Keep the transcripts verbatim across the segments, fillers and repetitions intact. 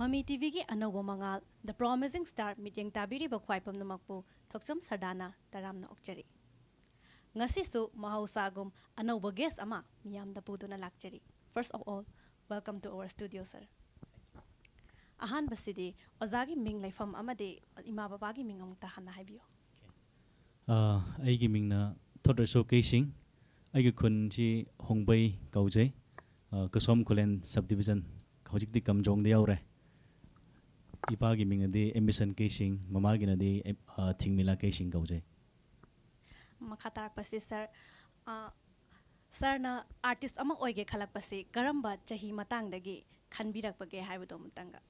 ꯃꯃꯤ ꯇꯤꯚꯤꯒꯤ ꯑꯅꯧꯕ ꯃꯉꯥꯜ, The Promising Star ꯃꯤꯠꯌꯦꯡ ꯇꯥꯕꯤꯔꯤꯕ ꯈ꯭ꯋꯥꯏ ꯄꯨꯝꯅꯃꯛꯄꯨ ꯊꯣꯛꯆꯝ ꯁꯔꯗꯥꯅ ꯇꯔꯥꯝꯅ ꯑꯣꯛꯆꯔꯤ꯫ ꯉꯁꯤꯁꯨ ꯃꯍꯧꯁꯥꯒꯨꯝ ꯑꯅꯧꯕ guest ꯑꯃ ꯃꯤꯌꯥꯝꯗ ꯄꯨꯗꯨꯅ ꯂꯥꯛꯆꯔꯤ꯫ First of all, welcome to our studio, sir. ꯑꯍꯥꯟꯕꯁꯤꯗꯤ ꯑꯣꯖꯥꯒꯤ ꯃꯤꯡ, ꯂꯩꯐꯝ ꯑꯃꯗꯤ ꯏꯃꯥ ꯕꯕꯥꯒꯤ ꯃꯤꯡ ꯑꯃꯨꯛꯇ ꯍꯥꯟꯅ ꯍꯥꯏꯕꯤꯌꯨ꯫ ꯑ, ꯑꯩꯒꯤ ꯃꯤꯡꯅ ꯊꯣꯠꯔꯩꯁꯣ ꯀꯦꯁꯤꯡ꯫ ꯑꯩꯒꯤ ꯈꯨꯟꯁꯤ ꯍꯣꯡꯕꯩ ꯀꯧꯖꯩ꯫ ꯑ, ꯀꯁꯣꯝ ꯈꯨꯂꯦꯟ subdivision, ꯍꯧꯖꯤꯛꯇꯤ ꯀꯝꯖꯣꯡꯗ ꯌꯧꯔꯦ꯫ ꯏꯄꯥꯒꯤ ꯃꯤꯡꯅꯗꯤ ꯑꯦꯝꯕꯤꯁꯟ ꯀꯦꯁꯤꯡ, ꯃꯃꯥꯒꯤꯅꯗꯤ, ꯑ, ꯊꯤꯡꯃꯤꯂꯥ ꯀꯦꯁꯤꯡ ꯀꯧꯖꯩ꯫ ꯃꯈꯥ ꯇꯥꯔꯛꯄꯁꯤ ꯁꯥꯔ, ꯑ, ꯁꯥꯔꯅ ꯑꯥꯔꯇꯤꯁ ꯑꯃ ꯑꯣꯏꯒꯦ ꯈꯜꯂꯛꯄꯁꯤ ꯀꯔꯝꯕ ꯆꯍꯤ ꯃꯇꯥꯡꯗꯒꯤ ꯈꯟꯕꯤꯔꯛꯄꯒꯦ ꯍꯥꯏꯕꯗꯣ ꯑꯃꯨꯛꯇꯪꯒ꯫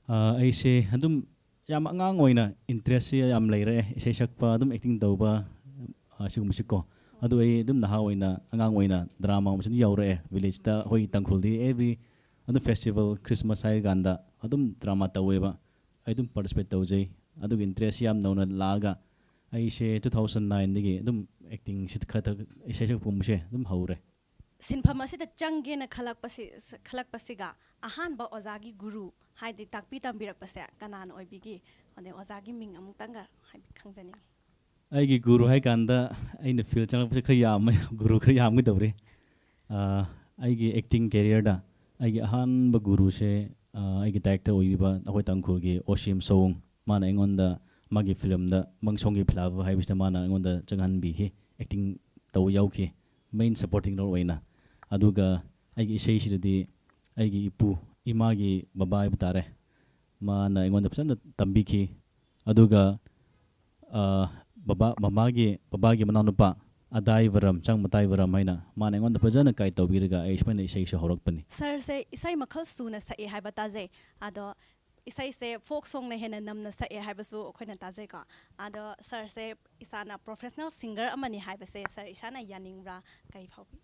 ꯑ, ꯑꯩꯁꯦ ꯑꯗꯨꯝ ꯌꯥꯝ ꯑꯉꯥꯡ ꯑꯣꯏꯅ interest ꯁꯤ ꯌꯥꯝ ꯂꯩꯔꯛꯑꯦ, ꯏꯁꯩ ꯁꯛꯄ, ꯑꯗꯨꯝ acting ꯇꯧꯕ, ꯑ, ꯁꯤꯒꯨꯝꯕꯁꯤꯀꯣ꯫ ꯑꯗꯨ ꯑꯩ ꯑꯗꯨꯝ ꯅꯍꯥ ꯑꯣꯏꯅ, ꯑꯉꯥꯡ ꯑꯣꯏꯅ drama ꯑꯃꯁꯨ ꯑꯗꯨꯝ ꯌꯥꯎꯔꯛꯑꯦ꯫ Village ꯇ ꯑꯩꯈꯣꯏ ꯇꯥꯡꯈꯨꯜꯗꯤ every ꯑꯗꯨꯝ festival, Christmas ꯍꯥꯏꯔꯀꯥꯟꯗ ꯑꯗꯨꯝ drama ꯇꯧꯋꯦꯕ꯫ ꯑꯩ ꯑꯗꯨꯝ participate ꯇꯧꯖꯩ꯫ ꯑꯗꯨꯒꯤ interest ꯁꯤ ꯌꯥꯝ ꯅꯧꯅ ꯂꯥꯛꯑꯒ ꯑꯩꯁꯦ two thousand nine ꯗꯒꯤ ꯑꯗꯨꯝ acting ꯁꯤ ꯈꯔ ꯈꯔ ꯏꯁꯩ ꯁꯛꯄꯒꯨꯝꯕꯁꯦ ꯑꯗꯨꯝ ꯍꯧꯔꯦ꯫ ꯁꯤꯟꯐꯝ ꯑꯁꯤꯗ ꯆꯪꯒꯦꯅ ꯈꯜꯂꯛꯄꯁꯤ, ꯈꯜꯂꯛꯄꯁꯤꯒ ꯑꯍꯥꯟꯕ ꯑꯣꯖꯥꯒꯤ ꯒꯨꯔꯨ, ꯍꯥꯏꯗꯤ ꯇꯥꯛꯄꯤ ꯇꯝꯕꯤꯔꯛꯄꯁꯦ ꯀꯅꯥꯅ ꯑꯣꯏꯕꯤꯒꯦ? ꯑꯗꯩ ꯑꯣꯖꯥꯒꯤ ꯃꯤꯡ ꯑꯃꯨꯛꯇꯪꯒ ꯍꯥꯏꯕꯤ ꯈꯪꯖꯅꯤꯡꯉꯤ꯫ ꯑꯩꯒꯤ ꯒꯨꯔꯨ ꯍꯥꯏꯀꯥꯟꯗ ꯑꯩꯅ field ꯆꯪꯂꯛꯄꯁꯦ ꯈꯔ ꯌꯥꯝꯃꯦ, ꯒꯨꯔꯨ ꯈꯔ ꯌꯥꯝꯒꯗꯧꯔꯤ꯫ ꯑ, ꯑꯩꯒꯤ acting career ꯗ ꯑꯩꯒꯤ ꯑꯍꯥꯟꯕ ꯒꯨꯔꯨꯁꯦ, ꯑ, ꯑꯩꯒꯤ director ꯑꯣꯏꯕꯤꯕ ꯑꯩꯈꯣꯏ ꯇꯥꯡꯈꯨꯜꯒꯤ ꯑꯣꯁꯤꯝ ꯁꯣꯋꯨꯡ, ꯃꯥꯅ ꯑꯩꯉꯣꯟꯗ ꯃꯥꯒꯤ film ꯗ ꯃꯪꯁꯣꯡꯒꯤ ꯐꯤꯂꯥꯕ ꯍꯥꯏꯕꯁꯤꯗ ꯃꯥꯅ ꯑꯩꯉꯣꯟꯗ ꯆꯪꯍꯟꯕꯤꯈꯤ, acting ꯇꯧꯕ ꯌꯥꯎꯈꯤ, main supporting role ꯑꯣꯏꯅ꯫ ꯑꯗꯨꯒ ꯑꯩꯒꯤ ꯏꯁꯩꯁꯤꯗꯗꯤ ꯑꯩꯒꯤ ꯏꯄꯨ, ꯏꯃꯥꯒꯤ ꯕꯕꯥ ꯍꯥꯏꯕ ꯇꯥꯔꯦ, ꯃꯥꯅ ꯑꯩꯉꯣꯟꯗ ꯐꯖꯅ ꯇꯝꯕꯤꯈꯤ꯫ ꯑꯗꯨꯒ, ꯑ, ꯕꯕꯥ, ꯃꯃꯥꯒꯤ, ꯕꯕꯥꯒꯤ ꯃꯅꯥꯎꯅꯨꯄꯥ ꯑꯗꯥꯏ ꯕꯔꯝ, ꯆꯥꯡ ꯃꯇꯥꯏ ꯕꯔꯝ ꯍꯥꯏꯅ, ꯃꯥꯅ ꯑꯩꯉꯣꯟꯗ ꯐꯖꯅ guide ꯇꯧꯕꯤꯔꯒ ꯑꯩ ꯁꯨꯃꯥꯏꯅ ꯏꯁꯩꯁꯨ ꯍꯧꯔꯛꯄꯅꯤ꯫ ꯁꯥꯔꯁꯦ ꯏꯁꯩ ꯃꯈꯜ ꯁꯨꯅ ꯁꯛꯑꯦ ꯍꯥꯏꯕ ꯇꯥꯖꯩ꯫ ꯑꯗꯣ ꯏꯁꯩꯁꯦ folk song ꯅ ꯍꯦꯟꯅ ꯅꯝꯅ ꯁꯛꯑꯦ ꯍꯥꯏꯕꯁꯨ ꯑꯩꯈꯣꯏꯅ ꯇꯥꯖꯩꯀꯣ꯫ ꯑꯗꯣ ꯁꯥꯔꯁꯦ ꯏꯁꯥꯅ professional singer ꯑꯃꯅꯤ ꯍꯥꯏꯕꯁꯦ ꯁꯥꯔ ꯏꯁꯥꯅ ꯌꯥꯅꯤꯡꯕ꯭ꯔꯥ? ꯀꯔꯤ ꯐꯥꯎꯕꯤ?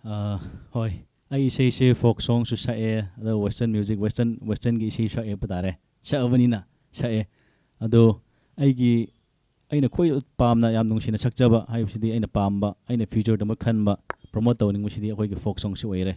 ꯑ, ꯍꯣꯏ, ꯑꯩ ꯏꯁꯩꯁꯦ folk song ꯁꯨ ꯁꯛꯑꯦ, ꯑꯗꯣ western music, western, western ꯒꯤ ꯏꯁꯩ ꯁꯛꯑꯦ ꯍꯥꯏꯕ ꯇꯥꯔꯦ, ꯁꯛꯑꯕꯅꯤꯅ ꯁꯛꯑꯦ꯫ ꯑꯗꯣ ꯑꯩꯒꯤ, ꯑꯩꯅ ꯈ꯭ꯋꯥꯏ ꯄꯥꯝꯅ, ꯌꯥꯝ ꯅꯨꯡꯁꯤꯅ ꯁꯛꯆꯕ ꯍꯥꯏꯕꯁꯤꯗꯤ, ꯑꯩꯅ ꯄꯥꯝꯕ, ꯑꯩꯅ future ꯗꯃꯛ ꯈꯟꯕ, promote ꯇꯧꯅꯤꯡꯕꯁꯤꯗꯤ ꯑꯩꯈꯣꯏꯒꯤ folk song ꯁꯤ ꯑꯣꯏꯔꯦ꯫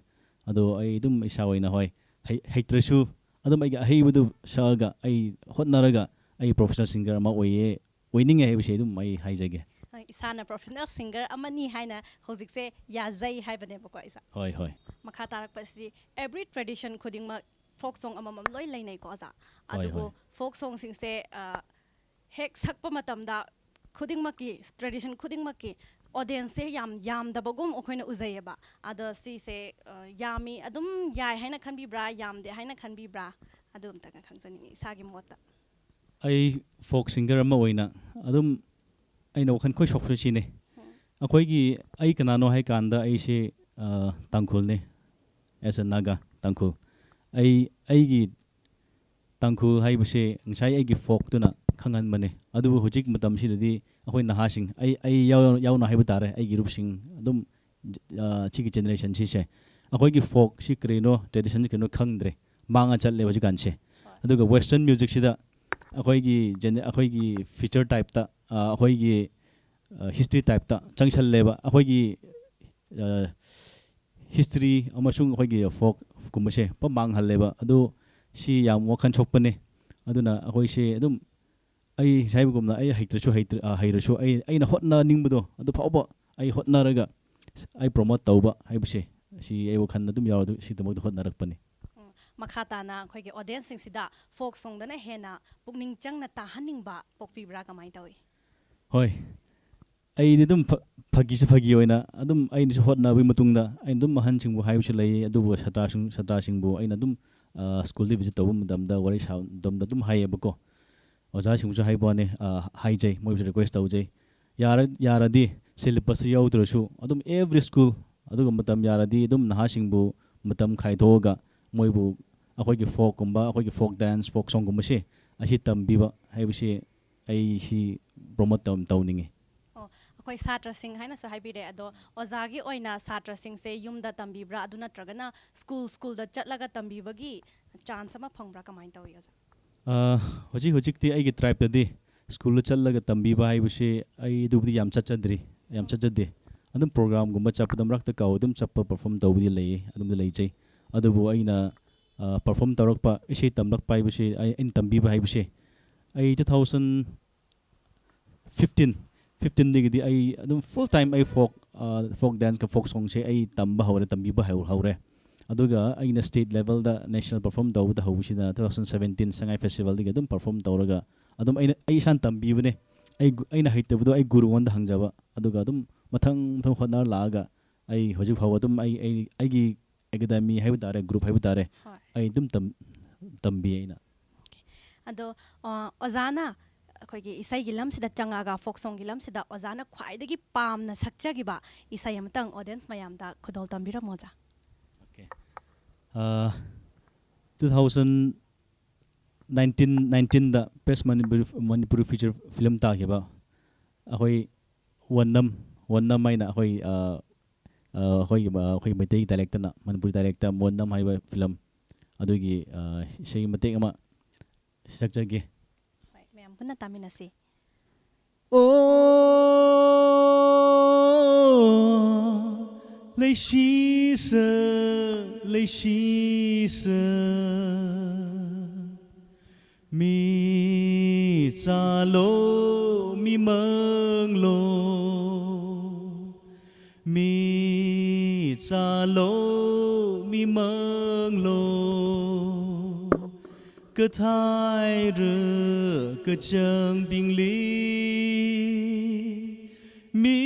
ꯑꯗꯣ ꯑꯩ ꯑꯗꯨꯝ ꯏꯁꯥ ꯑꯣꯏꯅ, ꯍꯣꯏ, ꯍꯩ- ꯍꯩꯇ꯭ꯔꯁꯨ ꯑꯗꯨꯝ ꯑꯩꯒꯤ ꯑꯍꯩꯕꯗꯨ ꯁꯛꯑꯒ ꯑꯩ ꯍꯣꯠꯅꯔꯒ ꯑꯩ professional singer ꯑꯃ ꯑꯣꯏꯌꯦ, ꯑꯣꯏꯅꯤꯡꯉꯦ ꯍꯥꯏꯕꯁꯦ ꯑꯗꯨꯝ ꯑꯩ ꯍꯥꯏꯖꯒꯦ꯫ ꯍꯣꯏ, ꯏꯁꯥꯅ professional singer ꯑꯃꯅꯤ ꯍꯥꯏꯅ ꯍꯧꯖꯤꯛꯁꯦ ꯌꯥꯖꯩ ꯍꯥꯏꯕꯅꯦꯕꯀꯣ, ꯏꯁꯥ꯫ ꯍꯣꯏ, ꯍꯣꯏ꯫ ꯃꯈꯥ ꯇꯥꯔꯛꯄꯁꯤꯗꯤ, every tradition ꯈꯨꯗꯤꯡꯃꯛ folk song ꯑꯃꯃꯝ ꯂꯣꯏ ꯂꯩꯅꯩꯀꯣ, ꯑꯣꯖꯥ꯫ ꯍꯣꯏ, ꯑꯗꯨꯕꯨ ꯍꯣꯏ꯫ Folk songꯁꯤꯡꯁꯦ, ꯑ, ꯍꯦꯛ ꯁꯛꯄ ꯃꯇꯝꯗ ꯈꯨꯗꯤꯡꯃꯛꯀꯤ, tradition ꯈꯨꯗꯤꯡꯃꯛꯀꯤ audienceꯁꯦ ꯌꯥꯝ ꯌꯥꯝꯗꯕꯒꯨꯝ ꯑꯩꯈꯣꯏꯅ ꯎꯖꯩꯌꯦꯕ꯫ ꯑꯗꯣ ꯁꯤꯁꯦ, ꯑ, ꯌꯥꯝꯃꯤ, ꯑꯗꯨꯝ ꯌꯥꯏ ꯍꯥꯏꯅ ꯈꯟꯕꯤꯕ꯭ꯔꯥ, ꯌꯥꯝꯗꯦ ꯍꯥꯏꯅ ꯈꯟꯕꯤꯕ꯭ꯔꯥ? ꯑꯗꯨ ꯑꯝꯇꯪꯒ ꯈꯪꯖꯅꯤꯡꯉꯤ, ꯏꯁꯥꯒꯤ ꯃꯣꯠꯇ꯫ ꯑꯩ folk singer ꯑꯃ ꯑꯣꯏꯅ ꯑꯗꯨꯝ ꯑꯩꯅ ꯋꯥꯈꯜ ꯈ꯭ꯋꯥꯏ ꯁꯣꯛꯄꯁꯦ ꯁꯤꯅꯤ꯫ ꯑꯩꯈꯣꯏꯒꯤ, ꯑꯩ ꯀꯅꯥꯅꯣ ꯍꯥꯏ ꯀꯥꯟꯗ ꯑꯩꯁꯦ, ꯑ, ꯇꯥꯡꯈꯨꯜꯅꯤ, as a Naga, ꯇꯥꯡꯈꯨꯜ꯫ ꯑꯩ, ꯑꯩꯒꯤ ꯇꯥꯡꯈꯨꯜ ꯍꯥꯏꯕꯁꯦ ꯉꯁꯥꯏ ꯑꯩꯒꯤ folkꯇꯨꯅ ꯈꯪꯍꯟꯕꯅꯦ꯫ ꯑꯗꯨꯕꯨ ꯍꯧꯖꯤꯛ ꯃꯇꯝꯁꯤꯗꯗꯤ ꯑꯩꯈꯣꯏ ꯅꯍꯥꯁꯤꯡ, ꯑꯩ, ꯑꯩ ꯌꯥꯎ- ꯌꯥꯎꯅ ꯍꯥꯏꯕ ꯇꯥꯔꯦ, ꯑꯩꯒꯤ ꯏꯔꯨꯞꯁꯤꯡ ꯑꯗꯨꯝ, ꯑ, ꯁꯤꯒꯤ generation ꯁꯤꯁꯦ ꯑꯩꯈꯣꯏꯒꯤ folkꯁꯤ ꯀꯔꯤꯅꯣ, traditionꯁꯤ ꯀꯔꯤꯅꯣ ꯈꯪꯗ꯭ꯔꯦ, ꯃꯥꯡꯉ ꯆꯠꯂꯦ ꯍꯧꯖꯤꯛꯀꯥꯟꯁꯦ꯫ ꯑꯗꯨꯒ western musicꯁꯤꯗ ꯑꯩꯈꯣꯏꯒꯤ gene- ꯑꯩꯈꯣꯏꯒꯤ future typeꯇ, ꯑ, ꯑꯩꯈꯣꯏꯒꯤ, ꯑ, history typeꯇ ꯆꯪꯁꯜꯂꯦꯕ꯫ ꯑꯩꯈꯣꯏꯒꯤ, ꯑ, history ꯑꯃꯁꯨꯡ ꯑꯩꯈꯣꯏꯒꯤ folkꯀꯨꯝꯕꯁꯦ ꯄꯨꯝ ꯃꯥꯡꯍꯜꯂꯦꯕ꯫ ꯑꯗꯨ ꯁꯤ ꯌꯥꯝ ꯋꯥꯈꯜ ꯁꯣꯛꯄꯅꯦ꯫ ꯑꯗꯨꯅ ꯑꯩꯈꯣꯏꯁꯦ ꯑꯗꯨꯝ, ꯑꯩ ꯉꯁꯥꯏ ꯍꯥꯏꯕꯒꯨꯝꯅ ꯑꯩ ꯍꯩꯇ꯭ꯔꯁꯨ ꯍꯩꯇ꯭ꯔ-, ꯑ, ꯍꯩꯔꯁꯨ ꯑꯩ, ꯑꯩꯅ ꯍꯣꯠꯅꯅꯤꯡꯕꯗꯣ ꯑꯗꯨ ꯐꯥꯎꯕ ꯑꯩ ꯍꯣꯠꯅꯔꯒ ꯑꯩ promote ꯇꯧꯕ ꯍꯥꯏꯕꯁꯦ, ꯁꯤ ꯑꯩ ꯋꯥꯈꯜꯗ ꯑꯗꯨꯝ ꯌꯥꯎꯔ ꯁꯤꯗꯃꯛꯇ ꯍꯣꯠꯅꯔꯛꯄꯅꯤ꯫ ꯎꯝ, ꯃꯈꯥ ꯇꯥꯅ ꯑꯩꯈꯣꯏꯒꯤ audienceꯁꯤꯡꯁꯤꯗ folk songꯗꯅ ꯍꯦꯟꯅ ꯄꯨꯛꯅꯤꯡ ꯆꯪꯅ ꯇꯥꯍꯟꯅꯤꯡꯕ ꯄꯣꯛꯄꯤꯕ꯭ꯔꯥ, ꯀꯃꯥꯏꯅ ꯇꯧꯏ? ꯍꯣꯏ, ꯑꯩꯗꯤ ꯑꯗꯨꯝ ꯐ-, ꯐꯥꯒꯤꯁꯨ ꯐꯥꯒꯤ ꯑꯣꯏꯅ ꯑꯗꯨꯝ ꯑꯩꯅꯁꯨ ꯍꯣꯠꯅꯕꯒꯤ ꯃꯇꯨꯡꯗ ꯑꯩꯅ ꯑꯗꯨꯝ ꯑꯍꯟꯁꯤꯡꯕꯨ ꯍꯥꯏꯕꯁꯨ ꯂꯩ, ꯑꯗꯨꯕꯨ ꯁꯥꯇ꯭ꯔꯁꯤꯡ, ꯁꯥꯇ꯭ꯔꯁꯤꯡꯕꯨ ꯑꯩꯅ ꯑꯗꯨꯝ, ꯑ, schoolꯗ visit ꯇꯧꯕ ꯃꯇꯝꯗ, ꯋꯥꯔꯤ ꯁꯥꯕ ꯃꯇꯝꯗ ꯑꯗꯨꯝ ꯍꯥꯏꯌꯦꯕꯀꯣ꯫ ꯑꯣꯖꯥꯁꯤꯡꯕꯨꯁꯨ ꯍꯥꯏꯕ ꯋꯥꯅꯤ, ꯑ, ꯍꯥꯏꯖꯩ, ꯃꯣꯏꯕꯨꯁꯨ request ꯇꯧꯖꯩ꯫ ꯌꯥꯔ-, ꯌꯥꯔꯗꯤ syllabusꯇ ꯌꯥꯎꯗ꯭ꯔꯁꯨ ꯑꯗꯨꯝ every school, ꯑꯗꯨꯒ ꯃꯇꯝ ꯌꯥꯔꯗꯤ ꯑꯗꯨꯝ ꯅꯍꯥꯁꯤꯡꯕꯨ ꯃꯇꯝ ꯈꯥꯏꯗꯣꯛꯑꯒ ꯃꯣꯏꯕꯨ ꯑꯩꯈꯣꯏꯒꯤ folkꯀꯨꯝꯕ, ꯑꯩꯈꯣꯏꯒꯤ folk dance, folk songꯒꯨꯝꯕꯁꯦ ꯑꯁꯤ ꯇꯝꯕꯤꯕ ꯍꯥꯏꯕꯁꯤ ꯑꯩ ꯁꯤ promote ꯇꯧ-, ꯇꯧꯅꯤꯡꯉꯤ꯫ ꯑꯣ, ꯑꯩꯈꯣꯏ ꯁꯥꯇ꯭ꯔꯁꯤꯡ ꯍꯥꯏꯅꯁꯨ ꯍꯥꯏꯕꯤꯔꯦ, ꯑꯗꯣ ꯑꯣꯖꯥꯒꯤ ꯑꯣꯏꯅ ꯁꯥꯇ꯭ꯔꯁꯤꯡꯁꯦ ꯌꯨꯝꯗ ꯇꯝꯕꯤꯕ꯭ꯔꯥ, ꯑꯗꯨ ꯅꯠꯇ꯭ꯔꯒꯅ school, schoolꯗ ꯆꯠꯂꯒ ꯇꯝꯕꯤꯕꯒꯤ chance ꯑꯃ ꯐꯪꯕ꯭ꯔꯥ, ꯀꯃꯥꯏꯅ ꯇꯧꯏ, ꯑꯣꯖꯥ? ꯑ, ꯍꯧꯖꯤꯛ ꯍꯧꯖꯤꯛꯇꯤ ꯑꯩꯒꯤ tribeꯇꯗꯤ schoolꯗ ꯆꯠꯂꯒ ꯇꯝꯕꯤꯕ ꯍꯥꯏꯕꯁꯤ ꯑꯩ ꯑꯗꯨꯕꯨꯗꯤ ꯌꯥꯝ ꯆꯠꯆꯗ꯭ꯔꯤ, ꯌꯥꯝ ꯆꯠꯆꯗꯦ꯫ ꯑꯗꯨꯝ programꯒꯨꯝꯕ ꯆꯠꯄꯗ ꯃꯔꯛꯇ ꯀꯧ ꯑꯗꯨꯝ ꯆꯠꯄ perform ꯇꯧꯕꯗꯤ ꯂꯩꯌꯦ, ꯑꯗꯨꯝꯗꯤ ꯂꯩꯖꯩ꯫ ꯑꯗꯨꯕꯨ ꯑꯩꯅ ꯄꯔꯐꯣꯔꯝ ꯇꯧꯔꯛꯄ, ꯏꯁꯩ ꯇꯝꯂꯛꯄ ꯍꯥꯏꯕꯁꯤ, ꯑꯩ ꯑꯩꯅ ꯇꯝꯕꯤꯕ ꯍꯥꯏꯕꯁꯤ, ꯑꯩ two thousand fifteen, fifteenꯗꯒꯤꯗꯤ ꯑꯩ ꯑꯗꯨꯝ full time ꯑꯩ ꯐꯣꯛ ꯐꯣꯛ ꯗꯥꯟꯁꯀ ꯐꯣꯛ ꯁꯣꯡꯁꯦ ꯑꯩ ꯇꯝꯕ ꯍꯧꯔꯦ, ꯇꯝꯕꯤꯕ ꯍꯧ- ꯍꯧꯔꯦ꯫ ꯑꯗꯨꯒ ꯑꯩꯅ ꯁ꯭ꯇꯦꯠ ꯂꯦꯚꯦꯜꯗ ꯅꯦꯁꯅꯦꯜ ꯄꯔꯐꯣꯔꯝ ꯇꯧꯕꯗ ꯍꯧꯕꯁꯤꯅ two thousand seventeen ꯁꯉꯥꯏ ꯐꯦꯁꯇꯤꯚꯦꯜꯗꯒꯤ ꯑꯗꯨꯝ ꯄꯔꯐꯣꯔꯝ ꯇꯧꯔꯒ ꯑꯗꯨꯝ ꯑꯩꯅ, ꯑꯩ ꯏꯁꯥꯅ ꯇꯝꯕꯤꯕꯅꯦ꯫ ꯑꯩ ꯒꯨ- ꯑꯩꯅ ꯍꯩꯇꯕꯗꯣ ꯑꯩ ꯒꯨꯔꯨꯉꯣꯟꯗ ꯍꯪꯖꯕ, ꯑꯗꯨꯒ ꯑꯗꯨꯝ ꯃꯊꯪ ꯃꯊꯪ ꯍꯣꯠꯅꯔ ꯂꯥꯛꯑꯒ ꯑꯩ ꯍꯧꯖꯤꯛ ꯐꯥꯎꯕ ꯑꯗꯨꯝ ꯑꯩ ꯑꯩ ꯑꯩꯒꯤ ꯑꯦꯀꯥꯗꯃꯤ ꯍꯥꯏꯕ ꯇꯥꯔꯦ, ꯒ꯭ꯔꯨꯞ ꯍꯥꯏꯕ ꯇꯥꯔꯦ, ꯍꯣꯏ꯫ ꯑꯩ ꯑꯗꯨꯝ ꯇꯝ ꯇꯝꯕꯤ ꯑꯩꯅ꯫ ꯑꯗꯣ ꯑ, ꯑꯣꯖꯥꯅ ꯑꯩꯈꯣꯏꯒꯤ ꯏꯁꯩꯒꯤ ꯂꯝꯁꯤꯗ ꯆꯪꯉꯛꯑꯒ, ꯐꯣꯛ ꯁꯣꯡꯒꯤ ꯂꯝꯁꯤꯗ ꯑꯣꯖꯥꯅ ꯈ꯭ꯋꯥꯏꯗꯒꯤ ꯄꯥꯝꯅ ꯁꯛꯆꯈꯤꯕ ꯏꯁꯩ ꯑꯃꯇꯪ ꯑꯣꯗꯤꯌꯦꯟꯁ ꯃꯌꯥꯝꯗ ꯈꯨꯗꯣꯜ ꯇꯝꯕꯤꯔꯝꯃꯣ ꯑꯣꯖꯥ꯫ Okay. ꯑ, two thousand nineteen nineteenꯗ ꯕꯦꯁ ꯃꯅꯤꯄꯨꯔꯤ ꯃꯅꯤꯄꯨꯔꯤ ꯐꯤꯆꯔ ꯐꯤꯂꯝ ꯇꯥꯈꯤꯕ ꯑꯩꯈꯣꯏ ꯋꯟꯅꯝ, ꯋꯟꯅꯝ ꯍꯥꯏꯅ ꯑꯩꯈꯣꯏ ꯑ, ꯑ, ꯑꯩꯈꯣꯏꯒꯤ ꯑ, ꯑꯩꯈꯣꯏ ꯃꯩꯇꯩꯒꯤ ꯗꯥꯏꯂꯦꯛꯇꯅ, ꯃꯅꯤꯄꯨꯔꯤ ꯗꯥꯏꯂꯦꯛꯇ ꯋꯟꯅꯝ ꯍꯥꯏꯕ ꯐꯤꯂꯝ ꯑꯗꯨꯒꯤ ꯑ, ꯏꯁꯩ ꯃꯇꯦꯛ ꯑꯃ ꯁꯛꯆꯒꯦ꯫ ꯍꯣꯏ, ꯃꯌꯥꯝ ꯄꯨꯟꯅ ꯇꯥꯃꯤꯟꯅꯁꯤ꯫ ꯑꯣ, ꯂꯩꯁꯤꯁ, ꯂꯩꯁꯤꯁ, ꯃꯤ ꯆꯥꯂꯣ, ꯃꯤ ꯃꯪꯂꯣ, ꯃꯤ ꯆꯥꯂꯣ, ꯃꯤ ꯃꯪꯂꯣ, ꯀꯊꯥꯏꯔ ꯀꯆꯪ ꯄꯤꯡꯂꯤ, ꯃꯤ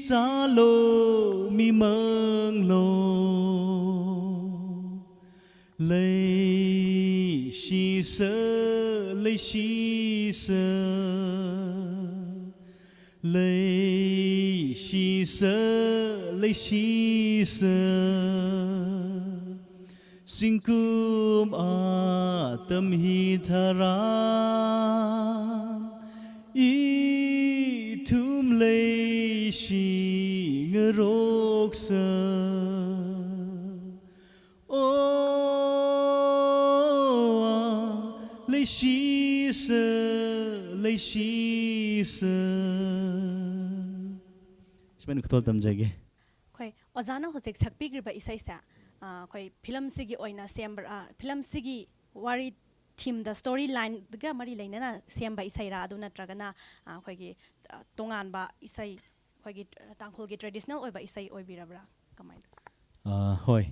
ꯆꯥꯂꯣ, ꯃꯤ ꯃꯪꯂꯣ, ꯂꯩꯁꯤꯁ, ꯂꯩꯁꯤꯁ, ꯂꯩꯁꯤꯁ, ꯂꯩꯁꯤꯁ, ꯆꯤꯡꯀꯨꯝ ꯑꯇꯝ ꯍꯤꯊꯔꯥ, ꯏꯊꯨꯝ ꯂꯩꯁꯤ ꯉꯔꯣꯛꯁ꯫ ꯑꯣ, ꯂꯩꯁꯤꯁ, ꯂꯩꯁꯤꯁ꯫ ꯁꯨꯃꯥꯏꯅ ꯈꯨꯗꯣꯜ ꯇꯝꯖꯒꯦ꯫ ꯑꯩꯈꯣꯏ ꯑꯣꯖꯥꯅ ꯍꯧꯖꯤꯛ ꯁꯛꯄꯤꯈ꯭ꯔꯤꯕ ꯏꯁꯩꯁꯦ, ꯑ, ꯑꯩꯈꯣꯏ ꯐꯤꯂꯝꯁꯤꯒꯤ ꯑꯣꯏꯅ ꯁꯦꯝꯕ꯭ꯔꯥ, ꯐꯤꯂꯝꯁꯤꯒꯤ ꯋꯥꯔꯤ ꯊꯤꯝꯗ, ꯁ꯭ꯇꯣꯔꯤ ꯂꯥꯏꯟꯒ ꯃꯔꯤ ꯂꯩꯅꯅ ꯁꯦꯝꯕ ꯏꯁꯩꯔꯥ, ꯑꯗꯨ ꯅꯠꯇ꯭ꯔꯒꯅ ꯑꯩꯈꯣꯏꯒꯤ ꯇꯣꯉꯥꯟꯕ ꯏꯁꯩ, ꯑꯩꯈꯣꯏꯒꯤ ꯇꯥꯡꯈꯨꯜꯒꯤ ꯇ꯭ꯔꯦꯗꯤꯁꯅꯦꯜ ꯑꯣꯏꯕ ꯏꯁꯩ ꯑꯣꯏꯕꯤꯔꯕ꯭ꯔꯥ? ꯀꯃꯥꯏꯅ? ꯑꯥ, ꯍꯣꯏ,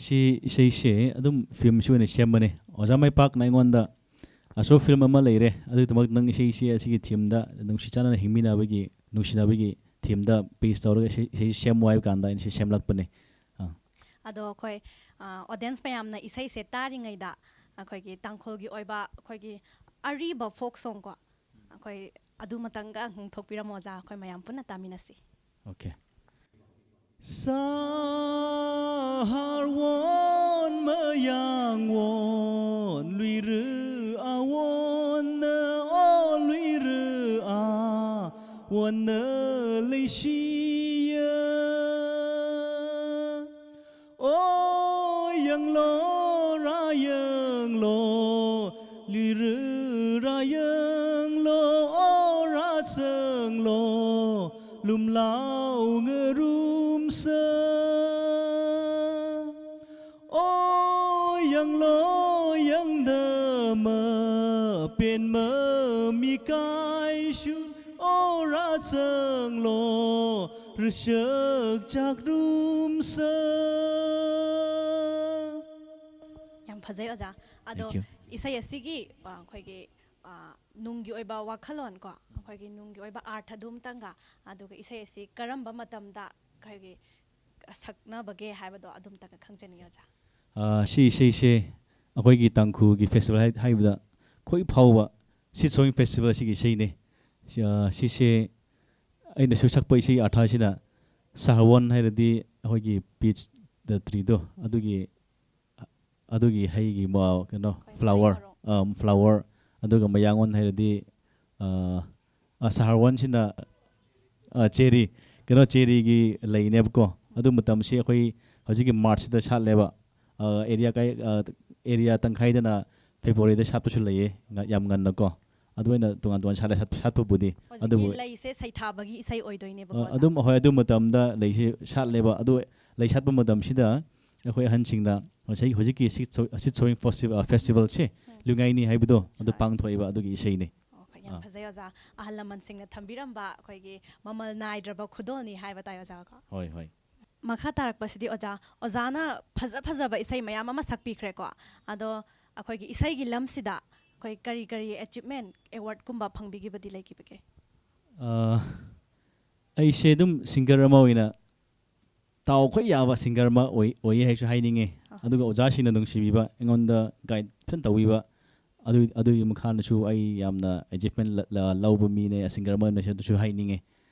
ꯁꯤ ꯏꯁꯩꯁꯦ ꯑꯗꯨꯝ ꯐꯤꯂꯝꯁꯤ ꯑꯣꯏꯅ ꯁꯦꯝꯕꯅꯦ꯫ ꯑꯣꯖꯥ ꯃꯥꯏꯄꯥꯛꯅ ꯑꯩꯉꯣꯟꯗ ꯑꯁꯣ ꯐꯤꯂꯝ ꯑꯃ ꯂꯩꯔꯦ, ꯑꯗꯨꯒꯤꯗꯃꯛ ꯅꯪ ꯏꯁꯩꯁꯤ ꯑꯁꯤꯒꯤ ꯊꯤꯝꯗ, ꯅꯨꯡꯁꯤ ꯆꯥꯟꯅꯅ ꯍꯤꯡꯃꯤꯟꯅꯕꯒꯤ, ꯅꯨꯡꯁꯤꯅꯕꯒꯤ ꯊꯤꯝꯗ ꯕꯦꯖ ꯇꯧꯔꯒ ꯏꯁꯩ, ꯏꯁꯩ ꯁꯦꯝꯃꯨ ꯍꯥꯏꯕ ꯀꯥꯟꯗ ꯑꯩꯅ ꯁꯤ ꯁꯦꯝꯂꯛꯄꯅꯦ꯫ ꯑꯥ꯫ ꯑꯗꯣ ꯑꯩꯈꯣꯏ ꯑꯣꯗꯤꯌꯦꯟꯁ ꯃꯌꯥꯝꯅ ꯏꯁꯩꯁꯦ ꯇꯥꯔꯤꯉꯩꯗ ꯑꯩꯈꯣꯏꯒꯤ ꯇꯥꯡꯈꯨꯜꯒꯤ ꯑꯣꯏꯕ ꯑꯩꯈꯣꯏꯒꯤ ꯑꯔꯤꯕ ꯐꯣꯛ ꯁꯣꯡ ꯀꯣ, ꯑꯩꯈꯣꯏ ꯑꯗꯨ ꯃꯇꯪꯒ ꯉꯪꯊꯣꯛꯄꯤꯔꯝꯃꯣ ꯑꯣꯖꯥ, ꯑꯩꯈꯣꯏ ꯃꯌꯥꯝ ꯄꯨꯟꯅ ꯇꯥꯃꯤꯟꯅꯁꯤ꯫ Okay. ꯁꯍꯔꯋꯣꯟ ꯃꯌꯥꯡꯋꯣꯟ ꯂꯨꯏꯔꯨ ꯑꯋꯣꯟꯅ ꯑꯣ ꯂꯨꯏꯔꯨ ꯑꯋꯣꯟꯅ ꯂꯩꯁꯤꯌ꯫ ꯑꯣ ꯌꯪꯂꯣ ꯔꯥꯌꯪꯂꯣ ꯂꯨꯏꯔꯨ ꯔꯥꯌꯪꯂꯣ ꯑꯣ ꯔꯥꯆꯪꯂꯣ ꯂꯨꯝꯂꯥꯎ ꯉꯔꯨꯝꯁ꯫ ꯑꯣ ꯌꯪꯂꯣ ꯌꯪꯗꯃ ꯄꯦꯟꯃ ꯃꯤꯀꯥꯏꯁꯨ ꯑꯣ ꯔꯥꯆꯪꯂꯣ ꯔꯁꯛ ꯆꯥꯛꯔꯨꯝꯁ꯫ ꯌꯥꯝ ꯐꯖꯩ ꯑꯣꯖꯥ꯫ ꯑꯗꯣ Thank you. ꯏꯁꯩ ꯑꯁꯤꯒꯤ ꯑ, ꯑꯩꯈꯣꯏꯒꯤ ꯑ, ꯅꯨꯡꯒꯤ ꯑꯣꯏꯕ ꯋꯥꯈꯜꯂꯣꯟ ꯀꯣ, ꯑꯩꯈꯣꯏꯒꯤ ꯅꯨꯡꯒꯤ ꯑꯣꯏꯕ ꯑꯥꯔꯊ ꯑꯗꯨꯝꯇꯪꯒ, ꯑꯗꯨꯒ ꯏꯁꯩ ꯑꯁꯤ ꯀꯔꯝꯕ ꯃꯇꯝꯗ ꯑꯩꯈꯣꯏꯒꯤ ꯁꯛꯅꯕꯒꯦ ꯍꯥꯏꯕꯗꯣ ꯑꯗꯨꯝꯇꯪꯒ ꯈꯪꯖꯅꯤꯡꯉꯤ ꯑꯣꯖꯥ꯫ ꯑꯥ, ꯁꯤ ꯏꯁꯩꯁꯦ ꯑꯩꯈꯣꯏꯒꯤ ꯇꯥꯡꯈꯨꯜꯒꯤ ꯐꯦꯁꯇꯤꯚꯦꯜ ꯍꯥꯏ-, ꯍꯥꯏꯕꯗ ꯈ꯭ꯋꯥꯏ ꯐꯥꯎꯕ ꯁꯤꯠ ꯁꯣꯋꯤꯡ ꯐꯦꯁꯇꯤꯚꯦꯜ ꯑꯁꯤꯒꯤ ꯏꯁꯩꯅꯦ꯫ ꯁꯤ-, ꯑꯥ, ꯁꯤꯁꯦ ꯑꯩꯅꯁꯨ ꯁꯛꯄ ꯏꯁꯩ ꯑꯥꯔꯊꯁꯤꯅ ꯁꯍꯔꯋꯣꯟ ꯍꯥꯏꯔꯗꯤ ꯑꯩꯈꯣꯏꯒꯤ ꯄꯤꯆ ꯗ ꯇ꯭ꯔꯤꯗꯣ, ꯑꯗꯨꯒꯤ, ꯑꯗꯨꯒꯤ ꯍꯩꯒꯤ ꯃ-, ꯀꯩꯅꯣ, ꯑꯩꯈꯣꯏ ꯐ꯭ꯂꯥꯋꯔ, ꯃꯔꯣꯛ꯫ ꯑꯥ, ꯐ꯭ꯂꯥꯋꯔ, ꯑꯗꯨꯒ ꯃꯌꯥꯡꯋꯣꯟ ꯍꯥꯏꯔꯗꯤ, ꯑꯥ, ꯑꯥ, ꯁꯍꯔꯋꯣꯟꯁꯤꯅ, ꯑꯥ, ꯆꯦꯔꯤ, ꯀꯩꯅꯣ, ꯆꯦꯔꯤꯒꯤ ꯂꯩꯅꯦꯕꯀꯣ꯫ ꯑꯗꯨ ꯃꯇꯝꯁꯤ ꯑꯩꯈꯣꯏ ꯍꯧꯖꯤꯛꯀꯤ ꯃꯥꯔꯆꯁꯤꯗ ꯁꯥꯠꯂꯦꯕ꯫ ꯑꯥ, ꯑꯦꯔꯤꯌꯥ ꯀꯥꯏ-, ꯑꯥ, ꯑꯦꯔꯤꯌꯥ ꯇꯪꯈꯥꯏꯗꯅ ꯐꯦꯕ꯭ꯔꯨꯋꯥꯔꯤꯗ ꯁꯥꯠꯄꯁꯨ ꯂꯩꯌꯦ, ꯉ-, ꯌꯥꯝ ꯉꯟꯅꯀꯣ꯫ ꯑꯗꯨ ꯑꯣꯏꯅ ꯇꯣꯉꯥꯟ ꯇꯣꯉꯥꯟ ꯁꯥꯠꯂꯦ, ꯁꯥꯠ-, ꯁꯥꯠꯄꯕꯨꯗꯤ꯫ ꯍꯧꯖꯤꯛꯀꯤ ꯑꯗꯨꯕꯨ, ꯂꯩꯁꯦ ꯁꯩꯊꯥꯕꯒꯤ ꯏꯁꯩ ꯑꯣꯏꯗꯣꯏꯅꯦꯕꯀꯣ ꯑ, ꯑꯣꯖꯥ꯫ ꯑꯗꯨꯝ, ꯍꯣꯏ, ꯑꯗꯨ ꯃꯇꯝꯗ ꯂꯩꯁꯤ ꯁꯥꯠꯂꯦꯕ꯫ ꯑꯗꯨ ꯂꯩ ꯁꯥꯠꯄ ꯃꯇꯝꯁꯤꯗ ꯑꯩꯈꯣꯏ ꯑꯍꯟꯁꯤꯡꯅ ꯉꯁꯥꯏ ꯍꯧꯖꯤꯛꯀꯤ ꯁꯤꯠ ꯁꯣ- ꯁꯤꯠ ꯁꯣꯋꯤꯡ ꯐꯦꯁꯇꯤꯚꯦꯜ ꯐꯦꯁꯇꯤꯚꯦꯜꯁꯦ, ꯂꯨꯏꯉꯥꯏꯅꯤ ꯍꯥꯏꯕꯗꯣ, ꯑꯗꯨ ꯄꯥꯡꯊꯣꯛꯑꯦꯕ ꯑꯗꯨꯒꯤ ꯏꯁꯩꯅꯤ꯫ ꯑꯣ, ꯌꯥꯝ ꯑꯥ꯫ ꯐꯖꯩ ꯑꯣꯖꯥ꯫ ꯑꯍꯜ ꯂꯃꯟꯁꯤꯡꯅ ꯊꯝꯕꯤꯔꯝꯕ ꯑꯩꯈꯣꯏꯒꯤ ꯃꯃꯜ ꯅꯥꯏꯗ꯭ꯔꯕ ꯈꯨꯗꯣꯜꯅꯤ ꯍꯥꯏꯕ ꯇꯥꯏ ꯑꯣꯖꯥ ꯀꯣ꯫ ꯍꯣꯏ, ꯍꯣꯏ꯫ ꯃꯈꯥ ꯇꯥꯔꯛꯄꯁꯤꯗꯤ ꯑꯣꯖꯥ, ꯑꯣꯖꯥꯅ ꯐꯖ ꯐꯖꯕ ꯏꯁꯩ ꯃꯌꯥꯝ ꯑꯃ ꯁꯛꯄꯤꯈ꯭ꯔꯦꯀꯣ꯫ ꯑꯗꯣ ꯑꯩꯈꯣꯏꯒꯤ ꯏꯁꯩꯒꯤ ꯂꯝꯁꯤꯗ ꯑꯩꯈꯣꯏ ꯀꯔꯤ ꯀꯔꯤ ꯑꯦꯆꯤꯞꯃꯦꯟ ꯑꯦꯋꯥꯔꯗꯀꯨꯝꯕ ꯐꯪꯕꯤꯈꯤꯕꯗꯤ ꯂꯩꯈꯤꯕꯒꯦ? ꯑ, ꯑꯩꯁꯦ ꯑꯗꯨꯝ ꯁꯤꯡꯒꯔ ꯑꯃ ꯑꯣꯏꯅ ꯇꯥꯎꯈꯣꯏ ꯌꯥꯕ ꯁꯤꯡꯒꯔ ꯑꯃ ꯑꯣꯏ ꯑꯣꯏꯌꯦ ꯍꯥꯏꯁꯨ ꯍꯥꯏꯅꯤꯡꯉꯦ꯫ ꯑꯍ꯫ ꯑꯗꯨꯒ ꯑꯣꯖꯥꯁꯤꯡꯅ ꯅꯨꯡꯁꯤꯕꯤꯕ, ꯑꯩꯉꯣꯟꯗ ꯒꯥꯏꯗ ꯐꯖꯅ ꯇꯧꯕꯤꯕ, ꯑꯗꯨ ꯑꯗꯨꯒꯤ ꯃꯈꯥꯗꯁꯨ ꯑꯩ ꯌꯥꯝꯅ ꯑꯦꯆꯤꯞꯃꯦꯟ ꯂꯧꯕ ꯃꯤꯅꯦ, ꯁꯤꯡꯒꯔ ꯑꯃ ꯑꯣꯏꯅꯁꯨ ꯑꯗꯨꯁꯨ ꯍꯥꯏꯅꯤꯡꯉꯦ꯫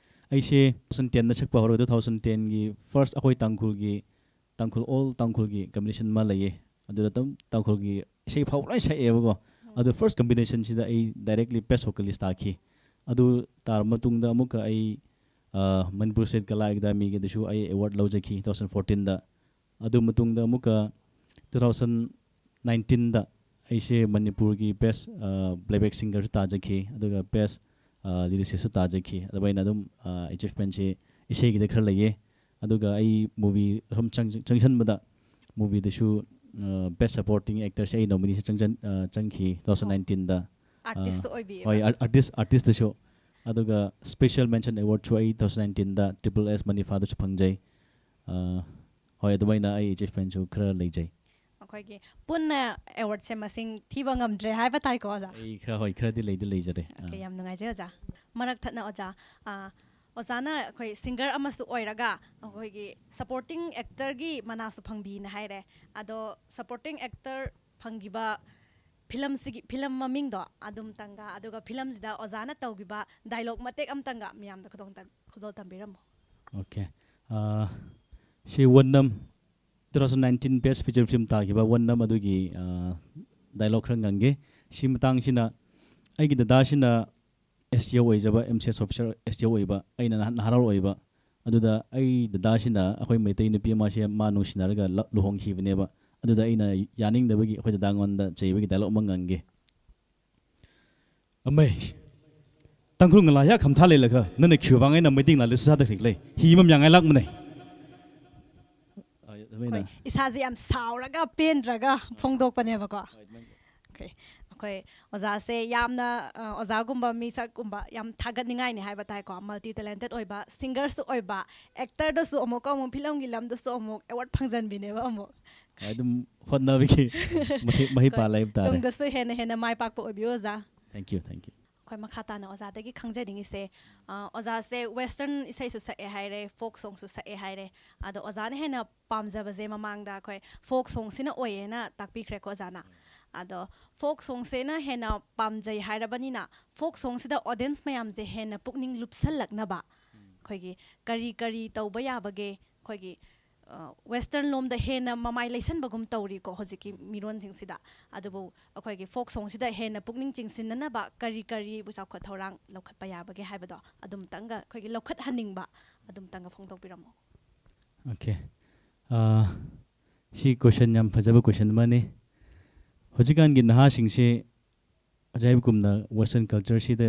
ꯑꯩꯁꯦ two thousand ten ꯗ ꯁꯛꯄ ꯍꯧꯔꯒ two thousand ten ꯒꯤ ꯐꯥꯔꯁ ꯑꯩꯈꯣꯏ ꯇꯥꯡꯈꯨꯜꯒꯤ, ꯇꯥꯡꯈꯨꯜ ꯑꯣꯜ ꯇꯥꯡꯈꯨꯜꯒꯤ ꯀꯝꯄꯤꯇꯤꯁꯟ ꯑꯃ ꯂꯩꯌꯦ꯫ ꯑꯗꯨꯗ ꯑꯗꯨꯝ ꯇꯥꯡꯈꯨꯜꯒꯤ ꯏꯁꯩ ꯐꯥꯎꯕ ꯂꯣꯏ ꯁꯛꯑꯦꯕꯀꯣ꯫ ꯑꯗꯨ ꯐꯥꯔꯁ ꯀꯝꯄꯤꯇꯤꯁꯟꯁꯤꯗ ꯑꯩ ꯗꯥꯏꯔꯦꯛꯂꯤ ꯕꯦꯁ ꯚꯣꯀꯦꯂꯤꯁ ꯇꯥꯈꯤ꯫ ꯑꯗꯨ ꯇꯥꯔꯕ ꯃꯇꯨꯡꯗ ꯑꯃꯨꯛꯀ ꯑꯩ ꯑ, ꯃꯅꯤꯄꯨꯔ ꯁ꯭ꯇꯦꯠ ꯀꯂꯥ ꯑꯦꯀꯥꯗꯃꯤꯒꯤꯗꯁꯨ ꯑꯩ ꯑꯦꯋꯥꯔꯗ ꯂꯧꯖꯈꯤ two thousand fourteen ꯗ꯫ ꯑꯗꯨ ꯃꯇꯨꯡꯗ ꯑꯃꯨꯛꯀ two thousand nineteen ꯗ ꯑꯩꯁꯦ ꯃꯅꯤꯄꯨꯔꯒꯤ ꯕꯦꯁ ꯄ꯭ꯂꯦꯕꯦꯛ ꯁꯤꯡꯒꯔꯁꯨ ꯇꯥꯖꯈꯤ, ꯑꯗꯨꯒ ꯕꯦꯁ ꯂꯤꯔꯤꯁꯤꯁꯁꯨ ꯇꯥꯖꯈꯤ꯫ ꯑꯗꯨꯃꯥꯏꯅ ꯑꯗꯨꯝ ꯑꯦꯆꯤꯞꯃꯦꯟꯁꯦ ꯏꯁꯩꯒꯤꯗ ꯈꯔ ꯂꯩꯌꯦ꯫ ꯑꯗꯨꯒ ꯑꯩ ꯃꯨꯚꯤ ꯁꯨꯝ ꯆꯪ- ꯆꯪꯁꯟꯕꯗ ꯃꯨꯚꯤꯗꯁꯨ ꯕꯦꯁ ꯁꯄꯣꯔꯇꯤꯡ ꯑꯦꯛꯇꯔꯁꯦ ꯑꯩ ꯅꯣꯃꯤꯅꯤꯁꯦ ꯆꯪꯁꯟ ꯑ, ꯆꯪꯈꯤ two thousand nineteen ꯗ꯫ ꯑꯥꯔꯇꯤꯁꯁꯨ ꯑ, ꯑꯣꯏꯕꯤꯌꯦꯕ꯫ ꯍꯣꯏ, ꯑꯥꯔ- ꯑꯥꯔꯇꯤꯁ ꯑꯥꯔꯇꯤꯁꯇꯁꯨ꯫ ꯑꯗꯨꯒ ꯁ꯭ꯄꯦꯁꯤꯌꯦꯜ ꯃꯦꯟꯁꯟ ꯑꯦꯋꯥꯔꯗꯁꯨ ꯑꯩ two thousand nineteen ꯗ ꯇ꯭ꯔꯤꯄꯜ ꯑꯦꯁ ꯃꯅꯤꯐꯥꯗꯁꯨ ꯐꯪꯖꯩ꯫ ꯑ, ꯍꯣꯏ, ꯑꯗꯨꯃꯥꯏꯅ ꯑꯩ ꯑꯦꯆꯤꯞꯃꯦꯟꯁꯨ ꯈꯔ ꯂꯩꯖꯩ꯫ ꯑꯩꯈꯣꯏꯒꯤ ꯄꯨꯟꯅ ꯑꯦꯋꯥꯔꯗꯁꯦ ꯃꯁꯤꯡ ꯊꯤꯕ ꯉꯝꯗ꯭ꯔꯦ ꯍꯥꯏꯕ ꯇꯥꯏꯀꯣ ꯑꯣꯖꯥ? ꯑꯩ ꯈꯔ, ꯍꯣꯏ, ꯈꯔꯗꯤ ꯂꯩꯗꯤ ꯂꯩꯖꯔꯦ꯫ ꯑ꯫ ꯑꯣꯀꯦ, ꯌꯥꯝ ꯅꯨꯡꯉꯥꯏꯖꯩ ꯑꯣꯖꯥ꯫ ꯃꯔꯛ ꯊꯠꯅ ꯑꯣꯖꯥ, ꯑ, ꯑꯣꯖꯥꯅ ꯑꯩꯈꯣꯏ ꯁꯤꯡꯒꯔ ꯑꯃꯁꯨ ꯑꯣꯏꯔꯒ ꯑꯩꯈꯣꯏꯒꯤ ꯁꯄꯣꯔꯇꯤꯡ ꯑꯦꯛꯇꯔꯒꯤ ꯃꯅꯥꯁꯨ ꯐꯪꯕꯤꯅ ꯍꯥꯏꯔꯦ꯫ ꯑꯗꯣ ꯁꯄꯣꯔꯇꯤꯡ ꯑꯦꯛꯇꯔ ꯐꯪꯈꯤꯕ ꯐꯤꯂꯝꯁꯤꯒꯤ, ꯐꯤꯂꯝ ꯃꯃꯤꯡꯗꯣ ꯑꯗꯨꯝꯇꯪꯒ, ꯑꯗꯨꯒ ꯐꯤꯂꯝꯁꯤꯗ ꯑꯣꯖꯥꯅ ꯇꯧꯈꯤꯕ ꯗꯥꯏꯂꯣꯛ ꯃꯇꯦꯛ ꯑꯃꯇꯪꯒ ꯃꯌꯥꯝꯗ ꯈꯨꯗꯣꯡ ꯇꯝ- ꯈꯨꯗꯣꯜ ꯇꯝꯕꯤꯔꯝꯃꯣ꯫ ꯑꯣꯀꯦ꯫ ꯑ, ꯁꯤ ꯋꯟꯅꯝ two thousand nineteen best feature film ꯇꯥꯈꯤꯕ ꯋꯟꯅꯝ ꯑꯗꯨꯒꯤ, ꯑ, ꯗꯥꯏꯂꯣꯛ ꯈꯔ ꯉꯪꯒꯦ꯫ ꯁꯤ ꯃꯇꯥꯡꯁꯤꯅ ꯑꯩꯒꯤ ꯗꯗꯥꯁꯤꯅ ꯑꯦꯁ ꯇꯤ ꯑꯣ ꯑꯣꯏꯖꯕ, ꯑꯦꯝ ꯁꯤ ꯑꯦꯁ ꯑꯣꯐꯤꯁꯥꯔ ꯑꯦꯁ ꯇꯤ ꯑꯣ ꯑꯣꯏꯕ, ꯑꯩꯅ ꯅꯍꯥ- ꯅꯍꯥꯔꯣꯜ ꯑꯣꯏꯕ꯫ ꯑꯗꯨꯗ ꯑꯩ ꯗꯗꯥꯁꯤꯅ ꯑꯩꯈꯣꯏ ꯃꯩꯇꯩ ꯅꯨꯄꯤ ꯑꯃꯁꯦ ꯃꯥ ꯅꯨꯡꯁꯤꯅꯔꯒ ꯂ- ꯂꯨꯍꯣꯡꯈꯤꯕꯅꯦꯕ꯫ ꯑꯗꯨꯗ ꯑꯩꯅ ꯌꯥꯅꯤꯡꯗꯕꯒꯤ ꯑꯩꯈꯣꯏ ꯗꯗꯥꯉꯣꯟꯗ ꯆꯩꯕꯒꯤ ꯗꯥꯏꯂꯣꯛ ꯑꯃ ꯉꯪꯒꯦ꯫ ꯑꯃꯩ, ꯇꯥꯡꯈꯨꯜ ꯉꯂꯥ ꯌꯥ ꯈꯝꯊꯥ ꯂꯩꯂꯒ ꯅꯅ ꯈꯤꯕꯥꯡ ꯑꯩꯅ ꯃꯩꯇꯩ ꯉꯂꯥ ꯂꯤꯁ ꯁꯥꯗ ꯈ꯭ꯔꯤꯛꯂꯩ꯫ ꯍꯤ ꯃꯝ ꯌꯥꯡꯉꯥꯏ ꯂꯥꯛꯃꯅꯩ꯫ ꯑ, ꯑꯗꯨꯃꯥꯏꯅ ꯑꯩꯈꯣꯏ ꯏꯁꯥꯁꯦ ꯌꯥꯝ ꯁꯥꯎꯔꯒ ꯄꯦꯟꯗ꯭ꯔꯒ ꯐꯣꯡꯗꯣꯛꯄꯅꯦꯕꯀꯣ꯫ Okay. ꯑꯩꯈꯣꯏ ꯑꯣꯖꯥꯁꯦ ꯌꯥꯝꯅ ꯑ, ꯑꯣꯖꯥꯒꯨꯝꯕ ꯃꯤꯁꯛꯀꯨꯝꯕ ꯌꯥꯝ ꯊꯥꯒꯠꯅꯤꯡꯉꯥꯏꯅꯤ ꯍꯥꯏꯕ ꯇꯥꯏꯀꯣ꯫ ꯃꯜꯇꯤ ꯇꯦꯂꯦꯟꯇꯦꯠ ꯑꯣꯏꯕ, ꯁꯤꯡꯒꯔꯁꯨ ꯑꯣꯏꯕ, ꯑꯦꯛꯇꯔꯗꯁꯨ ꯑꯃꯨꯛꯀ ꯑꯃꯨꯛ ꯐꯤꯂꯝꯒꯤ ꯂꯝꯗꯁꯨ ꯑꯃꯨꯛ ꯑꯦꯋꯥꯔꯗ ꯐꯪꯖꯟꯕꯤꯅꯦꯕ ꯑꯃꯨꯛ꯫ ꯑꯗꯨꯝ ꯍꯣꯠꯅꯕꯒꯤ ꯃꯍꯩ ꯃꯍꯩ ꯄꯥꯜꯂꯦ ꯍꯥꯏꯕ ꯇꯥꯔꯦ꯫ ꯇꯨꯡꯗꯁꯨ ꯍꯦꯟꯅ ꯍꯦꯟꯅ ꯃꯥꯏ ꯄꯥꯛꯄ ꯑꯣꯏꯕꯤꯌꯨ ꯑꯣꯖꯥ꯫ Thank you, thank you. ꯑꯩꯈꯣꯏ ꯃꯈꯥ ꯇꯥꯅ ꯑꯣꯖꯥꯗꯒꯤ ꯈꯪꯖꯅꯤꯡꯉꯤꯁꯦ, ꯑ, ꯑꯣꯖꯥꯁꯦ ꯋꯦꯁꯇꯔꯟ ꯏꯁꯩꯁꯨ ꯁꯛꯑꯦ ꯍꯥꯏꯔꯦ, ꯐꯣꯛ ꯁꯣꯡꯁꯨ ꯁꯛꯑꯦ ꯍꯥꯏꯔꯦ꯫ ꯑꯗꯣ ꯑꯣꯖꯥꯅ ꯍꯦꯟꯅ ꯄꯥꯝꯖꯕꯁꯦ ꯃꯃꯥꯡꯗ ꯑꯩꯈꯣꯏ ꯐꯣꯛ ꯁꯣꯡꯁꯤꯅ ꯑꯣꯏꯌꯦꯅ ꯇꯥꯛꯄꯤꯈ꯭ꯔꯦꯀꯣ ꯑꯣꯖꯥꯅ꯫ ꯑꯗꯣ ꯐꯣꯛ ꯁꯣꯡꯁꯤꯅ ꯍꯦꯟꯅ ꯄꯥꯝꯖꯩ ꯍꯥꯏꯔꯕꯅꯤꯅ, ꯐꯣꯛ ꯁꯣꯡꯁꯤꯗ ꯑꯣꯗꯤꯌꯦꯟꯁ ꯃꯌꯥꯝꯁꯦ ꯍꯦꯟꯅ ꯄꯨꯛꯅꯤꯡ ꯂꯨꯞꯁꯜꯂꯛꯅꯕ ꯑꯩꯈꯣꯏꯒꯤ ꯀꯔꯤ ꯀꯔꯤ ꯇꯧꯕ ꯌꯥꯕꯒꯦ? ꯑꯩꯈꯣꯏꯒꯤ ꯋꯦꯁꯇꯔꯟ ꯂꯣꯝꯗ ꯍꯦꯟꯅ ꯃꯃꯥꯏ ꯂꯩꯁꯟꯕꯒꯨꯝ ꯇꯧꯔꯤꯀꯣ ꯍꯧꯖꯤꯛꯀꯤ ꯃꯤꯔꯣꯟꯁꯤꯡꯁꯤꯗ꯫ ꯑꯗꯨꯕꯨ ꯑꯩꯈꯣꯏꯒꯤ ꯐꯣꯛ ꯁꯣꯡꯁꯤꯗ ꯍꯦꯟꯅ ꯄꯨꯛꯅꯤꯡ ꯆꯤꯡꯁꯤꯟꯅꯅꯕ ꯀꯔꯤ ꯀꯔꯤ ꯆꯥꯎꯈꯠ ꯊꯧꯔꯥꯡ ꯂꯧꯈꯠꯄ ꯌꯥꯕꯒꯦ ꯍꯥꯏꯕꯗꯣ ꯑꯗꯨꯝꯇꯪꯒ ꯑꯩꯈꯣꯏꯒꯤ ꯂꯧꯈꯠꯍꯟꯅꯤꯡꯕ ꯑꯗꯨꯝꯇꯪꯒ ꯐꯣꯡꯗꯣꯛꯄꯤꯔꯝꯃꯣ꯫ Okay. ꯁꯤ ꯀꯣꯏꯁꯟ ꯌꯥꯝ ꯐꯖꯕ ꯀꯣꯏꯁꯟ ꯑꯃꯅꯤ꯫ ꯍꯧꯖꯤꯛꯀꯥꯟꯒꯤ ꯅꯍꯥꯁꯤꯡꯁꯤ ꯑꯖꯥꯏꯕꯒꯨꯝꯅ ꯋꯦꯁꯇꯔꯟ ꯀꯜꯆꯔꯁꯤꯗ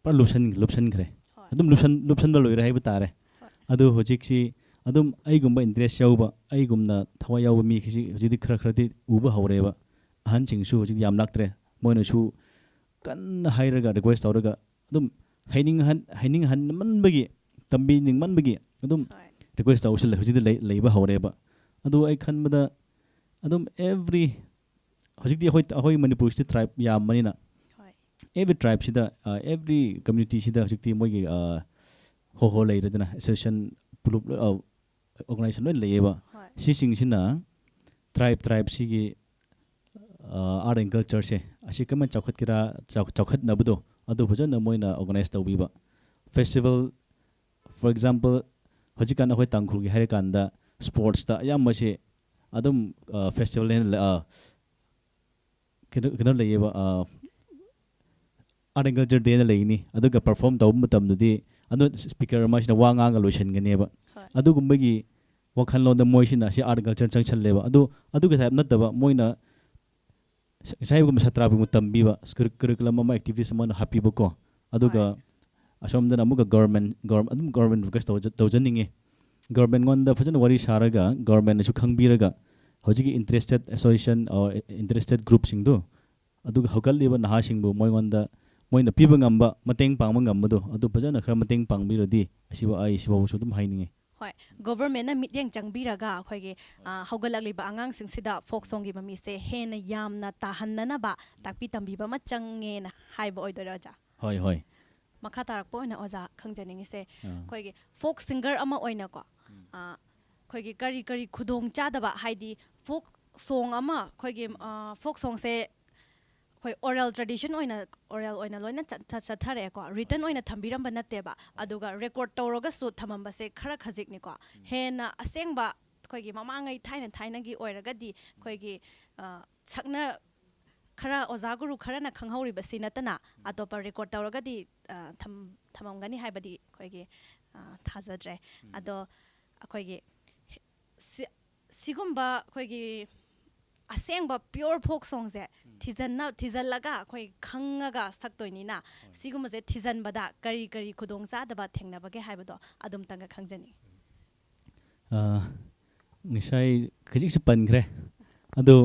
ꯄꯨꯔꯥ ꯂꯨꯞꯁꯟ ꯂꯨꯞꯁꯟꯈ꯭ꯔꯦ꯫ ꯍꯣꯏ꯫ ꯑꯗꯨꯝ ꯂꯨꯞꯁꯟ ꯂꯨꯞꯁꯟꯕ ꯂꯣꯏꯔꯦ ꯍꯥꯏꯕ ꯇꯥꯔꯦ꯫ ꯍꯣꯏ꯫ ꯑꯗꯨ ꯍꯧꯖꯤꯛꯁꯤ ꯑꯗꯨꯝ ꯑꯩꯒꯨꯝꯕ ꯏꯟꯇꯔꯦꯁ ꯌꯥꯎꯕ, ꯑꯩꯒꯨꯝꯅ ꯊꯋꯥꯏ ꯌꯥꯎꯕ ꯃꯤꯁꯤ ꯍꯧꯖꯤꯛꯇꯤ ꯈꯔ ꯈꯔꯗꯤ ꯎꯕ ꯍꯧꯔꯦꯕ꯫ ꯑꯍꯟꯁꯤꯡꯁꯨ ꯍꯧꯖꯤꯛꯇꯤ ꯌꯥꯝ ꯂꯥꯛꯇ꯭ꯔꯦ꯫ ꯃꯣꯏꯅꯁꯨ ꯀꯟꯅ ꯍꯥꯏꯔꯒ ꯔꯤꯀ꯭ꯋꯦꯁ ꯇꯧꯔꯒ ꯑꯗꯨꯝ ꯍꯩꯅꯤꯡꯍꯟ ꯍꯩꯅꯤꯡꯍꯟꯃꯟꯕꯒꯤ, ꯇꯝꯕꯤꯅꯤꯡꯃꯟꯕꯒꯤ ꯑꯗꯨꯝ ꯍꯣꯏ꯫ ꯔꯤꯀ꯭ꯋꯦꯁ ꯇꯧꯕꯁꯤ ꯂꯩ- ꯍꯧꯖꯤꯛꯇꯤ ꯂꯩ- ꯂꯩꯕ ꯍꯧꯔꯦꯕ꯫ ꯑꯗꯨ ꯑꯩ ꯈꯟꯕꯗ ꯑꯗꯨꯝ ꯑꯦꯚ꯭ꯔꯤ ꯍꯧꯖꯤꯛꯇꯤ ꯑꯩꯈꯣꯏ ꯑꯩꯈꯣꯏ ꯃꯅꯤꯄꯨꯔꯁꯤꯗꯤ ꯇ꯭ꯔꯥꯏꯕ ꯌꯥꯝꯕꯅꯤꯅ ꯍꯣꯏ꯫ ꯑꯦꯚ꯭ꯔꯤ ꯇ꯭ꯔꯥꯏꯕꯁꯤꯗ, ꯑꯦꯚ꯭ꯔꯤ ꯀꯝꯃ꯭ꯌꯨꯅꯤꯇꯤꯁꯤꯗ ꯍꯧꯖꯤꯛꯇꯤ ꯃꯣꯏꯒꯤ ꯍꯣ ꯍꯣ ꯂꯩꯔꯦꯗꯅ, ꯑꯦꯁꯣꯁꯤꯌꯦꯁꯟ, ꯄꯨꯂꯞ, ꯑꯣꯔꯒꯅꯥꯏꯖꯦꯁꯟ ꯂꯣꯏ ꯂꯩꯌꯦꯕ꯫ ꯍꯣꯏ꯫ ꯁꯤꯁꯤꯡꯁꯤꯅ ꯇ꯭ꯔꯥꯏꯕ ꯇ꯭ꯔꯥꯏꯕꯁꯤꯒꯤ ꯑꯥꯔꯠ ꯑꯦꯟ ꯀꯜꯆꯔꯁꯦ ꯑꯁꯤ ꯀꯃꯥꯏꯅ ꯆꯥꯎꯈꯠꯀꯦꯔꯥ, ꯆꯥꯎ- ꯆꯥꯎꯈꯠꯅꯕꯗꯣ ꯑꯗꯨ ꯐꯖꯅ ꯃꯣꯏꯅ ꯑꯣꯔꯒꯅꯥꯏꯖ ꯇꯧꯕꯤꯕ꯫ ꯐꯦꯁꯇꯤꯚꯦꯜ, ꯐꯣꯔ ꯑꯦꯛꯖꯥꯝꯄꯜ, ꯍꯧꯖꯤꯛꯀꯥꯟ ꯑꯩꯈꯣꯏ ꯇꯥꯡꯈꯨꯜꯒꯤ ꯍꯥꯏꯔꯀꯥꯟꯗ ꯁ꯭ꯄꯣꯔꯠꯁꯇ ꯑꯌꯥꯝꯕꯁꯦ ꯑꯗꯨꯝ ꯐꯦꯁꯇꯤꯚꯦꯜ ꯀꯩꯅꯣ ꯀꯩꯅꯣ ꯂꯩꯌꯦꯕ, ꯑꯥꯔꯠ ꯑꯦꯟ ꯀꯜꯆꯔ ꯗꯦꯅ ꯂꯩꯒꯅꯤ꯫ ꯑꯗꯨꯒ ꯄꯔꯐꯣꯔꯝ ꯇꯧꯕ ꯃꯇꯝꯗꯗꯤ ꯑꯗꯨ ꯁ꯭ꯄꯤꯀꯔ ꯑꯃꯁꯤꯅ ꯋꯥ ꯉꯥꯡꯉꯒ ꯂꯣꯏꯁꯤꯟꯒꯅꯦꯕ꯫ ꯍꯣꯏ꯫ ꯑꯗꯨꯒꯨꯝꯕꯒꯤ ꯋꯥꯈꯜꯂꯣꯟꯗ ꯃꯣꯏꯁꯤꯅ ꯑꯁꯤ ꯑꯥꯔꯠ ꯑꯦꯟ ꯀꯜꯆꯔ ꯆꯪꯁꯜꯂꯦꯕ꯫ ꯑꯗꯨ ꯑꯗꯨꯒꯤ ꯇꯥꯏꯞ ꯅꯠꯇꯕ, ꯃꯣꯏꯅ ꯉꯁꯥꯏꯒꯨꯝꯕ ꯁꯥꯇ꯭ꯔꯕꯨ ꯇꯝꯕꯤꯕ, ꯀꯔꯤꯀꯨꯂꯝ ꯑꯃ, ꯑꯦꯛꯇꯤꯚꯤꯇꯤꯁ ꯑꯃꯅ ꯍꯥꯞꯄꯤꯕꯀꯣ꯫ ꯑꯗꯨꯒ ꯍꯣꯏ꯫ ꯑꯁꯣꯝꯗꯅ ꯑꯃꯨꯛꯀ ꯒꯣꯔꯃꯦꯟ ꯑꯗꯨꯝ ꯒꯣꯔꯃꯦꯟ ꯔꯤꯀ꯭ꯋꯦꯁ ꯇꯧꯖꯅꯤꯡꯉꯤ꯫ ꯒꯣꯔꯃꯦꯟꯉꯣꯟꯗ ꯐꯖꯅ ꯋꯥꯔꯤ ꯁꯥꯔꯒ, ꯒꯣꯔꯃꯦꯟꯅꯁꯨ ꯈꯪꯕꯤꯔꯒ, ꯍꯧꯖꯤꯛꯀꯤ interested association or interested groupꯁꯤꯡꯗꯨ, ꯑꯗꯨꯒ ꯍꯧꯒꯠꯂꯤꯕ ꯅꯍꯥꯁꯤꯡꯕꯨ ꯃꯣꯏꯉꯣꯟꯗ, ꯃꯣꯏꯅ ꯄꯤꯕ ꯉꯝꯕ, ꯃꯇꯦꯡ ꯄꯥꯡꯕ ꯉꯝꯕꯗꯣ, ꯑꯗꯨ ꯐꯖꯅ ꯈꯔ ꯃꯇꯦꯡ ꯄꯥꯡꯕꯤꯔꯗꯤ, ꯑꯁꯤꯕꯨ ꯑꯩ ꯁꯤꯐꯥꯎꯕꯁꯨ ꯑꯗꯨꯝ ꯍꯥꯏꯅꯤꯡꯉꯤ꯫ ꯍꯣꯏ, ꯒꯣꯚꯔꯟꯃꯦꯟꯠꯅ ꯃꯤꯠꯌꯦꯡ ꯆꯪꯕꯤꯔꯒ ꯑꯩꯈꯣꯏꯒꯤ, ꯑ, ꯍꯧꯒꯠꯂꯛꯂꯤꯕ ꯑꯉꯥꯡꯁꯤꯡꯁꯤꯗ ꯐꯣꯛ ꯁꯣꯡꯒꯤ ꯃꯃꯤꯁꯦ ꯍꯦꯟꯅ ꯌꯥꯝꯅ ꯇꯥꯍꯟꯅꯅꯕ ꯇꯥꯛꯄꯤ ꯇꯝꯕꯤꯕ ꯑꯃ ꯆꯪꯉꯦꯅ ꯍꯥꯏꯕ ꯑꯣꯏꯗꯣꯏꯔꯣ, ꯑꯣꯖꯥ? ꯍꯣꯏ, ꯍꯣꯏ꯫ ꯃꯈꯥ ꯇꯥꯔꯛꯄ ꯑꯣꯏꯅ ꯑꯣꯖꯥ ꯈꯪꯖꯅꯤꯡꯉꯤꯁꯦ, ꯑꯥ꯫ ꯑꯩꯈꯣꯏꯒꯤ ꯐꯣꯛ ꯁꯤꯡꯒꯔ ꯑꯃ ꯑꯣꯏꯅꯀꯣ, ꯑ, ꯑꯩꯈꯣꯏꯒꯤ ꯀꯔꯤ ꯀꯔꯤ ꯈꯨꯗꯣꯡ ꯆꯥꯗꯕ, ꯍꯥꯏꯗꯤ ꯐꯣꯛ ꯁꯣꯡ ꯑꯃ, ꯑꯩꯈꯣꯏꯒꯤ, ꯑ, ꯐꯣꯛ ꯁꯣꯡꯁꯦ ꯑꯩꯈꯣꯏ ꯑꯣꯔꯦꯜ ꯇ꯭ꯔꯦꯗꯤꯁꯟ ꯑꯣꯏꯅ, ꯑꯣꯔꯦꯜ ꯑꯣꯏꯅ ꯂꯣꯏꯅ ꯆꯠ-, ꯆꯠ-, ꯆꯠꯊꯔꯛꯑꯦꯀꯣ, ꯔꯤꯇꯟ ꯑꯣꯏꯅ ꯊꯝꯕꯤꯔꯝꯕ ꯅꯠꯇꯦꯕ, ꯑꯗꯨꯒ ꯔꯦꯀꯣꯔꯠ ꯇꯧꯔꯒꯁꯨ ꯊꯝꯃꯝꯕꯁꯦ ꯈꯔ ꯈꯖꯤꯛꯅꯤꯀꯣ꯫ ꯍꯦꯟꯅ ꯑꯁꯦꯡꯕ ꯑꯩꯈꯣꯏꯒꯤ ꯃꯃꯥꯡꯉꯩ, ꯊꯥꯏꯅ ꯊꯥꯏꯅꯒꯤ ꯑꯣꯏꯔꯒꯗꯤ ꯑꯩꯈꯣꯏꯒꯤ, ꯑ, ꯁꯛꯅ ꯈꯔ, ꯑꯣꯖꯥ ꯒꯨꯔꯨ ꯈꯔꯅ ꯈꯪꯍꯧꯔꯤꯕꯁꯤ ꯅꯠꯇꯅ ꯑꯇꯣꯞꯄ ꯔꯦꯀꯣꯔꯠ ꯇꯧꯔꯒꯗꯤ, ꯑ, ꯊꯝ-, ꯊꯝꯃꯝꯒꯅꯤ ꯍꯥꯏꯕꯗꯤ ꯑꯩꯈꯣꯏꯒꯤ, ꯑ, ꯊꯥꯖꯗ꯭ꯔꯦ꯫ ꯑꯗꯣ ꯑꯩꯈꯣꯏꯒꯤ ꯁꯤ-, ꯁꯤꯒꯨꯝꯕ ꯑꯩꯈꯣꯏꯒꯤ ꯑꯁꯦꯡꯕ ꯄ꯭ꯌꯣꯔ ꯐꯣꯛ ꯁꯣꯡꯁꯦ ꯊꯤꯖꯟꯅ-, ꯊꯤꯖꯜꯂꯒ ꯑꯩꯈꯣꯏ ꯈꯪꯉꯒ ꯁꯛꯇꯣꯏꯅꯤꯅ, ꯁꯤꯒꯨꯝꯕꯁꯦ ꯊꯤꯖꯟꯕꯗ ꯀꯔꯤ ꯀꯔꯤ ꯈꯨꯗꯣꯡꯆꯥꯗꯕ ꯊꯦꯡꯅꯕꯒꯦ ꯍꯥꯏꯕꯗꯣ ꯑꯗꯨꯝꯇꯪꯒ ꯈꯪꯖꯅꯤꯡꯉꯤ꯫ ꯑ, ꯉꯁꯥꯏ ꯈꯖꯤꯛꯁꯨ ꯄꯟꯈ꯭ꯔꯦ꯫ ꯑꯗꯣ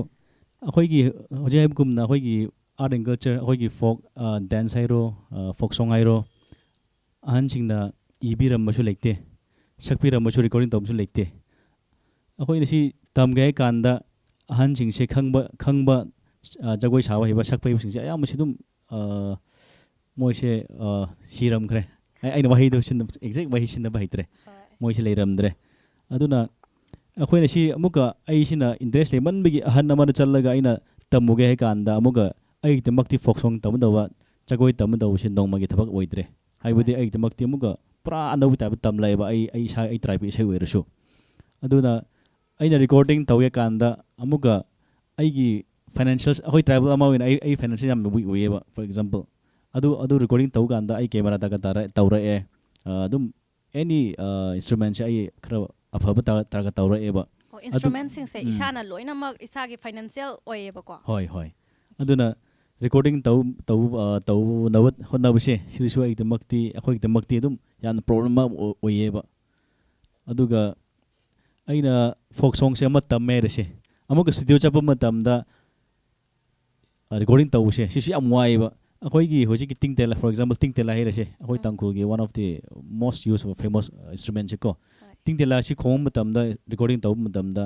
ꯑꯩꯈꯣꯏꯒꯤ ꯍꯧꯖꯤꯛ ꯍꯥꯏꯕꯒꯨꯝꯅ ꯑꯩꯈꯣꯏꯒꯤ art and culture, ꯑꯩꯈꯣꯏꯒꯤ ꯐꯣꯛ, ꯑ, ꯗꯥꯟꯁ ꯍꯥꯏꯔꯣ, ꯑ, ꯐꯣꯛ ꯁꯣꯡ ꯍꯥꯏꯔꯣ, ꯑꯍꯟꯁꯤꯡꯅ ꯏꯕꯤꯔꯝꯕꯁꯨ ꯂꯩꯇꯦ, ꯁꯛꯄꯤꯔꯝꯕꯁꯨ, ꯔꯦꯀꯣꯔꯗꯤꯡ ꯇꯧꯕꯁꯨ ꯂꯩꯇꯦ꯫ ꯑꯩꯈꯣꯏꯅ ꯁꯤ ꯇꯝꯒꯦ ꯍꯥꯏ ꯀꯥꯟꯗ ꯑꯍꯟꯁꯤꯡꯁꯦ ꯈꯪꯕ, ꯈꯪꯕ, ꯑ, ꯖꯒꯣꯏ ꯁꯥꯕ ꯍꯩꯕ, ꯁꯛꯄ ꯍꯩꯕꯁꯤꯡꯁꯦ ꯑꯌꯥꯝꯕꯁꯤ ꯑꯗꯨꯝ, ꯑ, ꯃꯣꯏꯁꯦ, ꯑ, ꯁꯤꯔꯝꯈ꯭ꯔꯦ꯫ ꯑꯩ-, ꯑꯩꯅ ꯋꯥꯍꯩꯗꯣ ꯁꯤꯟꯅ-, exact ꯋꯥꯍꯩ ꯁꯤꯖꯤꯟꯅꯕ ꯍꯩꯇ꯭ꯔꯦ꯫ ꯃꯣꯏꯁꯦ ꯂꯩꯔꯝꯗ꯭ꯔꯦ꯫ ꯑꯗꯨꯅ ꯑꯩꯈꯣꯏꯅ ꯁꯤ ꯑꯃꯨꯛꯀ, ꯑꯩꯁꯤꯅ interest ꯂꯩꯃꯟꯕꯒꯤ ꯑꯍꯟ ꯑꯃꯗ ꯆꯠꯂꯒ ꯑꯩꯅ ꯇꯝꯃꯨꯒꯦ ꯍꯥꯏ ꯀꯥꯟꯗ ꯑꯃꯨꯛꯀ ꯑꯩꯒꯤꯗꯃꯛꯇꯤ ꯐꯣꯛ ꯁꯣꯡ ꯇꯝꯒꯗꯧꯕ, ꯖꯒꯣꯏ ꯇꯝꯒꯗꯧꯕꯁꯦ ꯅꯣꯡꯃꯒꯤ ꯊꯕꯛ ꯑꯣꯏꯗ꯭ꯔꯦ꯫ ꯍꯥꯏꯕꯗꯤ ꯑꯩꯒꯤꯗꯃꯛꯇꯤ ꯑꯃꯨꯛꯀ ꯄꯨꯔꯥ ꯑꯅꯧꯕ type ꯇꯝꯂꯛꯑꯦꯕ, ꯑꯩ, ꯑꯩ ꯏꯁꯥ, ꯑꯩ tribeꯀꯤ ꯏꯁꯩ ꯑꯣꯏꯔꯁꯨ꯫ ꯑꯗꯨꯅ ꯑꯩꯅ ꯔꯦꯀꯣꯔꯗꯤꯡ ꯇꯧꯒꯦ ꯀꯥꯟꯗ ꯑꯃꯨꯛꯀ ꯑꯩꯒꯤ financials, ꯑꯩꯈꯣꯏ tribal ꯑꯃ ꯑꯣꯏꯅ ꯑꯩ, ꯑꯩ financial ꯌꯥꯝꯅ weak ꯑꯣꯏꯌꯦꯕ, for example꯫ ꯑꯗꯨ, ꯑꯗꯨ ꯔꯦꯀꯣꯔꯗꯤꯡ ꯇꯧ ꯀꯥꯟꯗ ꯑꯩ ꯀꯦꯃꯦꯔꯥ ꯗꯔꯀꯥꯔ ꯇꯥꯔꯦ, ꯇꯧꯔꯛꯑꯦ꯫ ꯑ, ꯑꯗꯨꯝ any, ꯑ, instrumentꯁꯦ ꯑꯩ ꯈꯔ ꯑꯐꯕ ꯇꯥꯔ-, ꯇꯥꯔꯒ ꯇꯧꯔꯛꯑꯦꯕ꯫ ꯑꯣ, ꯑꯗꯨ, instrumentꯁꯤꯡꯁꯦ ꯎꯝ꯫ ꯏꯁꯥꯅ ꯂꯣꯏꯅꯃꯛ ꯏꯁꯥꯒꯤ financial ꯑꯣꯏꯌꯦꯕꯀꯣ꯫ ꯍꯣꯏ, ꯍꯣꯏ꯫ ꯑꯗꯨꯅ ꯔꯦꯀꯣꯔꯗꯤꯡ ꯇꯧ-, ꯇꯧ-, ꯑ, ꯇꯧꯅꯕ ꯍꯣꯠꯅꯕꯁꯦ ꯁꯤꯗꯁꯨ ꯑꯩꯒꯤꯗꯃꯛꯇꯤ, ꯑꯩꯈꯣꯏꯒꯤꯗꯃꯛꯇꯤ ꯑꯗꯨꯝ ꯌꯥꯝꯅ problem ꯑꯃ ꯑꯣ-, ꯑꯣꯏꯌꯦꯕ꯫ ꯑꯗꯨꯒ ꯑꯩꯅ ꯐꯣꯛ ꯁꯣꯡꯁꯦ ꯑꯃ ꯇꯝꯃꯦ ꯍꯥꯏꯔꯁꯦ, ꯑꯃꯨꯛꯀ ꯁ꯭ꯇꯨꯗꯤꯑꯣ ꯆꯠꯄ ꯃꯇꯝꯗ ꯔꯦꯀꯣꯔꯗꯤꯡ ꯇꯧꯕꯁꯦ ꯁꯤꯁꯨ ꯌꯥꯝ ꯋꯥꯏꯑꯦꯕ꯫ ꯑꯩꯈꯣꯏꯒꯤ ꯍꯧꯖꯤꯛꯀꯤ ꯇꯤꯡ ꯇꯦꯂꯥ, for example, ꯇꯤꯡ ꯇꯦꯂꯥ ꯍꯥꯏꯔꯁꯦ, ꯑꯩꯈꯣꯏ ꯇꯥꯡꯈꯨꯜꯒꯤ one of the most used of famous instrument ꯁꯦ ꯀꯣ꯫ ꯇꯤꯡ ꯇꯦꯂꯥꯁꯤ ꯈꯣꯡꯕ ꯃꯇꯝꯗ, ꯔꯦꯀꯣꯔꯗꯤꯡ ꯇꯧꯕ ꯃꯇꯝꯗ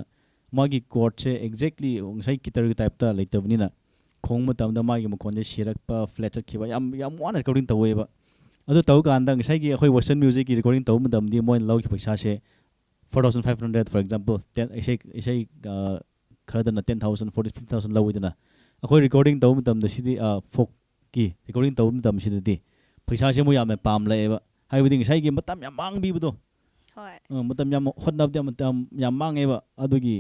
ꯃꯥꯒꯤ ꯀꯣꯔꯠꯁꯦ exactly ꯉꯁꯥꯏ ꯀꯤꯇꯔꯒꯤ ꯇꯥꯏꯞꯇ ꯂꯩꯇꯕꯅꯤꯅ, ꯈꯣꯡꯕ ꯃꯇꯝꯗ ꯃꯥꯒꯤ ꯃꯈꯣꯟꯁꯦ ꯁꯤꯔꯛꯄ, ꯐ꯭ꯂꯦꯠ ꯆꯠꯈꯤꯕ, ꯌꯥꯝ ꯌꯥꯝ ꯋꯥꯅ ꯔꯦꯀꯣꯔꯗꯤꯡ ꯇꯧꯋꯦꯕ꯫ ꯑꯗꯨ ꯇꯧꯕ ꯀꯥꯟꯗ ꯉꯁꯥꯏꯒꯤ ꯑꯩꯈꯣꯏ ꯋꯦꯁꯇꯔꯟ ꯃ꯭ꯌꯨꯖꯤꯛꯀꯤ ꯔꯦꯀꯣꯔꯗꯤꯡ ꯇꯧꯕ ꯃꯇꯝꯗꯤ ꯃꯣꯏꯅ ꯂꯧꯈꯤꯕ ꯄꯩꯁꯥꯁꯦ four thousand five hundred, for example, ten, ꯏꯁꯩ ꯏꯁꯩ ꯑ, ꯈꯔꯗꯅ ten thousand, forty, fifty thousand ꯂꯧꯋꯤꯗꯅ꯫ ꯑꯩꯈꯣꯏ ꯔꯦꯀꯣꯔꯗꯤꯡ ꯇꯧꯕ ꯃꯇꯝꯗ ꯁꯤꯗꯤ, ꯐꯣꯛꯀꯤ ꯔꯦꯀꯣꯔꯗꯤꯡ ꯇꯧꯕ ꯃꯇꯝꯁꯤꯗꯗꯤ ꯄꯩꯁꯥꯁꯦ ꯃꯣꯏ ꯌꯥꯝꯅ ꯄꯥꯝꯂꯛꯑꯦꯕ꯫ ꯍꯥꯏꯕꯗꯤ ꯉꯁꯥꯏꯒꯤ ꯃꯇꯝ ꯌꯥꯝ ꯃꯥꯡꯕꯤꯕꯗꯣ, ꯍꯣꯏ꯫ ꯑ, ꯃꯇꯝ ꯌꯥꯝ ꯍꯣꯠꯅꯕꯗ ꯃꯇꯝ ꯌꯥꯝ ꯃꯥꯡꯉꯦꯕ꯫ ꯑꯗꯨꯒꯤ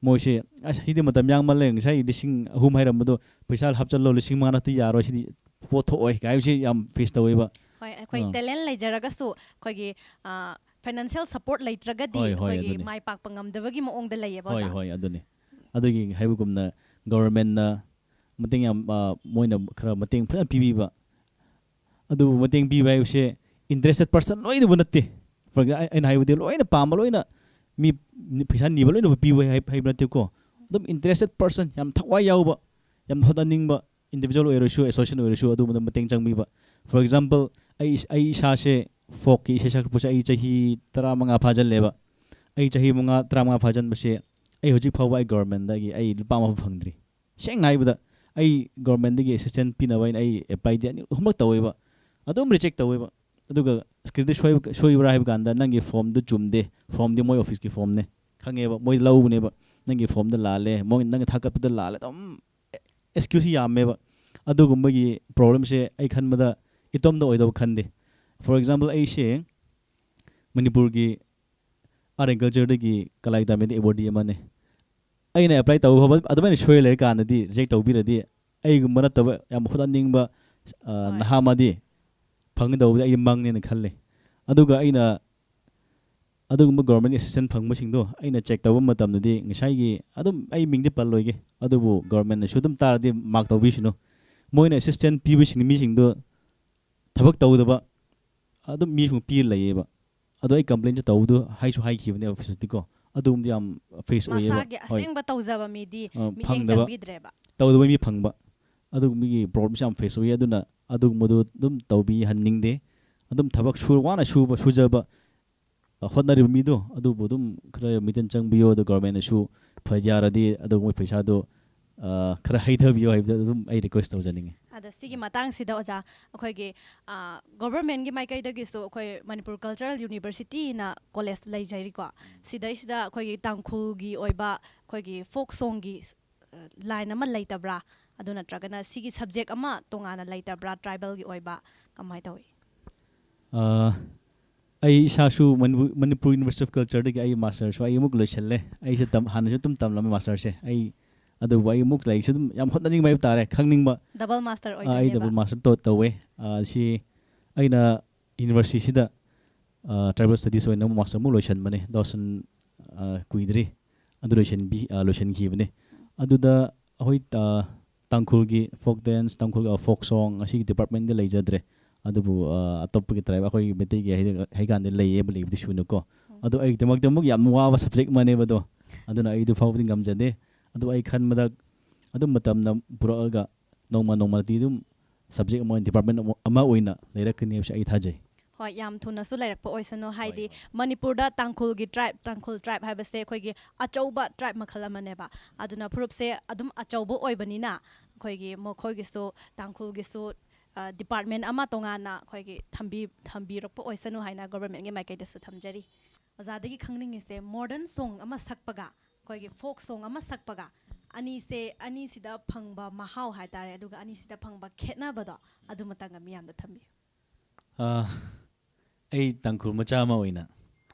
ꯃꯣꯏꯁꯦ, "ꯑꯁ, ꯁꯤꯗꯤ ꯃꯇꯝ ꯌꯥꯝꯃꯜꯂꯦ, ꯉꯁꯥꯏ ꯂꯤꯁꯤꯡ ꯑꯍꯨꯝ ꯍꯥꯏꯔꯝꯕꯗꯣ ꯄꯩꯁꯥ ꯍꯥꯞꯆꯜꯂꯣ, ꯂꯤꯁꯤꯡ ꯃꯉꯥ ꯅꯠꯇ꯭ꯔꯗꯤ ꯌꯥꯔꯣꯏ, ꯁꯤꯗꯤ ꯄꯣꯠ ꯊꯣꯛꯑꯣꯏ" ꯍꯥꯏꯕꯁꯤ ꯌꯥꯝ ꯐꯦꯁ ꯇꯧꯋꯦꯕ꯫ ꯍꯣꯏ, ꯑꯩꯈꯣꯏ ꯑꯥ꯫ ꯇꯦꯂꯦꯟ ꯂꯩꯖꯔꯒꯁꯨ ꯑꯩꯈꯣꯏꯒꯤ ꯐꯥꯏꯅꯥꯟꯁꯤꯌꯦꯜ ꯁꯄꯣꯔꯠ ꯂꯩꯇ꯭ꯔꯒꯗꯤ ꯍꯣꯏ, ꯍꯣꯏ, ꯑꯩꯈꯣꯏꯒꯤ ꯑꯗꯨꯅꯤ꯫ ꯃꯥꯏ ꯄꯥꯛꯄ ꯉꯝꯗꯕꯒꯤ ꯃꯑꯣꯡꯗ ꯂꯩꯌꯦꯕ, ꯍꯣꯏ, ꯑꯣꯖꯥ꯫ ꯍꯣꯏ, ꯑꯗꯨꯅꯤ꯫ ꯑꯗꯨꯒꯤ ꯍꯥꯏꯕꯒꯨꯝꯅ ꯒꯣꯚꯔꯟꯃꯦꯟꯠꯅ ꯃꯇꯦꯡ ꯌꯥꯝ, ꯑ, ꯃꯣꯏꯅ ꯈꯔ ꯃꯇꯦꯡ ꯐꯖꯅ ꯄꯤꯕꯤꯕ, ꯑꯗꯨꯕꯨ ꯃꯇꯦꯡ ꯄꯤꯕ ꯍꯥꯏꯕꯁꯦ ꯏꯟꯇꯔꯦꯁꯇꯦꯠ ꯄꯔꯁꯟ ꯂꯣꯏꯅꯕꯨ ꯅꯠꯇꯦ꯫ For example, ꯑꯩ-, ꯑꯩꯅ ꯍꯥꯏꯕꯗꯤ ꯂꯣꯏꯅ ꯄꯥꯝꯕ ꯂꯣꯏꯅ ꯃꯤ, ꯃꯤ ꯄꯩꯁꯥ ꯅꯤꯕ ꯂꯣꯏꯅꯕꯨ ꯄꯤꯕ ꯍꯥꯏ-, ꯍꯥꯏꯕ ꯅꯠꯇꯦꯀꯣ꯫ ꯑꯗꯨꯝ ꯏꯟꯇꯔꯦꯁꯇꯦꯠ ꯄꯔꯁꯟ, ꯌꯥꯝ ꯊꯋꯥꯏ ꯌꯥꯎꯕ, ꯌꯥꯝ ꯍꯣꯠꯅꯅꯤꯡꯕ, ꯏꯟꯗꯤꯕꯤꯖꯨꯋꯦꯜ ꯑꯣꯏꯔꯁꯨ, ꯑꯦꯁꯣꯁꯤꯌꯦꯁꯟ ꯑꯣꯏꯔꯁꯨ, ꯑꯗꯨꯝꯕꯗ ꯃꯇꯦꯡ ꯆꯪꯕꯤꯕ꯫ For example, ꯑꯩ ꯏꯁ-, ꯑꯩ ꯏꯁꯥꯁꯦ ꯐꯣꯛꯀꯤ ꯏꯁꯩ ꯁꯛꯄꯁꯦ ꯑꯩ ꯆꯍꯤ ꯇꯔꯥꯃꯉꯥ ꯐꯥꯖꯤꯜꯂꯦꯕ꯫ ꯑꯩ ꯆꯍꯤ ꯃꯉꯥ, ꯇꯔꯥꯃꯉꯥ ꯐꯥꯖꯤꯟꯕꯁꯦ ꯑꯩ ꯍꯧꯖꯤꯛ ꯐꯥꯎꯕ ꯑꯩ ꯒꯣꯚꯔꯟꯃꯦꯟꯠꯇꯒꯤ ꯑꯩ ꯂꯨꯄꯥ ꯑꯃ ꯐꯥꯎ ꯐꯪꯗ꯭ꯔꯤ꯫ ꯁꯦꯡꯅ ꯍꯥꯏꯕꯗ, ꯑꯩ ꯒꯣꯚꯔꯟꯃꯦꯟꯠꯇꯒꯤ ꯑꯦꯁꯤꯁꯇꯦꯟꯁ ꯄꯤꯅꯕ ꯍꯥꯏꯅ ꯑꯩ ꯑꯦꯄ꯭ꯂꯥꯏꯗꯤ ꯑꯅꯤ ꯑꯍꯨꯝꯂꯛ ꯇꯧꯋꯦꯕ, ꯑꯗꯨꯝ ꯔꯤꯖꯦꯛ ꯇꯧꯋꯦꯕ꯫ ꯑꯗꯨꯒ ꯀꯔꯤꯗ ꯁꯣꯏꯕ, ꯁꯣꯏꯕ꯭ꯔꯥ ꯍꯥꯏꯕ ꯀꯥꯟꯗ, "ꯅꯪꯒꯤ ꯐꯣꯔꯝꯗꯨ ꯆꯨꯝꯗꯦ, ꯐꯣꯔꯝꯗꯤ ꯃꯣꯏ ꯑꯣꯐꯤꯁꯀꯤ ꯐꯣꯔꯝꯅꯦ", ꯈꯪꯉꯦꯕ, ꯃꯣꯏ ꯂꯧꯕꯅꯦꯕ, "ꯅꯪꯒꯤ ꯐꯣꯔꯝꯗ ꯂꯥꯜꯂꯦ, ꯃꯣꯏ ꯅꯪꯒꯤ ꯊꯥꯒꯠꯄꯗ ꯂꯥꯜꯂꯦ", ꯑꯗꯨꯝ ꯑꯦꯛꯁꯀ꯭ꯌꯨꯁ ꯌꯥꯝꯃꯦꯕ꯫ ꯑꯗꯨꯒꯨꯝꯕꯒꯤ ꯄ꯭ꯔꯣꯕ꯭ꯂꯦꯝꯁꯦ ꯑꯩ ꯈꯟꯕꯗ ꯏꯇꯣꯝꯇ ꯑꯣꯏꯗꯧꯕ ꯈꯟꯗꯦ꯫ For example, ꯑꯩꯁꯦ ꯃꯅꯤꯄꯨꯔꯒꯤ ꯑꯥꯔꯠ ꯑꯦꯟ ꯀꯜꯆꯔꯗꯒꯤ ꯀꯂꯥ ꯑꯦꯀꯥꯗꯦꯃꯤꯗ ꯑꯦꯋꯥꯔꯗꯤ ꯑꯃꯅꯦ꯫ ꯑꯩꯅ ꯑꯦꯄ꯭ꯂꯥꯏ ꯇꯧꯕ ꯐꯥꯎꯕ ꯑꯗꯨꯃꯥꯏꯅ ꯁꯣꯏꯔ ꯂꯩꯔꯀꯥꯟꯗꯗꯤ, ꯔꯤꯖꯦꯛ ꯇꯧꯕꯤꯔꯗꯤ, ꯑꯩꯒꯨꯝꯕ ꯅꯠꯇꯕ ꯌꯥꯝ ꯍꯣꯠꯅꯅꯤꯡꯕ, ꯑ, ꯍꯣꯏ꯫ ꯅꯍꯥ ꯑꯃꯗꯤ ꯐꯪꯒꯗꯧꯕꯗꯤ ꯑꯩꯒꯤ ꯃꯪꯅꯦꯅ ꯈꯜꯂꯦ꯫ ꯑꯗꯨꯒ ꯑꯩꯅ ꯑꯗꯨꯒꯨꯝꯕ ꯒꯣꯚꯔꯟꯃꯦꯟꯠ ꯑꯦꯁꯤꯁꯇꯦꯟꯁ ꯐꯪꯕꯁꯤꯡꯗꯣ ꯑꯩꯅ ꯆꯦꯛ ꯇꯧꯕ ꯃꯇꯝꯗꯗꯤ, ꯉꯁꯥꯏꯒꯤ, ꯑꯗꯨꯝ ꯑꯩ ꯃꯤꯡꯗꯤ ꯄꯜꯂꯣꯏꯒꯦ, ꯑꯗꯨꯕꯨ ꯒꯣꯚꯔꯟꯃꯦꯟꯠꯅꯁꯨ ꯑꯗꯨꯝ ꯇꯥꯔꯗꯤ ꯃꯥꯔꯛ ꯇꯧꯕꯤꯁꯅꯨ꯫ ꯃꯣꯏꯅ ꯑꯦꯁꯤꯁꯇꯦꯟꯁ ꯄꯤꯕꯁꯤꯡ, ꯃꯤꯁꯤꯡꯗꯣ ꯊꯕꯛ ꯇꯧꯗꯕ ꯑꯗꯨꯝ ꯃꯤꯁꯨ ꯄꯤꯔ ꯂꯩꯌꯦꯕ꯫ ꯑꯗꯣ ꯑꯩ ꯀꯝꯄ꯭ꯂꯦꯟꯁꯨ ꯇꯧꯕꯗꯣ ꯍꯥꯏꯁꯨ ꯍꯥꯏꯈꯤꯕꯅꯦ ꯑꯣꯐꯤꯁꯇꯗꯤꯀꯣ, ꯑꯗꯨꯒꯨꯝꯕꯗꯤ ꯌꯥꯝ ꯐꯦꯁ ꯑꯣꯏꯌꯦꯕ꯫ ꯃꯁꯥꯒꯤ ꯍꯣꯏ꯫ ꯑꯁꯦꯡꯕ ꯇꯧꯖꯕ ꯃꯤꯗꯤ ꯑ, ꯃꯤꯠꯌꯦꯡ ꯐꯪꯗꯕ꯫ ꯆꯪꯕꯤꯗ꯭ꯔꯦꯕ꯫ ꯇꯧꯗꯕ ꯃꯤ ꯐꯪꯕ, ꯑꯗꯨꯒꯨꯝꯕꯒꯤ ꯄ꯭ꯔꯣꯕ꯭ꯂꯦꯝꯁꯦ ꯌꯥꯝ ꯐꯦꯁ ꯑꯣꯏꯌꯦ꯫ ꯑꯗꯨꯅ ꯑꯗꯨꯒꯨꯝꯕꯗꯣ ꯑꯗꯨꯝ ꯇꯧꯕꯤꯍꯟꯅꯤꯡꯗꯦ꯫ ꯑꯗꯨꯝ ꯊꯕꯛ ꯁꯨ ꯋꯥꯅ ꯁꯨꯕ ꯁꯨꯖꯕ ꯑ, ꯍꯣꯠꯅꯔꯤꯕ ꯃꯤꯗꯣ ꯑꯗꯨꯕꯨ ꯑꯗꯨꯝ ꯈꯔ ꯃꯤꯠꯌꯦꯡ ꯆꯪꯕꯤꯌꯣ꯫ ꯑꯗꯣ ꯒꯣꯔꯃꯦꯟꯅꯁꯨ ꯐ ꯌꯥꯔꯗꯤ ꯑꯗꯨꯒꯨꯝꯕ ꯄꯩꯁꯥꯗꯣ ꯑ, ꯈꯔ ꯍꯩꯊꯕꯤꯌꯣ ꯍꯥꯏꯕꯗ ꯑꯗꯨꯝ ꯑꯩ ꯔꯤꯀ꯭ꯋꯦꯁ ꯇꯧꯖꯅꯤꯡꯉꯤ꯫ ꯑꯗ ꯁꯤꯒꯤ ꯃꯇꯥꯡꯁꯤꯗ ꯑꯣꯖꯥ, ꯑꯩꯈꯣꯏꯒꯤ ꯒꯣꯚꯔꯟꯃꯦꯟꯒꯤ ꯃꯥꯏꯀꯩꯗꯒꯤꯁꯨ ꯑꯩꯈꯣꯏ ꯃꯅꯤꯄꯨꯔ ꯀꯜꯆꯔꯦꯜ ꯌꯨꯅꯤꯚꯔꯁꯤꯇꯤꯅ ꯀꯣꯂꯦꯖ ꯂꯩꯖꯔꯤꯀꯣ꯫ ꯁꯤꯗꯩꯁꯤꯗ ꯑꯩꯈꯣꯏꯒꯤ ꯇꯥꯡꯈꯨꯜꯒꯤ ꯑꯣꯏꯕ ꯑꯩꯈꯣꯏꯒꯤ ꯐꯣꯛ ꯁꯣꯡꯒꯤ ꯂꯥꯏꯟ ꯑꯃ ꯂꯩꯇꯕ꯭ꯔꯥ? ꯑꯗꯨ ꯅꯠꯇ꯭ꯔꯒꯅ ꯁꯤꯒꯤ ꯁꯕꯖꯦꯛ ꯑꯃ ꯇꯣꯉꯥꯟꯅ ꯂꯩꯇꯕ꯭ꯔꯥ, ꯇ꯭ꯔꯥꯏꯕꯦꯜꯒꯤ ꯑꯣꯏꯕ? ꯀꯃꯥꯏꯅ ꯇꯧꯏ? ꯑ, ꯑꯩ ꯏꯁꯥꯁꯨ ꯃꯅꯤꯄꯨꯔ ꯃꯅꯤꯄꯨꯔ ꯌꯨꯅꯤꯚꯔꯁꯤꯇꯤ ꯑꯣꯐ ꯀꯜꯆꯔꯗꯒꯤ ꯑꯩ ꯃꯥꯁꯇꯔꯁꯨ ꯑꯩ ꯑꯃꯨꯛ ꯂꯣꯏꯁꯤꯜꯂꯦ꯫ ꯑꯩꯁꯦ ꯇꯝ ꯍꯥꯟꯅꯁꯨ ꯑꯗꯨꯝ ꯇꯝꯂꯝꯃꯦ ꯃꯥꯁꯇꯔꯁꯦ ꯑꯩ꯫ ꯑꯗꯨꯕꯨ ꯑꯩ ꯑꯃꯨꯛ ꯂꯥꯏꯔꯤꯛꯁꯦ ꯑꯗꯨꯝ ꯌꯥꯝ ꯍꯣꯠꯅꯅꯤꯡꯕ ꯍꯥꯏꯕ ꯇꯥꯔꯦ, ꯈꯪꯅꯤꯡꯕ꯫ ꯗꯕꯜ ꯃꯥꯁꯇꯔ ꯑ, ꯑꯩ ꯑꯣꯏꯗꯣꯏꯅꯦꯕ꯫ ꯗꯕꯜ ꯃꯥꯁꯇꯔ ꯇꯧ- ꯇꯧꯋꯦ꯫ ꯑ, ꯁꯤ ꯑꯩꯅ ꯌꯨꯅꯤꯚꯔꯁꯤꯇꯤꯁꯤꯗ ꯇ꯭ꯔꯥꯏꯕꯦꯜ ꯁ꯭ꯇꯗꯤꯁ ꯑꯣꯏꯅ ꯑꯃꯨꯛ ꯃꯥꯁꯇꯔ ꯑꯃꯨꯛ ꯂꯣꯏꯁꯤꯟꯕꯅꯦ꯫ ꯗꯣꯁꯟ ꯑ, ꯀꯨꯏꯗ꯭ꯔꯤ ꯑꯗꯨ ꯂꯣꯏꯁꯤꯟꯕꯤ ꯑ, ꯂꯣꯏꯁꯤꯟꯈꯤꯕꯅꯦ꯫ ꯑꯗꯨꯗ ꯑꯩꯈꯣꯏ ꯑ, ꯇꯥꯡꯈꯨꯜꯒꯤ ꯐꯣꯛ ꯗꯦꯟꯁ, ꯇꯥꯡꯈꯨꯜꯒꯤ ꯐꯣꯛ ꯁꯣꯡ ꯑꯁꯤꯒꯤ ꯗꯤꯄꯥꯔꯠꯃꯦꯟꯗ ꯂꯩꯖꯗ꯭ꯔꯦ꯫ ꯑꯗꯨꯕꯨ ꯑ, ꯑꯇꯣꯞꯄꯒꯤ ꯇ꯭ꯔꯥꯏꯕ ꯑꯩꯈꯣꯏꯒꯤ ꯃꯩꯇꯩꯒꯤ ꯍꯩ- ꯍꯩꯀꯥꯟꯗ ꯂꯩꯌꯦꯕ, ꯂꯩꯕꯗꯤ ꯁꯨꯅꯀꯣ꯫ ꯑꯗꯣ ꯑꯩꯒꯤꯗꯃꯛꯇ ꯑꯃꯨꯛ ꯌꯥꯝ ꯋꯥꯕ ꯁꯕꯖꯦꯛ ꯑꯃꯅꯦꯕ ꯑꯗꯣ꯫ ꯑꯗꯨꯅ ꯑꯩꯗꯨ ꯐꯥꯎꯕꯗꯤ ꯉꯝꯖꯗꯦ꯫ ꯑꯗꯨ ꯑꯩ ꯈꯟꯕꯗ ꯑꯗꯨꯝ ꯃꯇꯝꯅ ꯄꯨꯔꯛꯑꯒ ꯅꯣꯡꯃ ꯅꯣꯡꯃꯗꯤ ꯑꯗꯨꯝ ꯁꯕꯖꯦꯛ ꯑꯃ ꯑꯣꯏꯅ, ꯗꯤꯄꯥꯔꯠꯃꯦꯟ ꯑꯃ ꯑꯃ ꯑꯣꯏꯅ ꯂꯩꯔꯛꯀꯅꯤ ꯍꯥꯏꯕꯁꯦ ꯑꯩ ꯊꯥꯖꯩ꯫ ꯍꯣꯏ, ꯌꯥꯝ ꯊꯨꯅꯁꯨ ꯂꯩꯔꯛꯄ ꯑꯣꯏꯁꯅꯨ, ꯍꯥꯏꯗꯤ ꯃꯅꯤꯄꯨꯔꯗ ꯇꯥꯡꯈꯨꯜꯒꯤ ꯇ꯭ꯔꯥꯏꯕ, ꯇꯥꯡꯈꯨꯜ ꯇ꯭ꯔꯥꯏꯕ ꯍꯥꯏꯕꯁꯦ ꯑꯩꯈꯣꯏꯒꯤ ꯑꯆꯧꯕ ꯇ꯭ꯔꯥꯏꯕ ꯃꯈꯜ ꯑꯃꯅꯦꯕ꯫ ꯑꯗꯨꯅ ꯐꯨꯔꯨꯞꯁꯦ ꯑꯗꯨꯝ ꯑꯆꯧꯕ ꯑꯣꯏꯕꯅꯤꯅ ꯑꯩꯈꯣꯏꯒꯤ ꯃꯈꯣꯏꯒꯤꯁꯨ, ꯇꯥꯡꯈꯨꯜꯒꯤꯁꯨ ꯗꯤꯄꯥꯔꯠꯃꯦꯟ ꯑꯃ ꯇꯣꯉꯥꯟꯅ ꯑꯩꯈꯣꯏꯒꯤ ꯊꯝꯕꯤ ꯊꯝꯕꯤꯔꯛꯄ ꯑꯣꯏꯁꯅꯨ ꯍꯥꯏꯅ ꯒꯣꯚꯔꯟꯃꯦꯟꯒꯤ ꯃꯥꯏꯀꯩꯗꯁꯨ ꯊꯝꯖꯔꯤ꯫ ꯑꯣꯖꯥꯗꯒꯤ ꯈꯪꯅꯤꯡꯉꯤꯁꯦ, ꯃꯣꯗꯔꯟ ꯁꯣꯡ ꯑꯃ ꯁꯛꯄꯒ ꯑꯩꯈꯣꯏꯒꯤ ꯐꯣꯛ ꯁꯣꯡ ꯑꯃ ꯁꯛꯄꯒ, ꯑꯅꯤꯁꯦ, ꯑꯅꯤꯁꯤꯗ ꯐꯪꯕ ꯃꯍꯥꯎ ꯍꯥꯏꯇꯥꯔꯦ, ꯑꯗꯨꯒ ꯑꯅꯤꯁꯤꯗ ꯐꯪꯕ ꯈꯦꯠꯅꯕꯗꯣ ꯑꯗꯨꯃꯇꯪꯒ ꯃꯤꯌꯥꯝꯗ ꯊꯝꯕꯤꯌꯨ꯫ ꯑ, ꯑꯩ ꯇꯥꯡꯈꯨꯜ ꯃꯆꯥ ꯑꯃ ꯑꯣꯏꯅ,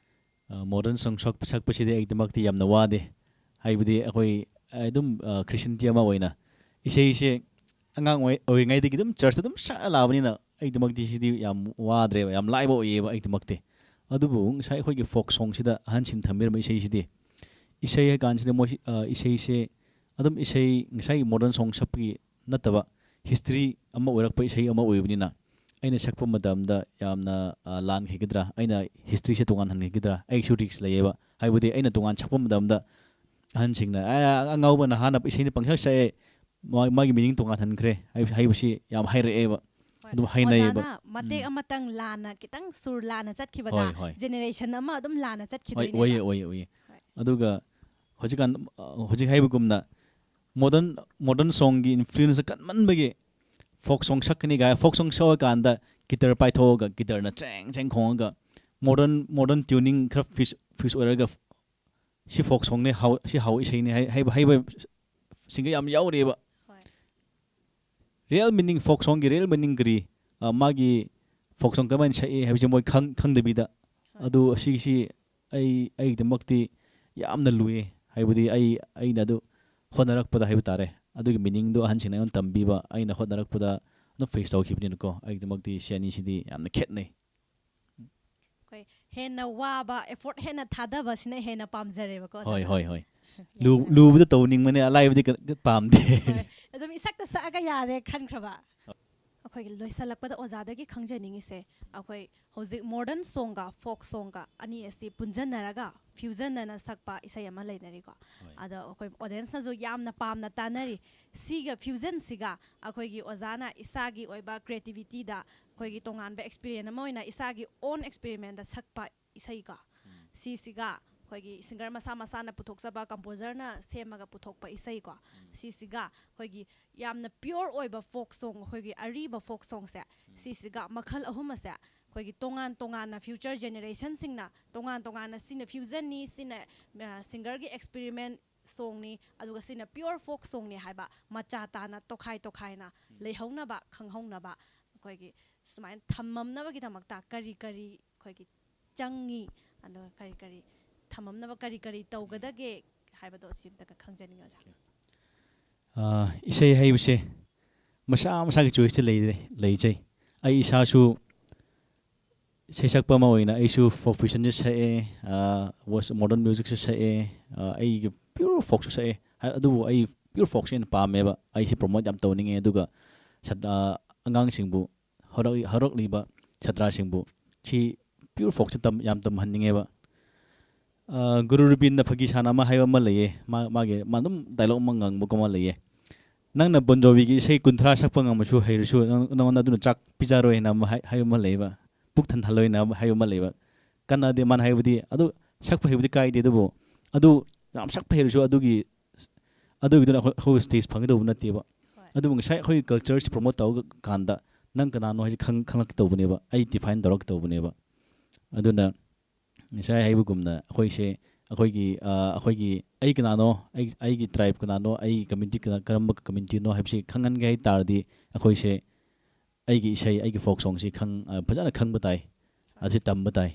ꯑ, ꯃꯣꯗꯔꯟ ꯁꯣꯡ ꯁꯛ- ꯁꯛꯄꯁꯤꯗꯤ ꯑꯩꯒꯤꯗꯃꯛꯇꯤ ꯌꯥꯝꯅ ꯋꯥꯗꯦ꯫ ꯍꯥꯏꯕꯗꯤ ꯑꯩꯈꯣꯏ, ꯑ, ꯑꯗꯨꯝ, ꯑ, ꯈ꯭ꯔꯤꯁꯇꯤꯌꯥꯟꯇꯤ ꯑꯃ ꯑꯣꯏꯅ ꯏꯁꯩꯁꯦ ꯑꯉꯥꯡ ꯑꯣꯏ- ꯑꯣꯏꯔꯤꯉꯩꯗꯒꯤ ꯑꯗꯨꯝ ꯆꯔꯆꯇ ꯑꯗꯨꯝ ꯁꯛꯑ ꯂꯥꯛꯑꯕꯅꯤꯅ ꯑꯩꯒꯤꯗꯃꯛꯇꯤ ꯁꯤꯗꯤ ꯌꯥꯝ ꯋꯥꯗ꯭ꯔꯦꯕ, ꯌꯥꯝ ꯂꯥꯏꯕ ꯑꯣꯏꯌꯦꯕ ꯑꯩꯒꯤꯗꯃꯛꯇꯤ꯫ ꯑꯗꯨꯕꯨ ꯉꯁꯥꯏ ꯑꯩꯈꯣꯏꯒꯤ ꯐꯣꯛ ꯁꯣꯡꯁꯤꯗ ꯑꯍꯟꯁꯤꯡꯅ ꯊꯝꯕꯤꯔꯝꯕ ꯏꯁꯩꯁꯤꯗꯤ, ꯏꯁꯩ ꯍꯥꯏ ꯀꯥꯟꯁꯤꯗ ꯃꯣꯏ, ꯑ, ꯏꯁꯩꯁꯦ ꯑꯗꯨꯝ ꯏꯁꯩ ꯉꯁꯥꯏꯒꯤ ꯃꯣꯗꯔꯟ ꯁꯣꯡ ꯁꯛꯄꯒꯤ ꯅꯠꯇꯕ ꯍꯤꯁꯇ꯭ꯔꯤ ꯑꯃ ꯑꯣꯏꯔꯛꯄ ꯏꯁꯩ ꯑꯃ ꯑꯣꯏꯕꯅꯤꯅ ꯑꯩꯅ ꯁꯛꯄ ꯃꯇꯝꯗ ꯌꯥꯝꯅ, ꯑ, ꯂꯥꯟꯈꯤꯒꯗ꯭ꯔꯥ, ꯑꯩꯅ historyꯁꯦ ꯇꯣꯉꯥꯟꯍꯟꯈꯤꯒꯗ꯭ꯔꯥ, ꯑꯩꯁꯨ risk ꯂꯩꯌꯦꯕ꯫ ꯍꯥꯏꯕꯗꯤ ꯑꯩꯅ ꯇꯣꯉꯥꯟ ꯁꯛꯄ ꯃꯇꯝꯗ ꯑꯍꯟꯁꯤꯡꯅ, "ꯑꯦ, ꯑꯉꯥꯎꯕ ꯅꯍꯥꯅ ꯏꯁꯩꯅ ꯄꯪꯁꯛ ꯁꯛꯑꯦ, ꯃꯥ-, ꯃꯥꯒꯤ meaning ꯇꯣꯉꯥꯟꯍꯟꯈ꯭ꯔꯦ" ꯍꯥꯏ-, ꯍꯥꯏꯕꯁꯤ ꯌꯥꯝ ꯍꯥꯏꯔꯛꯑꯦꯕ꯫ ꯍꯣꯏ꯫ ꯑꯗꯨꯝ ꯍꯥꯏꯅꯩꯌꯦꯕ꯫ ꯑꯣꯖꯥꯅ ꯃꯇꯦꯛ ꯎꯝ꯫ ꯑꯃꯇꯪ ꯂꯥꯟꯅ ꯈꯤꯇꯪ ꯁꯨꯔ ꯂꯥꯟꯅ ꯆꯠꯈꯤꯕꯗ ꯍꯣꯏ, ꯍꯣꯏ꯫ Generation ꯑꯃ ꯑꯗꯨꯝ ꯂꯥꯟꯅ ꯍꯣꯏ, ꯆꯠꯈꯤꯗꯣꯏꯅꯦꯕ꯫ ꯑꯣꯏꯌꯦ, ꯑꯣꯏꯌꯦ, ꯑꯣꯏꯌꯦ꯫ ꯍꯣꯏ꯫ ꯑꯗꯨꯒ ꯍꯧꯖꯤꯛꯀꯥꯟ, ꯑ, ꯍꯧꯖꯤꯛ ꯍꯥꯏꯕꯒꯨꯝꯅ modern, modern songꯒꯤ influence ꯀꯟꯃꯟꯕꯒꯤ folk song ꯁꯛꯀꯅꯤ ꯀꯥꯏ, folk song ꯁꯛꯑꯀꯥꯟꯗ guitar ꯄꯥꯏꯊꯣꯛꯑꯒ guitarꯅ ꯆꯦꯡ ꯆꯦꯡ ꯈꯣꯡꯉꯒ modern, modern tuning ꯈꯔ fuse, fuse ꯑꯣꯏꯔꯒ ꯁꯤ folk songꯅꯦ, ꯍꯥꯎ-, ꯁꯤ ꯍꯥꯎ ꯏꯁꯩꯅꯦ ꯍꯥꯏ-, ꯍꯩꯕ, ꯍꯩꯕ singer ꯌꯥꯝ ꯌꯥꯎꯔꯤꯑꯕ꯫ ꯍꯣꯏ꯫ Real meaning, folk songꯒꯤ real meaning ꯀꯔꯤ? ꯑ, ꯃꯥꯒꯤ folk song ꯀꯃꯥꯏꯅ ꯁꯛꯏ ꯍꯥꯏꯕꯁꯦ ꯃꯣꯏ ꯈꯪ-, ꯈꯪꯗꯕꯤꯗ꯫ ꯍꯣꯏ꯫ ꯑꯗꯨ ꯑꯁꯤꯒꯤꯁꯤ ꯑꯩ, ꯑꯩꯒꯤꯗꯃꯛꯇꯤ ꯌꯥꯝꯅ ꯂꯨꯏ꯫ ꯍꯥꯏꯕꯗꯤ ꯑꯩ, ꯑꯩꯅ ꯑꯗꯨ ꯍꯣꯠꯅꯔꯛꯄꯗ ꯍꯥꯏꯕ ꯇꯥꯔꯦ꯫ ꯑꯗꯨꯒꯤ meaningꯗꯣ ꯑꯍꯟꯁꯤꯡꯅ ꯑꯩꯉꯣꯟꯗ ꯇꯝꯕꯤꯕ, ꯑꯩꯅ ꯍꯣꯠꯅꯔꯛꯄꯗ ꯑꯗꯨꯝ face ꯇꯧꯈꯤꯕꯅꯤꯅꯀꯣ, ꯑꯩꯒꯤꯗꯃꯛꯇꯤ ꯁꯤ ꯑꯅꯤꯁꯤꯗꯤ ꯌꯥꯝꯅ ꯈꯦꯠꯅꯩ꯫ ꯑꯩꯈꯣꯏ ꯍꯦꯟꯅ ꯋꯥꯕ, effort ꯍꯦꯟꯅ ꯊꯥꯗꯕꯁꯤꯅ ꯍꯦꯟꯅ ꯄꯥꯝꯖꯔꯦꯕꯀꯣ, ꯍꯣꯏ, ꯑꯣꯖꯥ꯫ ꯍꯣꯏ, ꯍꯣꯏ꯫ ꯌꯥꯝ ꯂꯨ-, ꯅꯨꯡꯉꯥꯏ꯫ ꯂꯨꯕꯗ ꯇꯧꯅꯤꯡꯕꯅꯦ, ꯑꯂꯥꯏꯕꯗꯤ ꯀ-, ꯀ-, ꯄꯥꯝꯗꯦ꯫ ꯍꯣꯏ, ꯑꯗꯨꯝ ꯏꯁꯛꯇ ꯁꯛꯑꯒ ꯌꯥꯔꯦ ꯈꯟꯈ꯭ꯔꯕ꯫ ꯑꯩꯈꯣꯏꯒꯤ ꯂꯣꯏꯁꯤꯜꯂꯛꯄꯗ ꯑꯣꯖꯥꯗꯒꯤ ꯈꯪꯖꯅꯤꯡꯉꯤꯁꯦ, ꯑꯩꯈꯣꯏ ꯍꯧꯖꯤꯛ modern songꯒ folk songꯒ ꯑꯅꯤ ꯑꯁꯤ ꯄꯨꯟꯖꯟꯅꯔꯒ fusionꯅ ꯁꯛꯄ ꯏꯁꯩ ꯑꯃ ꯂꯩꯅꯔꯤꯀꯣ꯫ ꯍꯣꯏ꯫ ꯑꯗ ꯑꯩꯈꯣꯏ audienceꯅꯁꯨ ꯌꯥꯝꯅ ꯄꯥꯝꯅ ꯇꯥꯅꯔꯤ꯫ ꯁꯤꯒ fusionꯁꯤꯒ ꯑꯩꯈꯣꯏꯒꯤ ꯑꯣꯖꯥꯅ ꯏꯁꯥꯒꯤ ꯑꯣꯏꯕ creativityꯗ ꯑꯩꯈꯣꯏꯒꯤ ꯇꯣꯉꯥꯟꯕ experience ꯑꯃ ꯑꯣꯏꯅ ꯏꯁꯥꯒꯤ own experimentꯇ ꯁꯛꯄ ꯏꯁꯩꯀꯣ꯫ ꯎꯝ꯫ ꯁꯤꯁꯤꯒ ꯑꯩꯈꯣꯏꯒꯤ singer ꯃꯁꯥ ꯃꯁꯥꯅ ꯄꯨꯊꯣꯛꯆꯕ composerꯅ ꯁꯦꯝꯃꯒ ꯄꯨꯊꯣꯛꯄ ꯏꯁꯩꯀꯣ꯫ ꯎꯝ꯫ ꯁꯤꯁꯤꯒ ꯑꯩꯈꯣꯏꯒꯤ ꯌꯥꯝꯅ pure ꯑꯣꯏꯕ folk song, ꯑꯩꯈꯣꯏꯒꯤ ꯑꯔꯤꯕ folk songꯁꯦ, ꯎꯝ꯫ ꯁꯤꯁꯤꯒ ꯃꯈꯜ ꯑꯍꯨꯝ ꯑꯁꯦ ꯑꯩꯈꯣꯏꯒꯤ ꯇꯣꯉꯥꯟ ꯇꯣꯉꯥꯟꯅ future generationꯁꯤꯡꯅ ꯇꯣꯉꯥꯟ ꯇꯣꯉꯥꯟꯅ ꯁꯤꯅ fusionꯅꯤ, ꯁꯤꯅ, ꯑ, singerꯒꯤ experiment songꯅꯤ, ꯑꯗꯨꯒ ꯁꯤꯅ pure folk songꯅꯤ ꯍꯥꯏꯕ ꯃꯆꯥ ꯇꯥꯅ ꯇꯣꯈꯥꯏ ꯇꯣꯈꯥꯏꯅ ꯎꯝ꯫ ꯂꯩꯍꯧꯅꯕ, ꯈꯪꯍꯧꯅꯕ ꯑꯩꯈꯣꯏꯒꯤ ꯁꯨꯃꯥꯏꯅ ꯊꯝꯃꯝꯅꯕꯒꯤꯗꯃꯛꯇ ꯀꯔꯤ ꯀꯔꯤ ꯑꯩꯈꯣꯏꯒꯤ ꯆꯪꯉꯤ, ꯑꯗꯨꯒ ꯀꯔꯤ ꯀꯔꯤ ꯊꯝꯃꯝꯅꯕ ꯀꯔꯤ ꯀꯔꯤ ꯇꯧꯒꯗꯒꯦ ꯍꯥꯏꯕꯗꯣ ꯁꯤ ꯑꯝꯇꯒ ꯈꯪꯖꯅꯤꯡꯉꯤ, ꯑꯣꯖꯥ꯫ ꯑ, ꯏꯁꯩ ꯍꯥꯏꯕꯁꯦ ꯃꯁꯥ ꯃꯁꯥꯒꯤ choiceꯇ ꯂꯩꯔꯦ, ꯂꯩꯖꯩ꯫ ꯑꯩ ꯏꯁꯥꯁꯨ ꯏꯁꯩ ꯁꯛꯄ ꯑꯃ ꯑꯣꯏꯅ ꯑꯩꯁꯨ folk fusionꯁꯦ ꯁꯛꯑꯦ, ꯑ, wes-, modern musicꯁꯦ ꯁꯛꯑꯦ, ꯑ, ꯑꯩꯒꯤ pure folkꯁꯨ ꯁꯛꯑꯦ꯫ ꯍꯥꯏ-, ꯑꯗꯨꯕꯨ ꯑꯩ pure folkꯁꯦ ꯍꯦꯟꯅ ꯄꯥꯝꯃꯦꯕ꯫ ꯑꯩꯁꯦ promote ꯌꯥꯝ ꯇꯧꯅꯤꯡꯉꯦ꯫ ꯑꯗꯨꯒ ꯁꯠ-, ꯑ, ꯑꯉꯥꯡꯁꯤꯡꯕꯨ ꯍꯧꯔꯛ-, ꯍꯧꯔꯛꯂꯤꯕ ꯁꯥꯇ꯭ꯔꯁꯤꯡꯕꯨ ꯁꯤ pure folkꯁꯦ ꯇꯝ-, ꯌꯥꯝ ꯇꯝꯍꯟꯅꯤꯡꯉꯦꯕ꯫ ꯑ, ꯒꯨꯔꯨ ꯔꯨꯕꯤꯟꯅ ꯐꯥꯒꯤ ꯁꯥꯟꯅ ꯑꯃ ꯍꯥꯏꯕ ꯑꯃ ꯂꯩꯌꯦ꯫ ꯃꯥ-, ꯃꯥꯒꯤ, ꯃꯥ ꯑꯗꯨꯝ dialogue ꯑꯃ ꯉꯥꯡꯕꯀꯣ ꯑꯃ ꯂꯩꯌꯦ꯫ "ꯅꯪꯅ ꯕꯣꯟ ꯖꯣꯕꯤꯒꯤ ꯏꯁꯩ ꯀꯨꯟꯊ꯭ꯔꯥ ꯁꯛꯄ ꯉꯝꯃꯁꯨ ꯍꯩꯔꯁꯨ ꯅꯪ-, ꯅꯉꯣꯟꯗ ꯑꯗꯨꯅ ꯆꯥꯛ ꯄꯤꯖꯔꯣꯏ" ꯍꯥꯏꯅ ꯑꯃ ꯍꯥꯏ-, ꯍꯥꯏꯕ ꯑꯃ ꯂꯩꯌꯦꯕ꯫ "ꯄꯨꯛ ꯊꯟꯍꯜꯂꯣꯏ" ꯍꯥꯏꯅ ꯑꯃ ꯍꯥꯏꯕ ꯑꯃ ꯂꯩꯌꯦꯕ꯫ ꯀꯥꯟꯅꯗꯦ ꯃꯥꯅ ꯍꯥꯏꯕꯗꯤ꯫ ꯑꯗꯨ ꯁꯛꯄ ꯍꯩꯕꯗꯤ ꯀꯥꯏꯗꯦ, ꯑꯗꯨꯕꯨ ꯑꯗꯨ ꯌꯥꯝ ꯁꯛꯄ ꯍꯩꯔꯁꯨ ꯑꯗꯨꯒꯤ, ꯑꯗꯨꯒꯤꯗꯨꯅ ꯑꯩꯈꯣꯏ, ꯑꯩꯈꯣꯏ stage ꯐꯪꯒꯗꯧꯕ ꯅꯠꯇꯦꯕ꯫ ꯍꯣꯏ꯫ ꯑꯗꯨꯕꯨ ꯉꯁꯥꯏ ꯑꯩꯈꯣꯏꯒꯤ cultureꯁꯤ promote ꯇꯧꯕ ꯀꯥꯟꯗ ꯅꯪ ꯀꯅꯥꯅꯣ ꯍꯥꯏꯁꯦ ꯈꯪ-, ꯈꯪꯂꯛꯀꯗꯧꯕꯅꯦꯕ꯫ ꯑꯩ define ꯇꯧꯔꯛꯀꯗꯧꯕꯅꯦꯕ꯫ ꯑꯗꯨꯅ ꯉꯁꯥꯏ ꯍꯥꯏꯕꯒꯨꯝꯅ ꯑꯩꯈꯣꯏꯁꯦ, ꯑꯩꯈꯣꯏꯒꯤ, ꯑ, ꯑꯩꯈꯣꯏꯒꯤ, ꯑꯩ ꯀꯅꯥꯅꯣ, ꯑꯩ, ꯑꯩꯒꯤ tribe ꯀꯅꯥꯅꯣ, ꯑꯩꯒꯤ community ꯀꯅꯥ-, ꯀꯔꯝꯕ communityꯅꯣ ꯍꯥꯏꯕꯁꯤ ꯈꯪꯍꯟꯒꯦ ꯍꯥꯏ ꯇꯥꯔꯗꯤ ꯑꯩꯈꯣꯏꯁꯦ ꯑꯩꯒꯤ ꯏꯁꯩ, ꯑꯩꯒꯤ folk songꯁꯤ ꯈꯪ-, ꯑ, ꯐꯖꯅ ꯈꯪꯕ ꯇꯥꯏ꯫ ꯑꯁꯤ ꯇꯝꯕ ꯇꯥꯏ꯫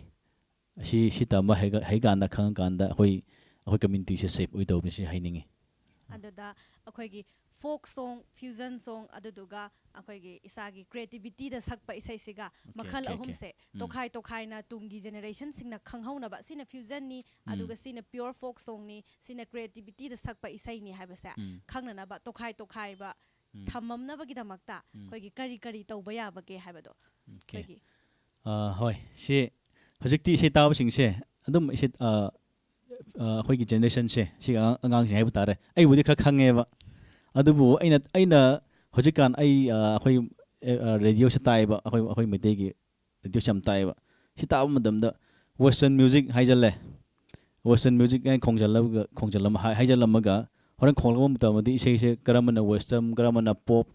ꯑꯁꯤ, ꯁꯤ ꯇꯝꯕ ꯍꯩꯒ-, ꯍꯩꯀꯥꯟꯗ, ꯈꯪꯉꯀꯥꯟꯗ ꯑꯩꯈꯣꯏ, ꯑꯩꯈꯣꯏ communityꯁꯦ safe ꯑꯣꯏꯗꯧꯕꯅꯤ ꯁꯤ ꯍꯥꯏꯅꯤꯡꯉꯤ꯫ ꯑꯗꯨꯗ ꯑꯩꯈꯣꯏꯒꯤ folk song, fusion song, ꯑꯗꯨꯗꯨꯒ ꯑꯩꯈꯣꯏꯒꯤ ꯏꯁꯥꯒꯤ creativityꯗ ꯁꯛꯄ ꯏꯁꯩꯁꯤꯒ OK, ꯃꯈꯜ OK, OK. ꯑꯍꯨꯝꯁꯦ ꯎꯝ꯫ ꯇꯣꯈꯥꯏ ꯇꯣꯈꯥꯏꯅ ꯇꯨꯡꯒꯤ generationꯁꯤꯡꯅ ꯈꯪꯍꯧꯅꯕ, ꯁꯤꯅ fusionꯅꯤ, ꯎꯝ꯫ ꯑꯗꯨꯒ ꯁꯤꯅ pure folk songꯅꯤ, ꯁꯤꯅ creativityꯗ ꯁꯛꯄ ꯏꯁꯩꯅꯤ ꯍꯥꯏꯕꯁꯦ ꯎꯝ꯫ ꯈꯪꯅꯅꯕ ꯇꯣꯈꯥꯏ ꯇꯣꯈꯥꯏꯕ ꯎꯝ꯫ ꯊꯝꯃꯝꯅꯕꯒꯤꯗꯃꯛꯇ ꯎꯝ꯫ ꯑꯩꯈꯣꯏꯒꯤ ꯀꯔꯤ ꯀꯔꯤ ꯇꯧꯕ ꯌꯥꯕꯒꯦ ꯍꯥꯏꯕꯗꯣ OK꯫ ꯑꯩꯈꯣꯏꯒꯤ ꯑ, ꯍꯣꯏ, ꯁꯤ ꯍꯧꯖꯤꯛꯇꯤ ꯏꯁꯩ ꯇꯥꯕꯁꯤꯡꯁꯦ ꯑꯗꯨꯝ ꯏꯁꯩ, ꯑ, ꯑ, ꯑꯩꯈꯣꯏꯒꯤ generationꯁꯦ, ꯁꯤ ꯑꯉꯥꯡ-, ꯑꯉꯥꯡꯁꯤꯡ ꯍꯥꯏꯕ ꯇꯥꯔꯦ, ꯑꯩꯕꯨꯗꯤ ꯈꯔ ꯈꯪꯉꯦꯕ꯫ ꯑꯗꯨꯕꯨ ꯑꯩꯅ, ꯑꯩꯅ ꯍꯧꯖꯤꯛꯀꯥꯟ ꯑꯩ, ꯑ, ꯑꯩꯈꯣꯏ, ꯑ, ꯑ, radioꯁꯦ ꯇꯥꯏꯌꯦꯕ, ꯑꯩꯈꯣꯏ, ꯑꯩꯈꯣꯏ ꯃꯩꯇꯩꯒꯤ radioꯁꯦ ꯌꯥꯝ ꯇꯥꯏꯌꯦꯕ꯫ ꯁꯤ ꯇꯥꯕ ꯃꯇꯝꯗ western music ꯍꯥꯏꯖꯜꯂꯦ, western music ꯍꯥꯏꯅ ꯈꯣꯡꯖꯜꯂꯒ, ꯈꯣꯡꯖꯜꯂꯝ-, ꯍꯥꯏ-, ꯍꯥꯏꯖꯜꯂꯝꯃꯒ ꯍꯣꯔꯦꯟ ꯈꯣꯡꯂꯛꯄ ꯃꯇꯝꯗꯗꯤ ꯏꯁꯩꯁꯦ ꯀꯔꯝꯕꯅ western, ꯀꯔꯝꯕꯅ pop,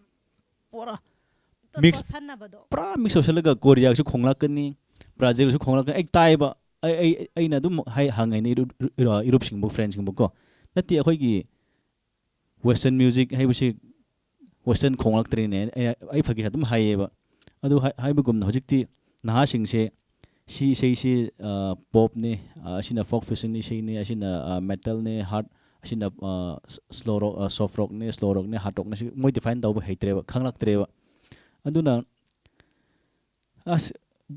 ꯄꯨꯔꯥ ꯇꯣ-, mix, ꯇꯣꯠꯁꯟꯅꯕꯗꯣ꯫ ꯄꯨꯔꯥ mix ꯇꯧꯁꯜꯂꯒ ꯀꯣꯔꯤꯌꯥꯒꯤꯁꯨ ꯈꯣꯡꯂꯛꯀꯅꯤ, ꯕ꯭ꯔꯥꯖꯤꯜꯁꯨ ꯈꯣꯡꯂꯛꯀꯅꯤ꯫ ꯑꯩ ꯇꯥꯏꯕ, ꯑꯩ, ꯑꯩ, ꯑꯩꯅ ꯑꯗꯨꯝ ꯍꯥꯏ-, ꯍꯪꯉꯤꯅꯦ ꯏꯔꯨꯞ-, ꯏꯔꯨꯞ-, ꯏꯔꯨꯞꯁꯤꯡꯕꯨ, friendꯁꯤꯡꯕꯨꯀꯣ꯫ "ꯅꯠꯇꯦ, ꯑꯩꯈꯣꯏꯒꯤ western music ꯍꯥꯏꯕꯁꯤ western ꯈꯣꯡꯂꯛꯇ꯭ꯔꯦꯅꯦ", ꯑꯩ, ꯑꯩ ꯐꯥꯒꯤ ꯑꯗꯨꯝ ꯍꯥꯏꯌꯦꯕ꯫ ꯑꯗꯨ ꯍꯥꯏ-, ꯍꯥꯏꯕꯒꯨꯝꯅ ꯍꯧꯖꯤꯛꯇꯤ ꯅꯍꯥꯁꯤꯡꯁꯦ ꯁꯤ ꯏꯁꯩꯁꯤ, ꯑ, popꯅꯤ, ꯑ, ꯑꯁꯤꯅ folk fusion ꯏꯁꯩꯅꯤ, ꯑꯁꯤꯅ, ꯑ, metalꯅꯤ, hard, ꯑꯁꯤꯅ, ꯑ, s-, slow rock, ꯑ, soft rockꯅꯤ, slow rockꯅꯤ, hard rockꯅꯤ, ꯁꯤ ꯃꯣꯏ define ꯇꯧꯕ ꯍꯩꯇ꯭ꯔꯦꯕ, ꯈꯪꯂꯛꯇ꯭ꯔꯦꯕ꯫ ꯑꯗꯨꯅ ꯑꯁ,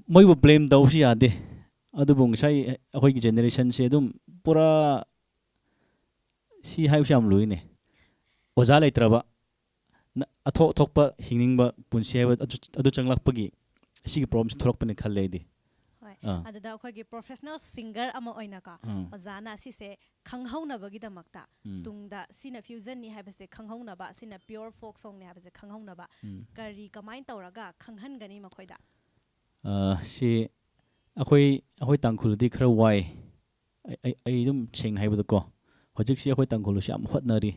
ꯃꯣꯏꯕꯨ blame ꯇꯧꯕꯁꯨ ꯌꯥꯗꯦ꯫ ꯑꯗꯨꯕꯨ ꯉꯁꯥꯏ ꯑꯩꯈꯣꯏꯒꯤ generationꯁꯦ ꯑꯗꯨꯝ ꯄꯨꯔꯥ, ꯁꯤ ꯍꯥꯏꯕꯁꯤ ꯌꯥꯝ ꯂꯨꯏꯅꯦ꯫ ꯑꯣꯖꯥ ꯂꯩꯇ꯭ꯔꯕ, ꯑꯊꯣꯛ ꯑꯊꯣꯛꯄ ꯍꯤꯡꯅꯤꯡꯕ ꯄꯨꯟꯁꯤ ꯍꯥꯏꯕ ꯑꯗꯨ, ꯑꯗꯨ ꯆꯪꯂꯛꯄꯒꯤ ꯑꯁꯤꯒꯤ ꯄ꯭ꯔꯣꯕ꯭ꯂꯦꯝꯁꯤ ꯊꯣꯛꯂꯛꯄꯅꯤ ꯈꯜꯂꯦ ꯑꯩꯗꯤ꯫ ꯍꯣꯏ꯫ ꯑꯥ꯫ ꯑꯗꯨꯗ ꯑꯩꯈꯣꯏꯒꯤ ꯄ꯭ꯔꯣꯐꯦꯁꯅꯦꯜ ꯁꯤꯡꯒꯔ ꯑꯃ ꯑꯣꯏꯅꯀꯣ, ꯎꯝ꯫ ꯑꯣꯖꯥꯅ ꯁꯤꯁꯦ ꯈꯪꯍꯧꯅꯕꯒꯤꯗꯃꯛꯇ, ꯎꯝ꯫ ꯇꯨꯡꯗ ꯁꯤꯅ ꯐ꯭ꯌꯨꯖꯟꯅꯤ ꯍꯥꯏꯕꯁꯦ ꯈꯪꯍꯧꯅꯕ, ꯁꯤꯅ ꯄꯤꯌꯣꯔ ꯐꯣꯛ ꯁꯣꯡꯅꯤ ꯍꯥꯏꯕꯁꯦ ꯈꯪꯍꯧꯅꯕ, ꯎꯝ꯫ ꯀꯔꯤ, ꯀꯃꯥꯏꯅ ꯇꯧꯔꯒ ꯈꯪꯍꯟꯒꯅꯤ ꯃꯈꯣꯏꯗ? ꯑ, ꯁꯤ ꯑꯩꯈꯣꯏ, ꯑꯩꯈꯣꯏ ꯇꯥꯡꯈꯨꯜꯗꯤ ꯈꯔ ꯋꯥꯏ꯫ ꯑꯩ, ꯑꯩ, ꯑꯩ ꯑꯗꯨꯝ ꯁꯦꯡꯅ ꯍꯥꯏꯕꯗꯀꯣ, ꯍꯧꯖꯤꯛꯁꯤ ꯑꯩꯈꯣꯏ ꯇꯥꯡꯈꯨꯜꯁꯨ ꯌꯥꯝ ꯍꯣꯠꯅꯔꯤ꯫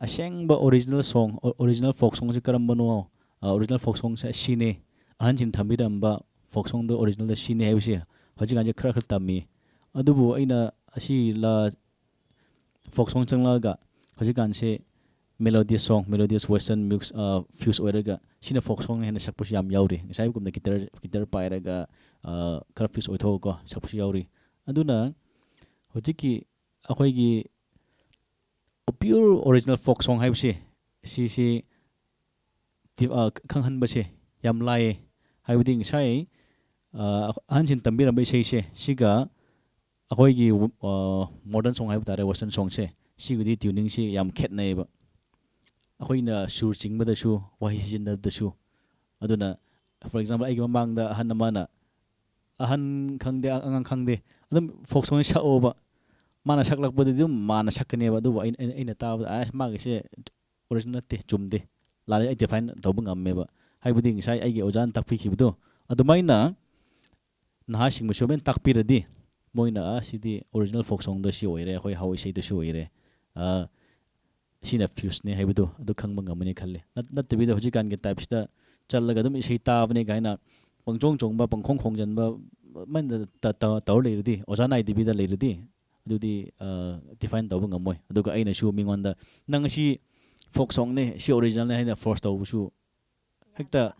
ꯑꯁꯦꯡꯕ ꯑꯣꯔꯤꯖꯤꯅꯦꯜ ꯁꯣꯡ, ꯑꯣ-, ꯑꯣꯔꯤꯖꯤꯅꯦꯜ ꯐꯣꯛ ꯁꯣꯡꯁꯦ ꯀꯔꯝꯕꯅꯣ? ꯑ, ꯑꯣꯔꯤꯖꯤꯅꯦꯜ ꯐꯣꯛ ꯁꯣꯡꯁꯦ ꯑꯁꯤꯅꯦ, ꯑꯍꯟꯁꯤꯡꯅ ꯊꯝꯕꯤꯔꯝꯕ ꯐꯣꯛ ꯁꯣꯡꯗꯣ ꯑꯣꯔꯤꯖꯤꯅꯦꯜꯗ ꯁꯤꯅꯦ ꯍꯥꯏꯕꯁꯦ ꯍꯧꯖꯤꯛꯀꯥꯟꯁꯦ ꯈꯔ ꯈꯔ ꯇꯝꯃꯤ꯫ ꯑꯗꯨꯕꯨ ꯑꯩꯅ ꯑꯁꯤ ꯂ-, ꯐꯣꯛ ꯁꯣꯡ ꯆꯪꯂꯛꯑꯒ ꯍꯧꯖꯤꯛꯀꯥꯟꯁꯦ ꯃꯦꯂꯣꯗꯤꯌꯁ ꯁꯣꯡ, ꯃꯦꯂꯣꯗꯤꯌꯁ ꯋꯦꯁꯇꯔꯟ ꯃ꯭ꯌꯨꯖꯤꯛ, ꯑ, ꯐ꯭ꯌꯨꯁ ꯑꯣꯏꯔꯒ ꯁꯤꯅ ꯐꯣꯛ ꯁꯣꯡ ꯍꯦꯟꯅ ꯁꯛꯄꯁꯨ ꯌꯥꯝ ꯌꯥꯎꯔꯤ꯫ ꯉꯁꯥꯏꯒꯨꯝꯅ ꯒꯤꯇꯔ, ꯒꯤꯇꯔ ꯄꯥꯏꯔꯒ, ꯑ, ꯈꯔ ꯐ꯭ꯌꯨꯁ ꯑꯣꯏꯊꯣꯛꯑꯒꯀꯣ ꯁꯛꯄꯁꯨ ꯌꯥꯎꯔꯤ꯫ ꯑꯗꯨꯅ ꯍꯧꯖꯤꯛꯀꯤ ꯑꯩꯈꯣꯏꯒꯤ ꯄꯤꯌꯣꯔ ꯑꯣꯔꯤꯖꯤꯅꯦꯜ ꯐꯣꯛ ꯁꯣꯡ ꯍꯥꯏꯕꯁꯤ, ꯁꯤꯁꯤ ꯗꯤ-, ꯑ, ꯈꯪꯍꯟꯕꯁꯦ ꯌꯥꯝ ꯂꯥꯏꯌꯦ꯫ ꯍꯥꯏꯕꯗꯤ ꯉꯁꯥꯏ, ꯑ, ꯑꯍꯟꯁꯤꯡ ꯇꯝꯕꯤꯔꯝꯕ ꯏꯁꯩꯁꯦ ꯁꯤꯒ ꯑꯩꯈꯣꯏꯒꯤ, ꯑ, ꯃꯣꯗꯔꯟ ꯁꯣꯡ ꯍꯥꯏꯕ ꯇꯥꯔꯦ, ꯋꯦꯁꯇꯔꯟ ꯁꯣꯡꯁꯦ, ꯁꯤꯒꯤꯗꯤ ꯇ꯭ꯌꯨꯅꯤꯡꯁꯤ ꯌꯥꯝ ꯈꯦꯠꯅꯩꯌꯦꯕ꯫ ꯑꯩꯈꯣꯏꯅ ꯁꯨꯔ ꯆꯤꯡꯕꯗꯁꯨ, ꯋꯥꯍꯩ ꯁꯤꯖꯤꯟꯅꯕꯗꯁꯨ꯫ ꯑꯗꯨꯅ, for example, ꯑꯩꯒꯤ ꯃꯃꯥꯡꯗ ꯑꯍꯟ ꯑꯃꯅ, ꯑꯍꯟ ꯈꯪꯗꯦ, ꯑꯉꯥꯡ ꯈꯪꯗꯦ, ꯑꯗꯨꯝ ꯐꯣꯛ ꯁꯣꯡꯁꯦ ꯁꯛꯑꯣꯕ, ꯃꯥꯅ ꯁꯛꯂꯛꯄꯗꯗꯤ ꯑꯗꯨꯝ ꯃꯥꯅ ꯁꯛꯀꯅꯦꯕ꯫ ꯑꯗꯨꯕꯨ ꯑꯩꯅ, ꯑꯩꯅ, ꯑꯩꯅ ꯇꯥꯕꯗ, "ꯑꯁ, ꯃꯥꯒꯤꯁꯦ ꯑꯣꯔꯤꯖꯤꯅꯦꯜ ꯅꯠꯇꯦ, ꯆꯨꯝꯗꯦ, ꯂꯥꯜꯂꯦ", ꯑꯩ ꯗꯤꯐꯥꯏꯟ ꯇꯧꯕ ꯉꯝꯃꯦꯕ꯫ ꯍꯥꯏꯕꯗꯤ ꯉꯁꯥꯏ ꯑꯩꯒꯤ ꯑꯣꯖꯥꯅ ꯇꯥꯛꯄꯤꯈꯤꯕꯗꯣ ꯑꯗꯨꯃꯥꯏꯅ ꯅꯍꯥꯁꯤꯡꯕꯨꯁꯨ ꯂꯣꯏꯅ ꯇꯥꯛꯄꯤꯔꯗꯤ, ꯃꯣꯏꯅ, "ꯑ, ꯁꯤꯗꯤ ꯑꯣꯔꯤꯖꯤꯅꯦꯜ ꯐꯣꯛ ꯁꯣꯡꯗꯣ ꯁꯤ ꯑꯣꯏꯔꯦ, ꯑꯩꯈꯣꯏ ꯍꯧ ꯏꯁꯩꯗꯁꯨ ꯑꯣꯏꯔꯦ, ꯑ, ꯁꯤꯅ ꯐ꯭ꯌꯨꯁꯅꯦ" ꯍꯥꯏꯕꯗꯣ ꯑꯗꯨ ꯈꯪꯕ ꯉꯝꯃꯅꯤ ꯈꯜꯂꯤ꯫ ꯅꯠ-, ꯅꯠꯇꯕꯤꯗ ꯍꯧꯖꯤꯛꯀꯥꯟꯒꯤ ꯇꯥꯏꯞꯁꯤꯗ ꯆꯠꯂꯒ ꯑꯗꯨꯝ ꯏꯁꯩ ꯇꯥꯕꯅꯦ ꯀꯥꯏꯅ ꯄꯪꯆꯣꯡ ꯆꯣꯡꯕ, ꯄꯪꯈꯣꯡ ꯈꯣꯡꯖꯟꯕ ꯑꯗꯨꯃꯥꯏꯅ ꯇ-, ꯇ-, ꯇꯧꯔ ꯂꯩꯔꯗꯤ, ꯑꯣꯖꯥ ꯅꯥꯏꯗꯕꯤꯗ ꯂꯩꯔꯗꯤ, ꯑꯗꯨꯗꯤ, ꯑ, ꯗꯤꯐꯥꯏꯟ ꯇꯧꯕ ꯉꯝꯃꯣꯏ꯫ ꯑꯗꯨꯒ ꯑꯩꯅꯁꯨ ꯃꯤꯉꯣꯟꯗ, "ꯅꯪ ꯑꯁꯤ ꯐꯣꯛ ꯁꯣꯡꯅꯦ, ꯁꯤ ꯑꯣꯔꯤꯖꯤꯅꯦꯜꯅꯦ" ꯍꯥꯏꯅ ꯐꯣꯔꯁ ꯇꯧꯕꯁꯨ ꯍꯦꯛꯇ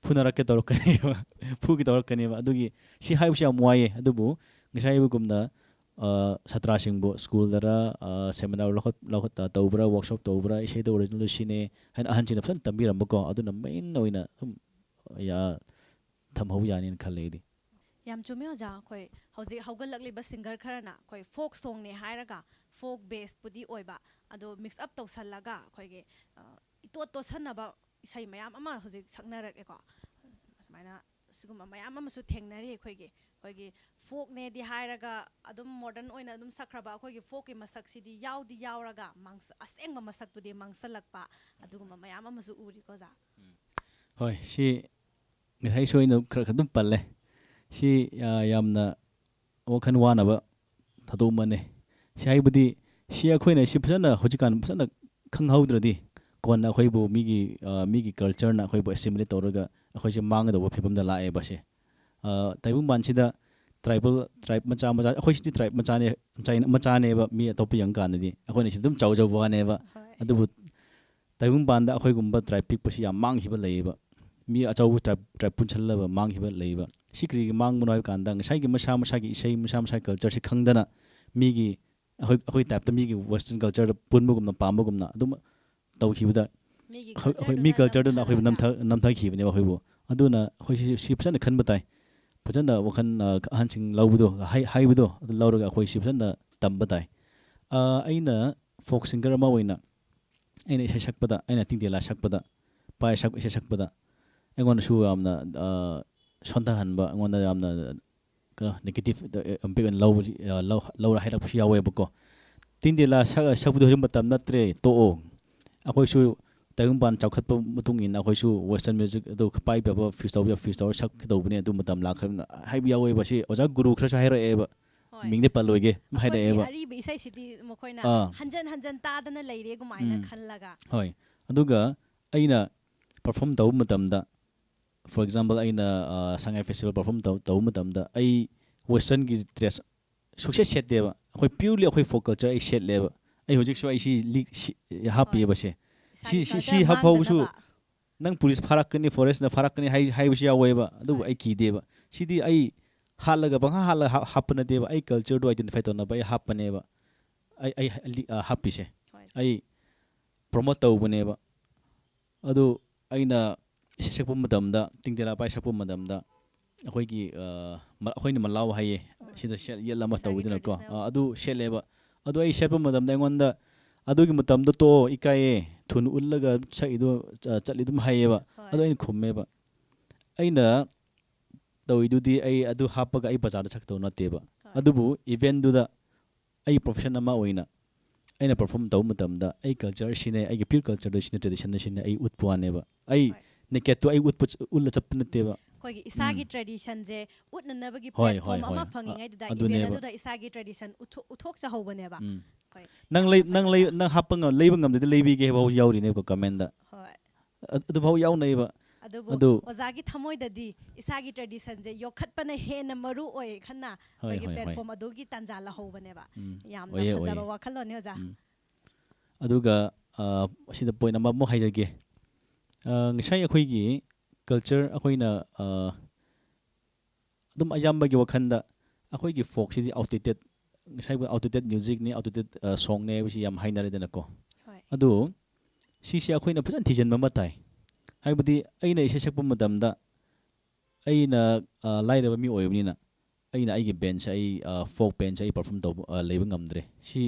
ꯐꯨꯅꯔꯛꯀꯦ ꯇꯧꯔꯛꯀꯅꯦꯕ, ꯐꯨꯒꯦ ꯇꯧꯔꯛꯀꯅꯦꯕ꯫ ꯑꯗꯨꯒꯤ ꯁꯤ ꯍꯥꯏꯕꯁꯤ ꯌꯥꯝ ꯋꯥꯏꯌꯦ꯫ ꯑꯗꯨꯕꯨ ꯉꯁꯥꯏ ꯍꯥꯏꯕꯒꯨꯝꯅ, ꯑ, ꯁꯥꯇ꯭ꯔꯁꯤꯡꯕꯨ ꯁ꯭ꯀꯨꯜꯗꯔ, ꯑ, ꯁꯦꯃꯤꯅꯥꯔ ꯂꯧꯈꯠ-, ꯂꯧꯈꯠ-, ꯇꯧꯕ꯭ꯔꯥ, ꯋꯥꯔꯛꯁꯣꯞ ꯇꯧꯕ꯭ꯔꯥ, ꯏꯁꯩꯗ ꯑꯣꯔꯤꯖꯤꯅꯦꯜ ꯁꯤꯅꯦ ꯍꯥꯏꯅ ꯑꯍꯟꯁꯤꯡꯅ ꯐꯖꯅ ꯇꯝꯕꯤꯔꯝꯕꯀꯣ, ꯑꯗꯨꯅ ꯃꯦꯟ ꯑꯣꯏꯅ ꯑꯗꯨꯝ, ꯌꯥ-, ꯊꯝꯍꯧꯕ ꯌꯥꯅꯤꯅ ꯈꯜꯂꯦ ꯑꯩꯗꯤ꯫ ꯌꯥꯝ ꯆꯨꯝꯃꯦ ꯑꯣꯖꯥ꯫ ꯑꯩꯈꯣꯏ ꯍꯧꯖꯤꯛ ꯍꯧꯒꯠꯂꯛꯂꯤꯕ ꯁꯤꯡꯒꯔ ꯈꯔꯅ ꯑꯩꯈꯣꯏ ꯐꯣꯛ ꯁꯣꯡꯅꯦ ꯍꯥꯏꯔꯒ, ꯐꯣꯛ ꯕꯦꯁꯄꯨꯗꯤ ꯑꯣꯏꯕ, ꯑꯗꯣ ꯃꯤꯛꯁ ꯑꯞ ꯇꯧꯁꯜꯂꯒ ꯑꯩꯈꯣꯏꯒꯤ, ꯑ, ꯏꯇꯣꯠ ꯇꯣꯠꯁꯟꯅꯕ ꯏꯁꯩ ꯃꯌꯥꯝ ꯑꯃ ꯍꯧꯖꯤꯛ ꯁꯛꯅꯔꯛꯑꯦꯀꯣ꯫ ꯁꯨꯃꯥꯏꯅ ꯁꯤꯒꯨꯝꯕ ꯃꯌꯥꯝ ꯑꯃꯁꯨ ꯊꯦꯡꯅꯔꯤ ꯑꯩꯈꯣꯏꯒꯤ꯫ ꯑꯩꯈꯣꯏꯒꯤ ꯐꯣꯛꯅꯦꯗꯤ ꯍꯥꯏꯔꯒ ꯑꯗꯨꯝ ꯃꯣꯗꯔꯟ ꯑꯣꯏꯅ ꯑꯗꯨꯝ ꯁꯛꯈ꯭ꯔꯕ ꯑꯩꯈꯣꯏꯒꯤ ꯐꯣꯛꯀꯤ ꯃꯁꯛꯁꯤꯗꯤ ꯌꯥꯎꯗꯤ ꯌꯥꯎꯔꯒ ꯃꯥꯡꯁ-, ꯑꯁꯦꯡꯕ ꯃꯁꯛꯇꯨꯗꯤ ꯃꯥꯡꯁꯜꯂꯛꯄ, ꯑꯗꯨꯒꯨꯝꯕ ꯃꯌꯥꯝ ꯑꯃꯁꯨ ꯎꯔꯤꯀꯣ ꯑꯣꯖꯥ꯫ ꯍꯣꯏ, ꯁꯤ ꯉꯁꯥꯏꯁꯨ ꯑꯩꯅ ꯈꯔ ꯈꯔ ꯑꯗꯨꯝ ꯄꯜꯂꯦ꯫ ꯁꯤ, ꯑ, ꯌꯥꯝꯅ ꯋꯥꯈꯜ ꯋꯥꯅꯕ ꯊꯧꯗꯣꯛ ꯑꯃꯅꯦ꯫ ꯁꯤ ꯍꯥꯏꯕꯗꯤ ꯁꯤ ꯑꯩꯈꯣꯏꯅ ꯁꯤ ꯐꯖꯅ ꯍꯧꯖꯤꯛꯀꯥꯟ ꯐꯖꯅ ꯈꯪꯍꯧꯗ꯭ꯔꯗꯤ ꯀꯣꯟꯅ ꯑꯩꯈꯣꯏꯕꯨ ꯃꯤꯒꯤ, ꯑ, ꯃꯤꯒꯤ ꯀꯜꯆꯔꯅ ꯑꯩꯈꯣꯏꯕꯨ ꯑꯦꯁꯤꯃꯤꯂꯦꯠ ꯇꯧꯔꯒ ꯑꯩꯈꯣꯏꯁꯦ ꯃꯥꯡꯒꯗꯧꯕ ꯐꯤꯕꯝꯗ ꯂꯥꯛꯑꯦꯕ ꯁꯦ꯫ ꯑ, ꯇꯥꯏꯕꯪꯄꯥꯟꯁꯤꯗ ꯇ꯭ꯔꯥꯏꯕꯦꯜ ꯇ꯭ꯔꯥꯏꯕ ꯃꯆꯥ ꯃꯆꯥ, ꯑꯩꯈꯣꯏꯁꯤꯗꯤ ꯇ꯭ꯔꯥꯏꯕ ꯃꯆꯥꯅꯦ, ꯃꯆꯥ-, ꯃꯆꯥꯅꯦꯕ꯫ ꯃꯤ ꯑꯇꯣꯞꯄ ꯌꯦꯡꯀꯥꯟꯗꯗꯤ ꯑꯩꯈꯣꯏꯅ ꯁꯤ ꯑꯗꯨꯝ ꯆꯥꯎꯖꯕ ꯋꯥꯅꯦꯕ꯫ ꯍꯣꯏ꯫ ꯑꯗꯨꯕꯨ ꯇꯥꯏꯕꯪꯄꯥꯟꯗ ꯑꯩꯈꯣꯏꯒꯨꯝꯕ ꯇ꯭ꯔꯥꯏꯕ ꯄꯤꯛꯄꯁꯤ ꯌꯥꯝ ꯃꯥꯡꯈꯤꯕ ꯂꯩꯌꯦꯕ꯫ ꯃꯤ ꯑꯆꯧꯕ ꯇ꯭ꯔꯥꯏꯕ, ꯇ꯭ꯔꯥꯏꯕ ꯄꯨꯟꯁꯜꯂꯕ ꯃꯥꯡꯈꯤꯕ ꯂꯩꯌꯦꯕ꯫ ꯁꯤ ꯀꯔꯤꯒꯤ ꯃꯥꯡꯕꯅꯣ ꯍꯥꯏꯕ ꯀꯥꯟꯗ ꯉꯁꯥꯏꯒꯤ ꯃꯁꯥ ꯃꯁꯥꯒꯤ ꯏꯁꯩ, ꯃꯁꯥ ꯃꯁꯥꯒꯤ ꯀꯜꯆꯔꯁꯤ ꯈꯪꯗꯅ ꯃꯤꯒꯤ, ꯑꯩꯈꯣꯏ, ꯑꯩꯈꯣꯏ ꯇꯥꯏꯞꯇ ꯃꯤꯒꯤ ꯋꯦꯁꯇꯔꯟ ꯀꯜꯆꯔꯗ ꯄꯨꯟꯕꯒꯨꯝꯅ, ꯄꯥꯝꯕꯒꯨꯝꯅ ꯑꯗꯨꯝ ꯇꯧꯈꯤꯕꯗ ꯃꯤꯒꯤ ꯑꯩꯈꯣꯏ, ꯑꯩꯈꯣꯏ culture ꯃꯤ ꯗꯨꯅ ꯀꯜꯆꯔꯗꯨꯅ ꯑꯩꯈꯣꯏꯕꯨ ꯅꯝꯊꯔꯒ꯫ ꯅꯝꯊ-, ꯅꯝꯊꯈꯤꯕꯅꯦꯕ ꯑꯩꯈꯣꯏꯕꯨ꯫ ꯑꯗꯨꯅ ꯑꯩꯈꯣꯏ ꯁꯤ, ꯁꯤ ꯐꯖꯅ ꯈꯟꯕ ꯇꯥꯏ꯫ ꯐꯖꯅ ꯋꯥꯈꯜ, ꯑ, ꯑꯍꯟꯁꯤꯡ ꯂꯧꯕꯗꯣ, ꯍꯥꯏ-, ꯍꯥꯏꯕꯗꯣ ꯑꯗꯨ ꯂꯧꯔꯒ ꯑꯩꯈꯣꯏ ꯁꯤ ꯐꯖꯅ ꯇꯝꯕ ꯇꯥꯏ꯫ ꯑ, ꯑꯩꯅ ꯐꯣꯛ ꯁꯤꯡꯒꯔ ꯑꯃ ꯑꯣꯏꯅ ꯑꯩꯅ ꯏꯁꯩ ꯁꯛꯄꯗ, ꯑꯩꯅ ꯇꯤꯡꯗꯦꯂꯥ ꯁꯛꯄꯗ, ꯄꯥꯏ ꯁꯛ-, ꯏꯁꯩ ꯁꯛꯄꯗ ꯑꯩꯉꯣꯟꯗꯁꯨ ꯌꯥꯝꯅ, ꯑ, ꯁꯣꯟꯊꯍꯟꯕ, ꯑꯩꯉꯣꯟꯗ ꯌꯥꯝꯅ ꯀꯩꯅꯣ, ꯅꯦꯒꯦꯇꯤꯞ ꯏꯝꯄꯦꯛ ꯑꯣꯏꯅ ꯂꯧꯕ, ꯑ, ꯂꯧ-, ꯂꯧꯔ ꯍꯥꯏꯔꯛꯄꯁꯨ ꯌꯥꯎꯋꯦꯕꯀꯣ꯫ ꯇꯤꯡꯗꯦꯂꯥ ꯁꯛ-, ꯁꯛꯄꯗꯤ ꯍꯧꯖꯤꯛ ꯃꯇꯝ ꯅꯠꯇ꯭ꯔꯦ, ꯇꯣꯛꯑꯣ꯫ ꯑꯩꯈꯣꯏꯁꯨ ꯇꯥꯏꯕꯪꯄꯥꯟ ꯆꯥꯎꯈꯠꯄ ꯃꯇꯨꯡ ꯏꯟꯅ ꯑꯩꯈꯣꯏꯁꯨ ꯋꯦꯁꯇꯔꯟ ꯃ꯭ꯌꯨꯖꯤꯛ ꯑꯗꯨ ꯄꯥꯏꯕ ꯌꯥꯕ ꯐ꯭ꯌꯨꯁ ꯇꯧꯕ ꯌꯥꯕ ꯐ꯭ꯌꯨꯁ ꯇꯧꯔ ꯁꯛꯀꯗꯧꯕꯅꯦ ꯑꯗꯨ ꯃꯇꯝ ꯂꯥꯛꯈ꯭ꯔꯕꯅꯤꯅ ꯍꯥꯏꯕ ꯌꯥꯎꯋꯦꯕ꯫ ꯁꯤ ꯑꯣꯖꯥ ꯒꯨꯔꯨ ꯈꯔꯁꯨ ꯍꯥꯏꯔꯛꯑꯦꯕ꯫ ꯍꯣꯏ꯫ ꯃꯤꯡꯗꯤ ꯄꯜꯂꯣꯏꯒꯦ, ꯑꯗꯨꯝ ꯑꯩꯈꯣꯏꯒꯤ ꯍꯥꯏꯔꯛꯑꯦꯕ꯫ ꯑꯔꯤꯕ ꯏꯁꯩꯁꯤꯗꯤ ꯃꯈꯣꯏꯅ ꯑꯥ꯫ ꯍꯟꯖꯟ ꯍꯟꯖꯟ ꯇꯥꯗꯅ ꯂꯩꯔꯦ ꯑꯗꯨꯃꯥꯏꯅ ꯎꯝ꯫ ꯈꯜꯂꯒ꯫ ꯍꯣꯏ꯫ ꯑꯗꯨꯒ ꯑꯩꯅ ꯄꯔꯐꯣꯔꯝ ꯇꯧꯕ ꯃꯇꯝꯗ, for example, ꯑꯩꯅ, ꯑ, ꯁꯉꯥꯏ ꯐꯦꯁꯇꯤꯚꯦꯜ ꯄꯔꯐꯣꯔꯝ ꯇꯧ-, ꯇꯧꯕ ꯃꯇꯝꯗ ꯑꯩ ꯋꯦꯁꯇꯔꯟꯒꯤ ꯗ꯭ꯔꯦꯁ ꯁꯨꯛꯁꯦꯠ ꯁꯦꯠꯇꯦꯕ꯫ ꯑꯩꯈꯣꯏ purely ꯑꯩꯈꯣꯏ ꯐꯣꯛ ꯀꯜꯆꯔ ꯑꯩ ꯁꯦꯠꯂꯦꯕ꯫ ꯑꯩ ꯍꯧꯖꯤꯛꯁꯨ ꯑꯩ ꯁꯤ ꯂꯤꯛ-, ꯁꯤ ꯍꯥꯞꯄꯤꯑꯕ ꯁꯦ꯫ ꯁꯤ, ꯏꯁꯥꯒꯤ ꯁꯤ, ꯁꯤ culture ꯍꯥꯞꯐꯧꯕꯁꯨ ꯃꯥꯡꯗꯅꯕ꯫ ꯅꯪ ꯄꯨꯂꯤꯁ ꯐꯥꯔꯛꯀꯅꯤ, ꯐꯣꯔꯦꯁꯅ ꯐꯥꯔꯛꯀꯅꯤ ꯍꯥꯏ-, ꯍꯥꯏꯕꯁꯨ ꯌꯥꯎꯋꯦꯕ꯫ ꯑꯗꯨꯕꯨ ꯍꯣꯏ꯫ ꯑꯩ ꯀꯤꯗꯦꯕ꯫ ꯁꯤꯗꯤ ꯑꯩ ꯍꯥꯠꯂꯒ ꯄꯪꯍꯥ ꯍꯥꯠꯂꯒ ꯍꯥꯞ-, ꯍꯥꯞꯄ ꯅꯠꯇꯦꯕ꯫ ꯑꯩ ꯀꯜꯆꯔꯗꯣ ꯑꯥꯏꯗꯦꯟꯇꯤꯐꯥꯏ ꯇꯧꯅꯕ ꯑꯩ ꯍꯥꯞꯄꯅꯦꯕ꯫ ꯑꯩ, ꯑꯩ ꯂꯤ-, ꯑ, ꯍꯥꯞꯄꯤꯁꯦ꯫ ꯍꯣꯏ꯫ ꯑꯩ ꯄ꯭ꯔꯣꯃꯣꯠ ꯇꯧꯕꯅꯦꯕ꯫ ꯑꯗꯨ ꯑꯩꯅ ꯏꯁꯩ ꯁꯛꯄ ꯃꯇꯝꯗ, ꯇꯤꯡꯇꯦꯂꯥ ꯄꯥꯏ ꯁꯛꯄ ꯃꯇꯝꯗ, ꯑꯩꯈꯣꯏꯒꯤ, ꯑ, ꯃ-, ꯑꯩꯈꯣꯏꯅ ꯃꯂꯥꯎ ꯍꯥꯏꯌꯦ, ꯍꯣꯏ꯫ ꯁꯤꯗ ꯁꯦꯠ-, ꯌꯦꯠꯂ ꯑꯃ ꯏꯁꯥꯒꯤ ꯇꯧꯋꯤꯗꯅꯀꯣ꯫ traditional꯫ ꯑ, ꯑꯗꯨ ꯁꯦꯠꯂꯦꯕ꯫ ꯑꯗꯨ ꯑꯩ ꯁꯦꯠꯄ ꯃꯇꯝꯗ ꯑꯩꯉꯣꯟꯗ ꯑꯗꯨꯒꯤ ꯃꯇꯝꯗꯣ ꯇꯣꯛꯑꯣ, ꯏꯀꯥꯏꯌꯦ, ꯊꯨꯅ ꯎꯠꯂꯒ ꯁꯛꯏꯗꯣ, ꯑ, ꯆꯠꯂꯤ ꯑꯗꯨꯝ ꯍꯥꯏꯌꯦꯕ꯫ ꯍꯣꯏ꯫ ꯑꯗꯣ ꯑꯩꯅ ꯈꯨꯝꯃꯦꯕ, "ꯑꯩꯅ ꯇꯧꯔꯤꯗꯨꯗꯤ ꯑꯩ ꯑꯗꯨ ꯍꯥꯞꯄꯒ ꯑꯩ ꯕꯖꯥꯔꯗ ꯁꯛꯇꯧ ꯅꯠꯇꯦꯕ꯫ ꯍꯣꯏ꯫ ꯑꯗꯨꯕꯨ event-ꯗꯨꯗ ꯑꯩ profession ꯑꯃ ꯑꯣꯏꯅ ꯑꯩꯅ perform ꯇꯧꯕ ꯃꯇꯝꯗ ꯑꯩ culture ꯁꯤꯅꯦ, ꯑꯩꯒꯤ pure culture-ꯗꯣ ꯁꯤꯅꯦ, tradition-ꯅ ꯁꯤꯅꯦ, ꯑꯩ ꯎꯠꯄ ꯋꯥꯅꯦꯕ꯫ ꯑꯩ ꯍꯣꯏ꯫ naked-ꯇꯣ ꯑꯩ ꯎꯠꯄ ꯆ-, ꯎꯠꯂ ꯆꯠꯄ ꯅꯠꯇꯦꯕ꯫ ꯑꯩꯈꯣꯏꯒꯤ ꯏꯁꯥꯒꯤ ꯎꯝ꯫ tradition-ꯁꯦ ꯎꯠꯅꯅꯕꯒꯤ ꯍꯣꯏ, platform ꯍꯣꯏ, ꯍꯣꯏ꯫ ꯑꯃ ꯑ-, ꯐꯪꯉꯤꯉꯩꯗꯨꯗ, ꯑꯗꯨꯅꯦꯕ꯫ event-ꯑꯗꯨꯗ ꯏꯁꯥꯒꯤ tradition ꯎꯠꯊꯣꯛ-, ꯎꯠꯊꯣꯛꯆꯍꯧꯕꯅꯦꯕ꯫ ꯎꯝ꯫ ꯍꯣꯏ꯫ ꯅꯪ ꯌꯥꯝꯅ ꯂꯩ-, ꯅꯪ ꯂꯩ-, ꯐꯖꯕ꯫ ꯅꯪ ꯍꯥꯞꯄ ꯉꯝ-, ꯂꯩꯕ ꯉꯝꯗꯗꯤ ꯂꯩꯕꯤꯒꯦ ꯍꯥꯏꯕ ꯌꯥꯎꯔꯤꯅꯦꯕꯀꯣ comment-ꯗ꯫ ꯍꯣꯏ꯫ ꯑ-, ꯑꯗꯨꯐꯥꯎ ꯌꯥꯎꯅꯩꯕ꯫ ꯑꯗꯨꯕꯨ ꯑꯗꯨ ꯑꯣꯖꯥꯒꯤ ꯊꯃꯣꯏꯗꯗꯤ ꯏꯁꯥꯒꯤ tradition-ꯁꯦ ꯌꯣꯛꯈꯠꯄꯅ ꯍꯦꯟꯅ ꯃꯔꯨ ꯑꯣꯏ ꯈꯟꯅ ꯍꯣꯏ, ꯑꯩꯈꯣꯏꯒꯤ ꯍꯣꯏ, ꯍꯣꯏ꯫ platform ꯑꯗꯨꯒꯤ ꯇꯥꯟꯖꯥ ꯂꯧꯍꯧꯕꯅꯦꯕ꯫ ꯎꯝ꯫ ꯌꯥꯝꯅ ꯑꯣꯏꯌꯦ, ꯐꯖꯕ ꯑꯣꯏꯌꯦ꯫ ꯋꯥꯈꯜꯂꯣꯟꯅꯤ, ꯑꯣꯖꯥ꯫ ꯎꯝ꯫ ꯑꯗꯨꯒ, ꯑ, ꯑꯁꯤꯗ point ꯑꯃꯃꯨꯛ ꯍꯥꯏꯖꯒꯦ꯫ ꯑ, ꯉꯁꯥꯏ ꯑꯩꯈꯣꯏꯒꯤ culture, ꯑꯩꯈꯣꯏꯅ, ꯑ, ꯑꯗꯨꯝ ꯑꯌꯥꯝꯕꯒꯤ ꯋꯥꯈꯜꯗ ꯑꯩꯈꯣꯏꯒꯤ folk-ꯁꯤꯗꯤ outdated, ꯉꯁꯥꯏ outdated music-ꯅꯤ, outdated, ꯑ, song-ꯅꯦ ꯍꯥꯏꯕꯁꯤ ꯌꯥꯝ ꯍꯥꯏꯅꯔꯦꯗꯅꯀꯣ꯫ ꯍꯣꯏ꯫ ꯑꯗꯨ ꯁꯤꯁꯦ ꯑꯩꯈꯣꯏꯅ ꯐꯖꯅ ꯊꯤꯖꯤꯟꯕ ꯑꯃ ꯇꯥꯏ꯫ ꯍꯥꯏꯕꯗꯤ ꯑꯩꯅ ꯏꯁꯩ ꯁꯛꯄ ꯃꯇꯝꯗ ꯑꯩꯅ, ꯑ, ꯂꯥꯏꯔꯕ ꯃꯤ ꯑꯣꯏꯕꯅꯤꯅ ꯑꯩꯅ ꯑꯩꯒꯤ band-ꯁꯦ ꯑꯩ, ꯑ, folk band-ꯁꯦ ꯑꯩ perform ꯇꯧꯕ, ꯑ, ꯂꯩꯕ ꯉꯝꯗ꯭ꯔꯦ꯫ ꯁꯤ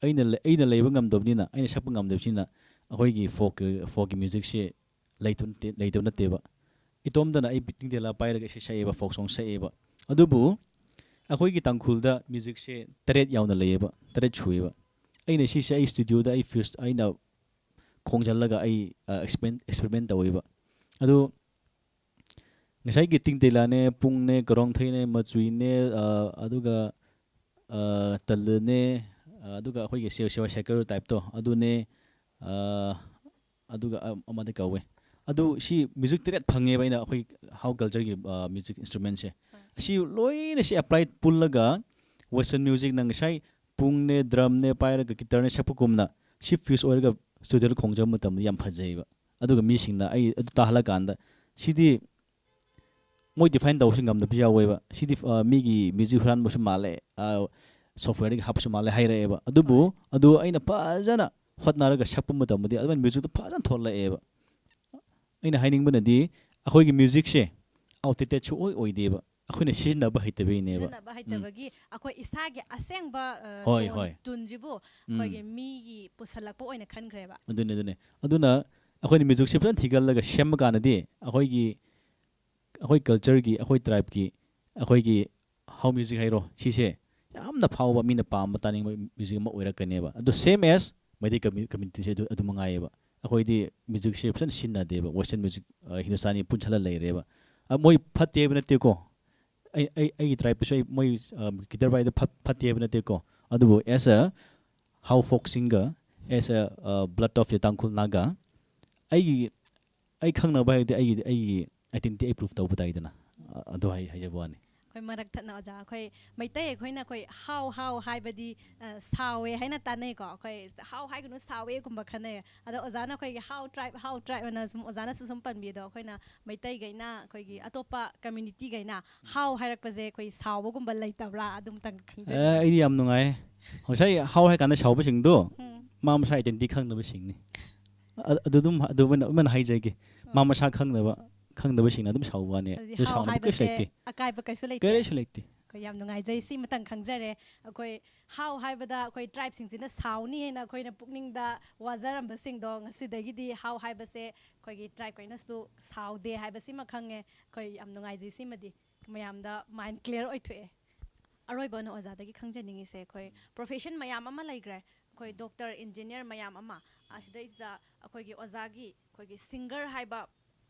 ꯑꯩꯅ ꯂꯩ-, ꯑꯩꯅ ꯂꯩꯕ ꯉꯝꯗꯕꯅꯤꯅ, ꯑꯩꯅ ꯁꯛꯄ ꯉꯝꯗꯕꯁꯤꯅ ꯑꯩꯈꯣꯏꯒꯤ folk, folk-ꯀꯤ music-ꯁꯦ ꯂꯩꯇꯕ ꯅꯠꯇꯦ, ꯂꯩꯇꯕ ꯅꯠꯇꯦꯕ꯫ ꯏꯇꯣꯝꯇꯅ ꯑꯩ ꯇꯤꯡꯇꯦꯂꯥ ꯄꯥꯏꯔꯒ ꯏꯁꯩ ꯁꯛꯑꯦꯕ, folk song ꯁꯛꯑꯦꯕ꯫ ꯑꯗꯨꯕꯨ ꯑꯩꯈꯣꯏꯒꯤ ꯇꯥꯡꯈꯨꯜꯗ music-ꯁꯦ ꯇꯔꯦꯠ ꯌꯥꯎꯅ ꯂꯩꯌꯦꯕ, ꯇꯔꯦꯠ ꯁꯨꯑꯦꯕ꯫ ꯑꯩꯅ ꯁꯤꯁꯦ ꯑꯩ studio-ꯗ ꯑꯩ fuse, ꯑꯩꯅ ꯈꯣꯡꯖꯜꯂꯒ ꯑꯩ, ꯑ, experiment, experiment ꯇꯧꯋꯦꯕ꯫ ꯑꯗꯨ ꯉꯁꯥꯏꯒꯤ ꯇꯤꯡꯇꯦꯂꯥꯅꯦ, ꯄꯨꯡꯅꯦ, ꯀꯔꯣꯡꯊꯩꯅꯦ, ꯃꯆꯨꯏꯅꯦ, ꯑ, ꯑꯗꯨꯒ, ꯑ, ꯇꯜꯂꯅꯦ, ꯑ, ꯑꯗꯨꯒ ꯑꯩꯈꯣꯏꯒꯤ ꯁꯦ-, ꯁꯦꯋꯥ ꯁꯦꯀꯔ type-ꯇꯣ ꯑꯗꯨꯅꯦ, ꯑ, ꯑꯗꯨꯒ ꯑ-, ꯑꯃꯗꯤ ꯀꯧꯋꯦ꯫ ꯑꯗꯨ ꯁꯤ music ꯇꯔꯦꯠ ꯐꯪꯉꯦꯕ ꯑꯩꯅ ꯑꯩꯈꯣꯏ Hau culture-ꯒꯤ, ꯑ, music instrument-ꯁꯦ꯫ ꯑꯁꯤ ꯂꯣꯏꯅ ꯁꯤ apply ꯄꯨꯜꯂꯒ western music-ꯅ ꯉꯁꯥꯏ ꯄꯨꯡꯅꯦ, drum-ꯅꯦ ꯄꯥꯏꯔꯒ guitar-ꯅꯦ ꯁꯛꯄꯒꯨꯝꯅ ꯁꯤ fuse ꯑꯣꯏꯔꯒ studio-ꯗ ꯈꯣꯡꯖꯕ ꯃꯇꯝꯗ ꯌꯥꯝ ꯐꯖꯩꯕ꯫ ꯑꯗꯨꯒ ꯃꯤꯁꯤꯡꯅ ꯑꯩ ꯑꯗꯨ ꯇꯥꯍꯜꯂꯀꯥꯟꯗ ꯁꯤꯗꯤ ꯃꯣꯏ define ꯇꯧꯕꯁꯨ ꯉꯝꯗꯕꯁꯨ ꯌꯥꯎꯋꯦꯕ꯫ ꯁꯤꯗꯤ, ꯑ, ꯃꯤꯒꯤ music ꯍꯨꯔꯥꯟꯕꯁꯨ ꯃꯥꯜꯂꯦ, ꯑ, software-ꯗꯒꯤ ꯍꯥꯞꯄꯁꯨ ꯃꯥꯜꯂꯦ ꯍꯥꯏꯔꯛꯑꯦꯕ꯫ ꯑꯗꯨꯕꯨ ꯍꯣꯏ꯫ ꯑꯗꯨ ꯑꯩꯅ ꯐꯖꯅ ꯍꯣꯠꯅꯔꯒ ꯁꯛꯄ ꯃꯇꯝꯗꯗꯤ ꯑꯗꯨꯃꯥꯏꯅ music-ꯇꯣ ꯐꯖꯅ ꯊꯣꯛꯂꯛꯑꯦꯕ꯫ ꯑꯩꯅ ꯍꯥꯏꯅꯤꯡꯕꯅꯗꯤ ꯑꯩꯈꯣꯏꯒꯤ music-ꯁꯦ outdated ꯁꯨꯡꯑꯣꯏ ꯑꯣꯏꯗꯦꯕ꯫ ꯑꯩꯈꯣꯏꯅ ꯁꯤꯖꯤꯟꯅꯕ ꯍꯩꯇꯕꯩꯅꯦꯕ꯫ ꯁꯤꯖꯤꯟꯅꯕ ꯍꯩꯇꯕꯒꯤ ꯑꯩꯈꯣꯏ ꯏꯁꯥꯒꯤ ꯑꯁꯦꯡꯕ ꯑ, ꯍꯣꯏ, ꯇꯣꯟ- ꯍꯣꯏ꯫ ꯇꯨꯟꯁꯤꯕꯨ ꯎꯝ꯫ ꯑꯩꯈꯣꯏꯒꯤ ꯃꯤꯒꯤ ꯄꯨꯁꯜꯂꯛꯄ ꯑꯣꯏꯅ ꯈꯟꯈ꯭ꯔꯦꯕ꯫ ꯑꯗꯨꯅꯦ ꯑꯗꯨꯅꯦ ꯑꯗꯨꯅ ꯑꯩꯈꯣꯏꯅ ꯃ꯭ꯌꯨꯖꯤꯛꯁꯦ ꯐꯖꯅ ꯊꯤꯒꯠꯂꯒ ꯁꯦꯝꯕ ꯀꯥꯟꯗꯗꯤ ꯑꯩꯈꯣꯏꯒꯤ ꯑꯩꯈꯣꯏ ꯀꯜꯆꯔꯒꯤ, ꯑꯩꯈꯣꯏ ꯇ꯭ꯔꯥꯏꯕꯀꯤ, ꯑꯩꯈꯣꯏꯒꯤ ꯍꯥꯎ ꯃ꯭ꯌꯨꯖꯤꯛ ꯍꯥꯏꯔꯣ, ꯁꯤꯁꯦ ꯌꯥꯝꯅ ꯐꯥꯎꯕ, ꯃꯤꯅ ꯄꯥꯝꯕ ꯇꯥꯅꯤꯡꯕ ꯃ꯭ꯌꯨꯖꯤꯛ ꯑꯃ ꯑꯣꯏꯔꯛꯀꯅꯦꯕ꯫ ꯑꯗꯣ same as ꯃꯩꯇꯩ ꯀꯝꯃ꯭ꯌꯨ- ꯀꯝꯃ꯭ꯌꯨꯅꯤꯇꯤꯁꯦ ꯑꯗꯨ ꯑꯗꯨ ꯃꯉꯥꯏꯌꯦꯕ꯫ ꯑꯩꯈꯣꯏꯗꯤ ꯃ꯭ꯌꯨꯖꯤꯛꯁꯦ ꯐꯖꯅ ꯁꯤꯖꯤꯟꯅꯗꯦꯕ, ꯋꯦꯁꯇꯔꯟ ꯃ꯭ꯌꯨꯖꯤꯛ, ꯑ, ꯍꯤꯟꯗꯨꯁꯇꯥꯅꯤ ꯄꯨꯟꯁꯜꯂ ꯂꯩꯔꯦꯕ꯫ ꯑ, ꯃꯣꯏ ꯐꯠꯇꯦ ꯍꯥꯏꯕ ꯅꯠꯇꯦꯀꯣ, ꯑꯩ ꯑꯩ ꯑꯩꯒꯤ ꯇ꯭ꯔꯥꯏꯕꯇꯁꯨ ꯑꯩ ꯃꯣꯏ ꯒꯤꯇꯔ ꯄꯥꯏꯗ ꯐꯠ ꯐꯠꯇꯦ ꯍꯥꯏꯕ ꯅꯠꯇꯦꯀꯣ꯫ ꯑꯗꯨꯕꯨ as a how folk singer, as a blood of the Tangkhul Naga, ꯑꯩꯒꯤ ꯑꯩ ꯈꯪꯅꯕ ꯍꯥꯏꯔꯗꯤ ꯑꯩꯒꯤꯗꯤ ꯑꯩꯒꯤ identity ꯑꯩ prove ꯇꯧꯕ ꯇꯥꯏꯗꯅ꯫ ꯑ- ꯑꯗꯨ ꯍꯥꯏ ꯍꯥꯏꯖꯕ ꯋꯥꯅꯤ꯫ ꯑꯩꯈꯣꯏ ꯃꯔꯛ ꯊꯠꯅ ꯑꯣꯖꯥ, ꯑꯩꯈꯣꯏ ꯃꯩꯇꯩ ꯑꯩꯈꯣꯏꯅ ꯑꯩꯈꯣꯏ ꯍꯥꯎ ꯍꯥꯎ ꯍꯥꯏꯕꯗꯤ ꯑ, ꯁꯥꯎꯋꯦ ꯍꯥꯏꯅ ꯇꯥꯅꯩꯀꯣ꯫ ꯑꯩꯈꯣꯏ ꯍꯥꯎ ꯍꯥꯏꯒꯅꯨ, ꯁꯥꯎꯋꯦꯒꯨꯝꯕ ꯈꯟꯅꯩ꯫ ꯑꯗꯣ ꯑꯣꯖꯥꯅ ꯑꯩꯈꯣꯏꯒꯤ ꯍꯥꯎ ꯇ꯭ꯔꯥꯏꯕ, ꯍꯥꯎ ꯇ꯭ꯔꯥꯏꯕ ꯑꯅ ꯁꯨꯝ ꯑꯣꯖꯥꯅꯁꯨ ꯁꯨꯝ ꯄꯟꯕꯤꯗꯣ, ꯑꯩꯈꯣꯏꯅ ꯃꯩꯇꯩꯈꯩꯅ, ꯑꯩꯈꯣꯏꯒꯤ ꯑꯇꯣꯞꯄ ꯀꯝꯃ꯭ꯌꯨꯅꯤꯇꯤꯈꯩꯅ ꯍꯥꯎ ꯍꯥꯏꯔꯛꯄꯁꯦ ꯑꯩꯈꯣꯏ ꯁꯥꯎꯕꯒꯨꯝꯕ ꯂꯩꯇꯕ꯭ꯔꯥ? ꯑꯗꯨꯝꯇꯪ ꯑꯦ, ꯈꯪꯖꯅꯤꯡꯉꯤ꯫ ꯑꯩꯗꯤ ꯌꯥꯝ ꯅꯨꯡꯉꯥꯏ꯫ ꯉꯁꯥꯏ ꯍꯥꯎ ꯍꯥꯏ ꯀꯥꯟꯗ ꯁꯥꯎꯕꯁꯤꯡꯗꯣ ꯎꯝ꯫ ꯃꯥ ꯃꯁꯥ identity ꯈꯪꯗꯕꯁꯤꯡꯅꯤ꯫ ꯑ- ꯑꯗꯨ ꯑꯗꯨꯝ ꯑꯗꯨꯃꯥꯏꯅ ꯑꯗꯨꯃꯥꯏꯅ ꯍꯥꯏꯖꯒꯦ꯫ ꯃꯥ ꯃꯁꯥ ꯈꯪꯗꯕ ꯈꯪꯗꯕꯁꯤꯡꯅ ꯑꯗꯨꯝ ꯁꯥꯎꯕ ꯋꯥꯅꯤ꯫ ꯑꯗꯨꯗꯤ ꯑꯗꯨ ꯍꯥꯎ ꯁꯥꯎꯅꯕ ꯀꯩꯁꯨ ꯍꯥꯏꯕꯁꯦ ꯂꯩꯇꯦ꯫ ꯑꯀꯥꯏꯕ ꯀꯩꯁꯨ ꯂꯩꯇꯦ꯫ ꯀꯔꯤꯁꯨ ꯂꯩꯇꯦ꯫ ꯑꯩꯈꯣꯏ ꯌꯥꯝ ꯅꯨꯡꯉꯥꯏꯖꯩ, ꯁꯤꯃꯇꯪ ꯈꯪꯖꯔꯦ꯫ ꯑꯩꯈꯣꯏ ꯍꯥꯎ ꯍꯥꯏꯕꯗ ꯑꯩꯈꯣꯏ ꯇ꯭ꯔꯥꯏꯕꯁꯤꯡꯁꯤꯅ ꯁꯥꯎꯅꯤ ꯍꯥꯏꯅ ꯑꯩꯈꯣꯏꯅ ꯄꯨꯛꯅꯤꯡꯗ ꯋꯥꯖꯔꯝꯕꯁꯤꯡꯗꯣ ꯉꯁꯤꯗꯒꯤꯗꯤ ꯍꯥꯎ ꯍꯥꯏꯕꯁꯦ ꯑꯩꯈꯣꯏꯒꯤ ꯇ꯭ꯔꯥꯏꯕꯈꯩꯅꯁꯨ ꯁꯥꯎꯗꯦ ꯍꯥꯏꯕꯁꯤꯃ ꯈꯪꯉꯦ꯫ ꯑꯩꯈꯣꯏ ꯌꯥꯝ ꯅꯨꯡꯉꯥꯏꯖꯩ ꯁꯤꯃꯗꯤ꯫ ꯃꯌꯥꯝꯗ ꯃꯥꯏꯟ ꯀ꯭ꯂꯤꯌꯥꯔ ꯑꯣꯏꯊꯣꯛꯑꯦ꯫ ꯑꯔꯣꯏꯕ ꯑꯣꯏꯅ ꯑꯣꯖꯥꯗꯒꯤ ꯈꯪꯖꯅꯤꯡꯉꯤꯁꯦ, ꯑꯩꯈꯣꯏ ꯄ꯭ꯔꯣꯐꯦꯁꯟ ꯃꯌꯥꯝ ꯑꯃ ꯂꯩꯈ꯭ꯔꯦ, ꯑꯩꯈꯣꯏ ꯗꯣꯛꯇꯔ, ꯏꯟꯖꯤꯅꯤꯌꯥꯔ ꯃꯌꯥꯝ ꯑꯃ, ꯑꯁꯤꯗꯩꯁꯤꯗ ꯑꯩꯈꯣꯏꯒꯤ ꯑꯣꯖꯥꯒꯤ ꯑꯩꯈꯣꯏꯒꯤ ꯁꯤꯡꯒꯔ ꯍꯥꯏꯕ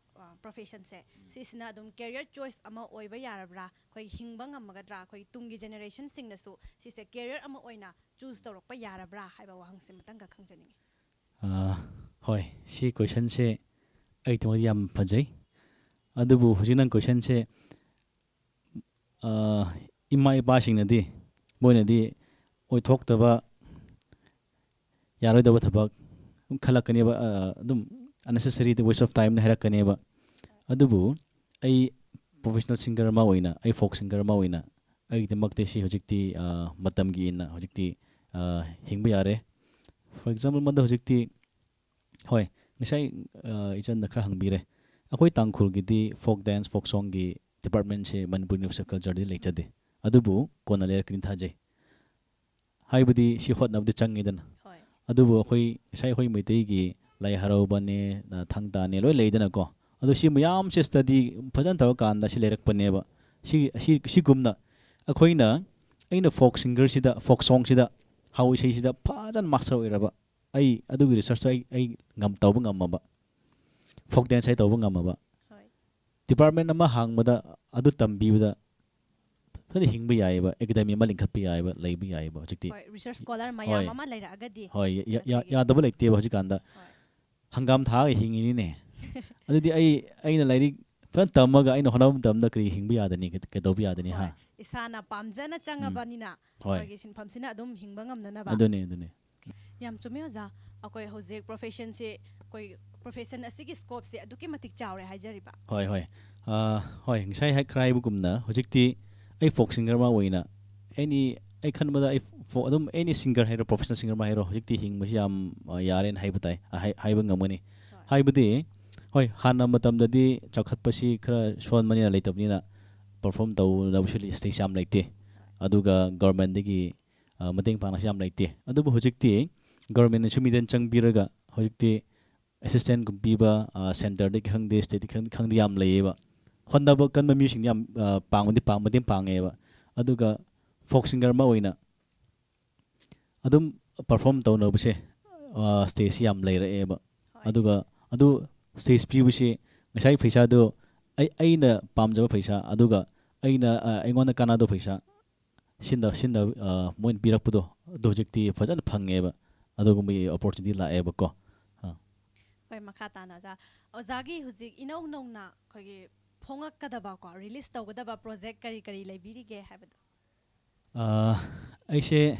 ꯄ꯭ꯔꯣꯐꯦꯁꯟꯁꯦ, ꯁꯤꯁꯤꯅ ꯑꯗꯨꯝ ꯀꯦꯔꯤꯌꯔ ꯆꯣꯏꯁ ꯑꯃ ꯑꯣꯏꯕ ꯌꯥꯔꯕ꯭ꯔꯥ? ꯑꯩꯈꯣꯏ ꯍꯤꯡꯕ ꯉꯝꯃꯒꯗ꯭ꯔꯥ? ꯑꯩꯈꯣꯏ ꯇꯨꯡꯒꯤ ꯖꯦꯅꯦꯔꯦꯁꯟꯁꯤꯡꯅꯁꯨ ꯁꯤꯁꯦ ꯀꯦꯔꯤꯌꯔ ꯑꯃ ꯑꯣꯏꯅ ꯆꯨꯁ ꯇꯧꯔꯛꯄ ꯌꯥꯔꯕ꯭ꯔꯥ ꯍꯥꯏꯕ ꯋꯥꯍꯪꯁꯤꯃꯇꯪꯒ ꯈꯪꯖꯅꯤꯡꯉꯤ꯫ ꯑꯥ, ꯍꯣꯏ, ꯁꯤ ꯀꯣꯏꯁꯟꯁꯦ ꯑꯩ ꯊꯃꯣꯏꯗ ꯌꯥꯝ ꯐꯖꯩ꯫ ꯑꯗꯨꯕꯨ ꯍꯧꯖꯤꯛ ꯅꯪ ꯀꯣꯏꯁꯟꯁꯦ, ꯑꯥ, ꯏꯃꯥ ꯏꯄꯥꯁꯤꯡꯅꯗꯤ, ꯃꯣꯏꯅꯗꯤ ꯑꯣꯏꯊꯣꯛꯇꯕ, ꯌꯥꯔꯣꯏꯗꯕ ꯊꯕꯛ ꯑꯗꯨꯝ ꯈꯜꯂꯛꯀꯅꯦꯕ, ꯑꯥ, ꯑꯗꯨꯝ unnecessary waste of time ꯅ ꯍꯥꯏꯔꯛꯀꯅꯦꯕ꯫ ꯑꯗꯨꯕꯨ ꯑꯩ ꯄ꯭ꯔꯣꯐꯦꯁꯅꯦꯜ ꯁꯤꯡꯒꯔ ꯑꯃ ꯑꯣꯏꯅ, ꯑꯩ ꯐꯣꯛ ꯁꯤꯡꯒꯔ ꯑꯃ ꯑꯣꯏꯅ, ꯑꯩꯒꯤꯗꯃꯛꯇꯤ ꯁꯤ ꯍꯧꯖꯤꯛꯇꯤ, ꯑꯥ, ꯃꯇꯝꯒꯤ ꯏꯟꯅ ꯍꯧꯖꯤꯛꯇꯤ, ꯑꯥ, ꯍꯤꯡꯕ ꯌꯥꯔꯦ꯫ ꯐꯣꯔ ꯑꯦꯛꯖꯥꯝꯄꯜ ꯑꯃꯗ ꯍꯧꯖꯤꯛꯇꯤ, ꯍꯣꯏ, ꯉꯁꯥꯏ, ꯑꯥ, ꯏꯆꯟꯅ ꯈꯔ ꯍꯪꯕꯤꯔꯦ꯫ ꯑꯩꯈꯣꯏ ꯇꯥꯡꯈꯨꯜꯒꯤꯗꯤ ꯐꯣꯛ ꯗꯥꯟꯁ, ꯐꯣꯛ ꯁꯣꯡꯒꯤ ꯗꯤꯄꯥꯔꯠꯃꯦꯟꯁꯦ ꯃꯅꯤꯄꯨꯔ ꯌꯨꯅꯤꯚꯔꯁꯤꯇꯤ ꯑꯣꯐ ꯀꯜꯆꯔꯗꯤ ꯂꯩꯖꯗꯦ꯫ ꯑꯗꯨꯕꯨ ꯀꯣꯟꯅ ꯂꯩꯔꯛꯀꯅꯤ ꯊꯥꯖꯩ꯫ ꯍꯥꯏꯕꯗꯤ ꯁꯤ ꯍꯣꯠꯅꯕꯗꯤ ꯆꯪꯉꯤꯗꯅ꯫ ꯍꯣꯏ꯫ ꯑꯗꯨꯕꯨ ꯑꯩꯈꯣꯏ ꯉꯁꯥꯏ ꯑꯩꯈꯣꯏ ꯃꯩꯇꯩꯒꯤ ꯂꯥꯏ ꯍꯔꯥꯎꯕꯅꯦ, ꯊꯥꯡ ꯇꯥꯅꯦ ꯂꯣꯏ ꯂꯩꯗꯅꯀꯣ꯫ ꯑꯗꯣ ꯁꯤ ꯃꯌꯥꯝꯁꯦ ꯁ꯭ꯇꯗꯤ ꯐꯖꯅ ꯇꯧꯔꯀꯥꯟꯗ ꯁꯤ ꯂꯩꯔꯛꯄꯅꯦꯕ꯫ ꯁꯤ ꯑꯁꯤ ꯁꯤꯒꯨꯝꯅ ꯑꯩꯈꯣꯏꯅ, ꯑꯩꯅ ꯐꯣꯛ ꯁꯤꯡꯒꯔꯁꯤꯗ, ꯐꯣꯛ ꯁꯣꯡꯁꯤꯗ, ꯍꯥꯎ ꯏꯁꯩꯁꯤꯗ ꯐꯖꯅ ꯃꯥꯁꯇꯔ ꯑꯣꯏꯔꯕ ꯑꯩ, ꯑꯗꯨꯒꯤ ꯔꯤꯁꯔꯁꯇꯣ ꯑꯩ ꯑꯩ ꯉꯝ ꯇꯧꯕ ꯉꯝꯃꯕ, ꯐꯣꯛ ꯗꯦꯟꯁ ꯑꯩ ꯇꯧꯕ ꯉꯝꯃꯕ꯫ ꯍꯣꯏ꯫ ꯗꯤꯄꯥꯔꯠꯃꯦꯟ ꯑꯃ ꯍꯥꯡꯕꯗ, ꯑꯗꯨ ꯇꯝꯕꯤꯕꯗ ꯐꯖꯅ ꯍꯤꯡꯕ ꯌꯥꯏꯑꯕ, ꯑꯦꯀꯥꯗꯃꯤ ꯑꯃ ꯂꯤꯡꯈꯠꯄ ꯌꯥꯏꯑꯕ, ꯂꯩꯕ ꯌꯥꯏꯑꯕ ꯍꯧꯖꯤꯛꯇꯤ꯫ ꯍꯣꯏ, ꯔꯤꯁꯔꯁ ꯁ꯭ꯀꯣꯂꯔ ꯃꯌꯥꯝ ꯍꯣꯏ꯫ ꯑꯃ ꯂꯩꯔꯛꯑꯒꯗꯤ꯫ ꯍꯣꯏ, ꯌꯥ- ꯌꯥ- ꯑꯗꯒꯤ- ꯌꯥꯗꯕ ꯂꯩꯇꯦꯕ ꯍꯧꯖꯤꯛꯀꯥꯟꯗ꯫ ꯍꯣꯏ꯫ ꯍꯪꯒꯥꯝ ꯊꯥꯒ ꯍꯤꯡꯉꯤꯅꯤꯅꯦ꯫ ꯑꯗꯨꯗꯤ ꯑꯩ, ꯑꯩꯅ ꯂꯥꯏꯔꯤꯛ ꯐꯖꯅ ꯇꯝꯃꯒ ꯑꯩꯅ ꯍꯣꯠꯅꯕ ꯃꯇꯝꯗ ꯀꯔꯤ ꯍꯤꯡꯕ ꯌꯥꯗꯅꯤ? ꯀꯩ- ꯀꯩꯗꯧꯕ ꯌꯥꯗꯅꯤ? ꯍꯥ? ꯍꯣꯏ, ꯏꯁꯥꯅ ꯄꯥꯝꯖꯅ ꯆꯪꯉꯕꯅꯤꯅ ꯍꯣꯏ꯫ ꯑꯩꯈꯣꯏꯒꯤ ꯁꯤꯟꯐꯝꯁꯤꯅ ꯑꯗꯨꯝ ꯍꯤꯡꯕ ꯉꯝꯅꯅꯕ꯫ ꯑꯗꯨꯅꯦ, ꯑꯗꯨꯅꯦ꯫ ꯌꯥꯝ ꯆꯨꯝꯃꯦ ꯑꯣꯖꯥ꯫ ꯑꯩꯈꯣꯏ ꯍꯧꯖꯤꯛ ꯄ꯭ꯔꯣꯐꯦꯁꯟꯁꯤ, ꯑꯩꯈꯣꯏ ꯄ꯭ꯔꯣꯐꯦꯁꯟ ꯑꯁꯤꯒꯤ ꯁ꯭ꯀꯣꯞꯁꯦ ꯑꯗꯨꯛꯀꯤ ꯃꯇꯤꯛ ꯆꯥꯎꯔꯦ ꯍꯥꯏꯖꯔꯤꯕ꯫ ꯍꯣꯏ, ꯍꯣꯏ꯫ ꯑ, ꯍꯣꯏ, ꯉꯁꯥꯏ ꯍꯥꯏ- ꯈꯔ ꯍꯥꯏꯕꯒꯨꯝꯅ ꯍꯧꯖꯤꯛꯇꯤ ꯑꯩ ꯐꯣꯛ ꯁꯤꯡꯒꯔ ꯑꯃ ꯑꯣꯏꯅ ꯑꯦꯅꯤ, ꯑꯩ ꯈꯟꯕꯗ ꯑꯩ ꯐꯣ- ꯑꯗꯨꯝ ꯑꯦꯅꯤ ꯁꯤꯡꯒꯔ ꯍꯥꯏꯔꯣ, ꯄ꯭ꯔꯣꯐꯦꯁꯅꯦꯜ ꯁꯤꯡꯒꯔ ꯑꯃ ꯍꯥꯏꯔꯣ, ꯍꯧꯖꯤꯛꯇꯤ ꯍꯤꯡꯕꯁꯤ ꯌꯥꯝ, ꯑ, ꯌꯥꯔꯦꯅ ꯍꯥꯏꯕ ꯇꯥꯏ, ꯑ, ꯍꯥꯏ- ꯍꯥꯏꯕ ꯉꯝꯒꯅꯤ꯫ ꯍꯣꯏ꯫ ꯍꯥꯏꯕꯗꯤ, ꯍꯣꯏ, ꯍꯥꯟꯅ ꯃꯇꯝꯗꯗꯤ ꯆꯥꯎꯈꯠꯄꯁꯤ ꯈꯔ ꯁꯣꯟꯕꯅꯤꯅ, ꯂꯩꯇꯕꯅꯤꯅ ꯄꯔꯐꯣꯔꯝ ꯇꯧꯅꯕꯁꯨ ꯁ꯭ꯇꯦꯖ ꯌꯥꯝ ꯂꯩꯇꯦ꯫ ꯑꯗꯨꯒ ꯒꯣꯔꯃꯦꯟꯗꯒꯤ, ꯑ, ꯃꯇꯦꯡ ꯄꯥꯡꯅꯕꯁꯨ ꯌꯥꯝ ꯂꯩꯇꯦ꯫ ꯑꯗꯨꯕꯨ ꯍꯧꯖꯤꯛꯇꯤ ꯒꯣꯔꯃꯦꯟꯅꯁꯨ ꯃꯤꯠꯌꯦꯡ ꯆꯪꯕꯤꯔꯒ ꯍꯧꯖꯤꯛꯇꯤ ꯑꯦꯁꯤꯁꯇꯦꯟꯒꯨꯝ ꯄꯤꯕ, ꯑ, ꯁꯦꯟꯇꯔꯗꯒꯤ ꯈꯪꯗꯦ, ꯁ꯭ꯇꯦꯠꯇꯒꯤ ꯈꯪ- ꯈꯪꯗꯦ, ꯌꯥꯝ ꯂꯩꯌꯦꯕ꯫ ꯍꯣꯠꯅꯕ ꯀꯟꯕ ꯃꯤꯁꯤꯡꯗꯤ ꯌꯥꯝ, ꯑ, ꯄꯥꯡꯕꯗꯤ ꯄꯥꯡ- ꯃꯇꯦꯡ ꯄꯥꯡꯉꯦꯕ꯫ ꯑꯗꯨꯒ ꯐꯣꯛ ꯁꯤꯡꯒꯔ ꯑꯃ ꯑꯣꯏꯅ ꯑꯗꯨꯝ ꯄꯔꯐꯣꯔꯝ ꯇꯧꯅꯕꯁꯦ, ꯑ, ꯁ꯭ꯇꯦꯖꯁꯤ ꯌꯥꯝ ꯂꯩꯔꯛꯑꯦꯕ꯫ ꯍꯣꯏ꯫ ꯑꯗꯨꯒ ꯑꯗꯨ ꯁ꯭ꯇꯦꯖ ꯄꯤꯕꯁꯤ ꯉꯁꯥꯏ ꯄꯩꯁꯥꯗꯣ ꯑꯩ- ꯑꯩꯅ ꯄꯥꯝꯖꯕ ꯄꯩꯁꯥ, ꯑꯗꯨꯒ ꯑꯩꯅ, ꯑ, ꯑꯩꯉꯣꯟꯗ ꯀꯥꯟꯅꯗꯕ ꯄꯩꯁꯥ, ꯁꯤꯟꯅ ꯁꯤꯟꯅ, ꯑ, ꯃꯣꯏꯅ ꯄꯤꯔꯛꯄꯗꯣ, ꯑꯗꯨ ꯍꯧꯖꯤꯛꯇꯤ ꯐꯖꯅ ꯐꯪꯉꯦꯕ꯫ ꯑꯗꯨꯒꯨꯝꯕꯒꯤ ꯑꯣꯄꯣꯔꯆꯨꯅꯤꯇꯤ ꯂꯥꯛꯑꯦꯕꯀꯣ꯫ ꯑ꯫ ꯍꯣꯏ, ꯃꯈꯥ ꯇꯥꯅ ꯑꯣꯖꯥ, ꯑꯣꯖꯥꯒꯤ ꯍꯧꯖꯤꯛ ꯏꯅꯧ ꯅꯧꯅ ꯑꯩꯈꯣꯏꯒꯤ ꯐꯣꯡꯉꯛꯀꯗꯕ ꯀꯣ, ꯔꯤꯂꯤꯁ ꯇꯧꯒꯗꯕ ꯄ꯭ꯔꯣꯖꯦꯛ ꯀꯔꯤ ꯀꯔꯤ ꯂꯩꯕꯤꯔꯤꯒꯦ ꯍꯥꯏꯕꯗꯣ? ꯑ, ꯑꯩꯁꯦ,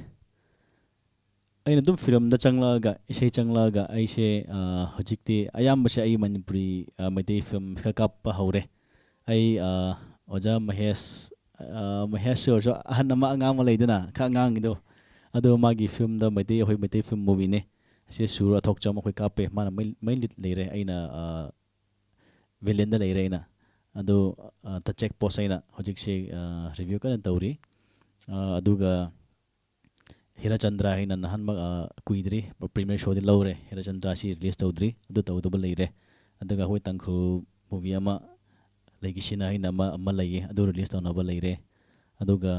ꯑꯩꯅ ꯑꯗꯨꯝ ꯐꯤꯂꯝꯗ ꯆꯪꯂꯛꯑꯒ, ꯏꯁꯩ ꯆꯪꯂꯛꯑꯒ ꯑꯩꯁꯦ, ꯑ, ꯍꯧꯖꯤꯛꯇꯤ ꯑꯌꯥꯝꯕꯁꯦ ꯑꯩ ꯃꯅꯤꯄꯨꯔꯤ, ꯑ, ꯃꯩꯇꯩ ꯐꯤꯂꯝ ꯈꯔ ꯀꯥꯞꯄ ꯍꯧꯔꯦ꯫ ꯑꯩ, ꯑ, ꯑꯣꯖꯥ ꯃꯍꯦꯁ, ꯑ, ꯃꯍꯦꯁ ꯑꯣꯏꯔꯁꯨ ꯑꯍꯟ ꯑꯃ, ꯑꯉꯥꯡ ꯑꯃ ꯂꯩꯗꯅ, ꯈꯔ ꯑꯉꯥꯡꯒꯤꯗꯣ, ꯑꯗꯣ ꯃꯥꯒꯤ ꯐꯤꯂꯝꯗ ꯃꯩꯇꯩ, ꯑꯩꯈꯣꯏ ꯃꯩꯇꯩ ꯐꯤꯂꯝ ꯃꯨꯚꯤꯅꯦ꯫ ꯑꯁꯤ ꯁꯨꯔ ꯑꯊꯣꯛꯆꯝ ꯑꯩꯈꯣꯏ ꯀꯥꯞꯄꯦ꯫ ꯃꯥꯅ ꯃꯩ- ꯃꯩ ꯂꯤꯠ ꯂꯩꯔꯦ, ꯑꯩꯅ, ꯑ, ꯚꯤꯂꯦꯟꯗ ꯂꯩꯔꯦ ꯑꯩꯅ꯫ ꯑꯗꯨ ꯇꯆꯦꯛ ꯄꯣꯁ ꯑꯩꯅ ꯍꯧꯖꯤꯛꯁꯤ ꯔꯤꯚ꯭ꯌꯨ ꯀꯟꯅ ꯇꯧꯔꯤ꯫ ꯑ, ꯑꯗꯨꯒ ꯍꯤꯔꯆꯟꯗ꯭ꯔ ꯍꯥꯏꯅ ꯅꯍꯥꯟꯃꯛ, ꯑ, ꯀꯨꯏꯗ꯭ꯔꯤ ꯄ꯭ꯔꯤꯃꯤꯌꯔ ꯁꯣꯗꯤ ꯂꯧꯔꯦ꯫ ꯍꯤꯔꯆꯟꯗ꯭ꯔ ꯑꯁꯤ ꯔꯤꯂꯤꯁ ꯇꯧꯗ꯭ꯔꯤ, ꯑꯗꯨ ꯇꯧꯗꯕ ꯂꯩꯔꯦ꯫ ꯑꯗꯨꯒ ꯑꯩꯈꯣꯏ ꯇꯥꯡꯈꯨꯜ ꯃꯨꯚꯤ ꯑꯃ, ꯂꯩꯒꯤꯁꯤꯅ ꯍꯥꯏꯅ ꯑꯃ, ꯑꯃ ꯂꯩꯌꯦ, ꯑꯗꯨ ꯔꯤꯂꯤꯁ ꯇꯧꯅꯕ ꯂꯩꯔꯦ꯫ ꯑꯗꯨꯒ,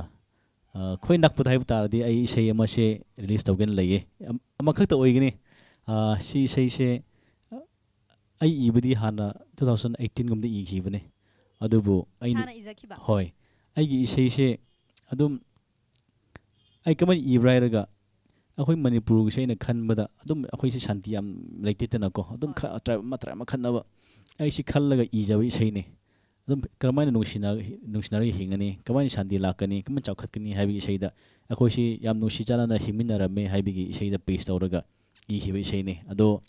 ꯑ, ꯑꯩꯈꯣꯏ ꯅꯛꯄꯗ ꯍꯥꯏꯕ ꯇꯥꯔꯗꯤ ꯑꯩ ꯏꯁꯩ ꯑꯃꯁꯦ ꯔꯤꯂꯤꯁ ꯇꯧꯒꯦꯅ ꯂꯩꯌꯦ꯫ ꯑꯝ-, ꯑꯃꯈꯛꯇ ꯑꯣꯏꯒꯅꯤ꯫ ꯑ, ꯁꯤ ꯏꯁꯩꯁꯦ, ꯑ, ꯑꯩ ꯏꯕꯗꯤ ꯍꯥꯟꯅ two thousand eighteen ꯒꯨꯝꯗ ꯏꯈꯤꯕꯅꯦ꯫ ꯑꯗꯨꯕꯨ ꯑꯩꯅ ꯏꯁꯥꯅ ꯏꯖꯈꯤꯕ? ꯍꯣꯏ꯫ ꯑꯩꯒꯤ ꯏꯁꯩꯁꯦ ꯑꯗꯨꯝ ꯑꯩ ꯀꯃꯥꯏꯅ ꯏꯕ꯭ꯔꯥ ꯍꯥꯏꯔꯒ, ꯑꯩꯈꯣꯏ ꯃꯅꯤꯄꯨꯔꯒꯤꯁꯦ ꯑꯩꯅ ꯈꯟꯕꯗ ꯑꯗꯨꯝ ꯑꯩꯈꯣꯏꯁꯦ ꯁꯥꯟꯇꯤ ꯌꯥꯝ ꯂꯩꯇꯦꯗꯅꯀꯣ, ꯑꯗꯨꯝ ꯍꯣꯏ꯫ ꯈ-, ꯇ꯭ꯔꯥꯏꯕ ꯑꯃ ꯇ꯭ꯔꯥꯏꯕ ꯑꯃ ꯈꯠꯅꯕ꯫ ꯑꯩꯁꯤ ꯈꯜꯂꯒ ꯏꯖꯕ ꯏꯁꯩꯅꯤ꯫ ꯑꯗꯨꯝ ꯀꯔꯝꯍꯥꯏꯅ ꯅꯨꯡꯁꯤꯅ-, ꯅꯨꯡꯁꯤꯅꯔꯒ ꯍꯤꯡꯒꯅꯤ, ꯀꯃꯥꯏꯅ ꯁꯥꯟꯇꯤ ꯂꯥꯛꯀꯅꯤ, ꯀꯃꯥꯏꯅ ꯆꯥꯎꯈꯠꯀꯅꯤ ꯍꯥꯏꯕꯒꯤ ꯏꯁꯩꯗ, ꯑꯩꯈꯣꯏꯁꯤ ꯌꯥꯝ ꯅꯨꯡꯁꯤ ꯆꯥꯟꯅꯅ ꯍꯤꯡꯃꯤꯟꯅꯔꯝꯃꯦ ꯍꯥꯏꯕꯒꯤ ꯏꯁꯩꯗ ꯕꯦꯁ ꯇꯧꯔꯒ ꯏꯈꯤꯕ ꯏꯁꯩꯅꯤ꯫ ꯑꯗꯣ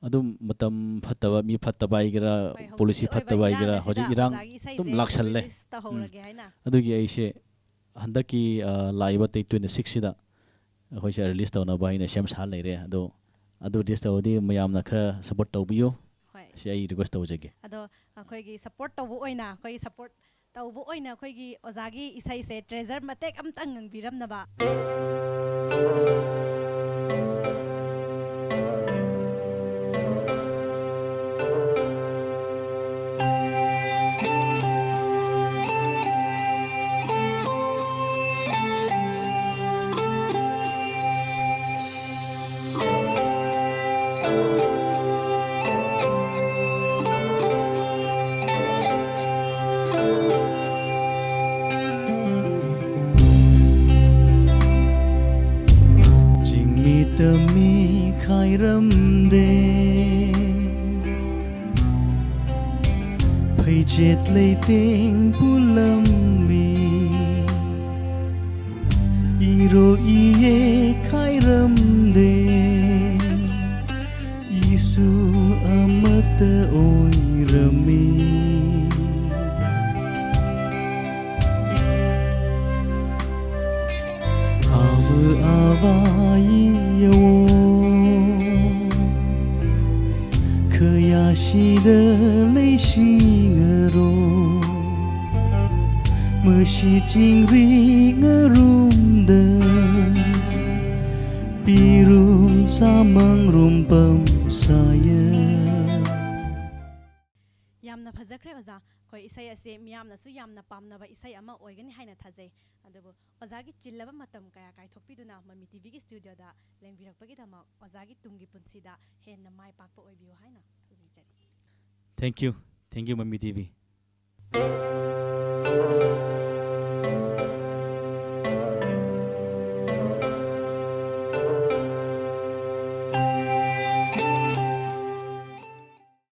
ꯑꯗꯨꯝ ꯃꯇꯝ ꯐꯠꯇꯕ, ꯃꯤ ꯐꯠꯇꯕ ꯍꯥꯏꯒꯦꯔꯥ, ꯍꯣꯏ, ꯄꯣꯂꯤꯁꯤ ꯍꯧꯖꯤꯛꯀꯤ ꯑꯣꯏꯕ ꯐꯠꯇꯕ ꯏꯔꯥꯡ ꯍꯥꯏꯒꯦꯔꯥ, ꯑꯁꯤꯗ ꯍꯧꯖꯤꯛ ꯏꯔꯥꯡ ꯑꯣꯖꯥꯒꯤ ꯑꯗꯨꯝ ꯏꯁꯩꯁꯦ ꯂꯥꯛꯁꯜꯂꯦ꯫ ꯔꯤꯂꯤꯁ ꯎꯝ꯫ ꯇꯧꯍꯧꯔꯒꯦ ꯍꯥꯏꯅ꯫ ꯑꯗꯨꯒꯤ ꯑꯩꯁꯦ ꯍꯟꯗꯛꯀꯤ, ꯑ, ꯂꯥꯛꯏꯕ date twenty six ꯁꯤꯗ ꯑꯩꯈꯣꯏꯁꯦ ꯔꯤꯂꯤꯁ ꯇꯧꯅꯕ ꯍꯥꯏꯅ ꯁꯦꯝ ꯁꯥ ꯂꯩꯔꯦ꯫ ꯑꯗꯣ ꯑꯗꯨ ꯔꯤꯂꯤꯁ ꯇꯧꯔꯗꯤ ꯃꯌꯥꯝꯅ ꯈꯔ ꯁꯄꯣꯔꯠ ꯇꯧꯕꯤꯌꯨ꯫ ꯍꯣꯏ꯫ ꯁꯤ ꯑꯩ ꯔꯤꯀ꯭ꯋꯦꯁ ꯇꯧꯖꯒꯦ꯫ ꯑꯗꯣ ꯑꯩꯈꯣꯏꯒꯤ ꯁꯄꯣꯔꯠ ꯇꯧꯕ ꯑꯣꯏꯅ, ꯑꯩꯈꯣꯏꯒꯤ ꯁꯄꯣꯔꯠ ꯇꯧꯕ ꯑꯣꯏꯅ ꯑꯩꯈꯣꯏꯒꯤ ꯑꯣꯖꯥꯒꯤ ꯏꯁꯩꯁꯦ ꯇ꯭ꯔꯦꯖꯔ ꯃꯇꯦꯛ ꯑꯝꯇꯪ ꯉꯪꯕꯤꯔꯝꯅꯕ꯫ ꯆꯤꯡꯃꯤꯇ ꯃꯤ ꯈꯥꯏꯔꯝꯗꯦ, ꯐꯩꯆꯦꯠ ꯂꯩꯇꯦꯡ ꯄꯨꯜꯂꯝꯃꯤ꯫ ꯏꯔꯣ ꯏꯌꯦ ꯈꯥꯏꯔꯝꯗꯦ, ꯏꯁꯨ ꯑꯃꯠꯇ ꯑꯣꯏꯔꯝꯃꯤ꯫ ꯑꯕ ꯑꯕꯥꯏ ꯌꯧ, ꯈꯌꯥ ꯁꯤꯗ ꯂꯩꯁꯤꯡꯉꯔꯣ, ꯃꯁꯤ ꯆꯤꯡꯔꯤ ꯉꯔꯨꯝꯗ ꯄꯤꯔꯨꯝ ꯁꯥꯃꯪꯔꯨꯝ ꯄꯝꯁꯥꯌ꯫ ꯌꯥꯝꯅ ꯐꯖꯈ꯭ꯔꯦ ꯑꯣꯖꯥ꯫ ꯑꯩꯈꯣꯏ ꯏꯁꯩ ꯑꯁꯤ ꯃꯤꯌꯥꯝꯅꯁꯨ ꯌꯥꯝꯅ ꯄꯥꯝꯅꯕ ꯏꯁꯩ ꯑꯃ ꯑꯣꯏꯒꯅꯤ ꯍꯥꯏꯅ ꯊꯥꯖꯩ꯫ ꯑꯗꯨꯕꯨ ꯑꯣꯖꯥꯒꯤ ꯆꯤꯜꯂꯕ ꯃꯇꯝ ꯀꯌꯥ ꯀꯥꯏꯊꯣꯛꯄꯤꯗꯨꯅ ꯃꯃꯤ ꯇꯤꯚꯤꯒꯤ ꯁ꯭ꯇꯨꯗꯤꯑꯣꯗ ꯂꯦꯡꯕꯤꯔꯛꯄꯒꯤꯗꯃꯛ ꯑꯣꯖꯥꯒꯤ ꯇꯨꯡꯒꯤ ꯄꯨꯟꯁꯤꯗ ꯍꯦꯟꯅ ꯃꯥꯏ ꯄꯥꯛꯄ ꯑꯣꯏꯕꯤꯌꯨ ꯍꯥꯏꯅ ꯊꯥꯖꯖꯔꯤ꯫ Thank you. Thank you, Mami T V.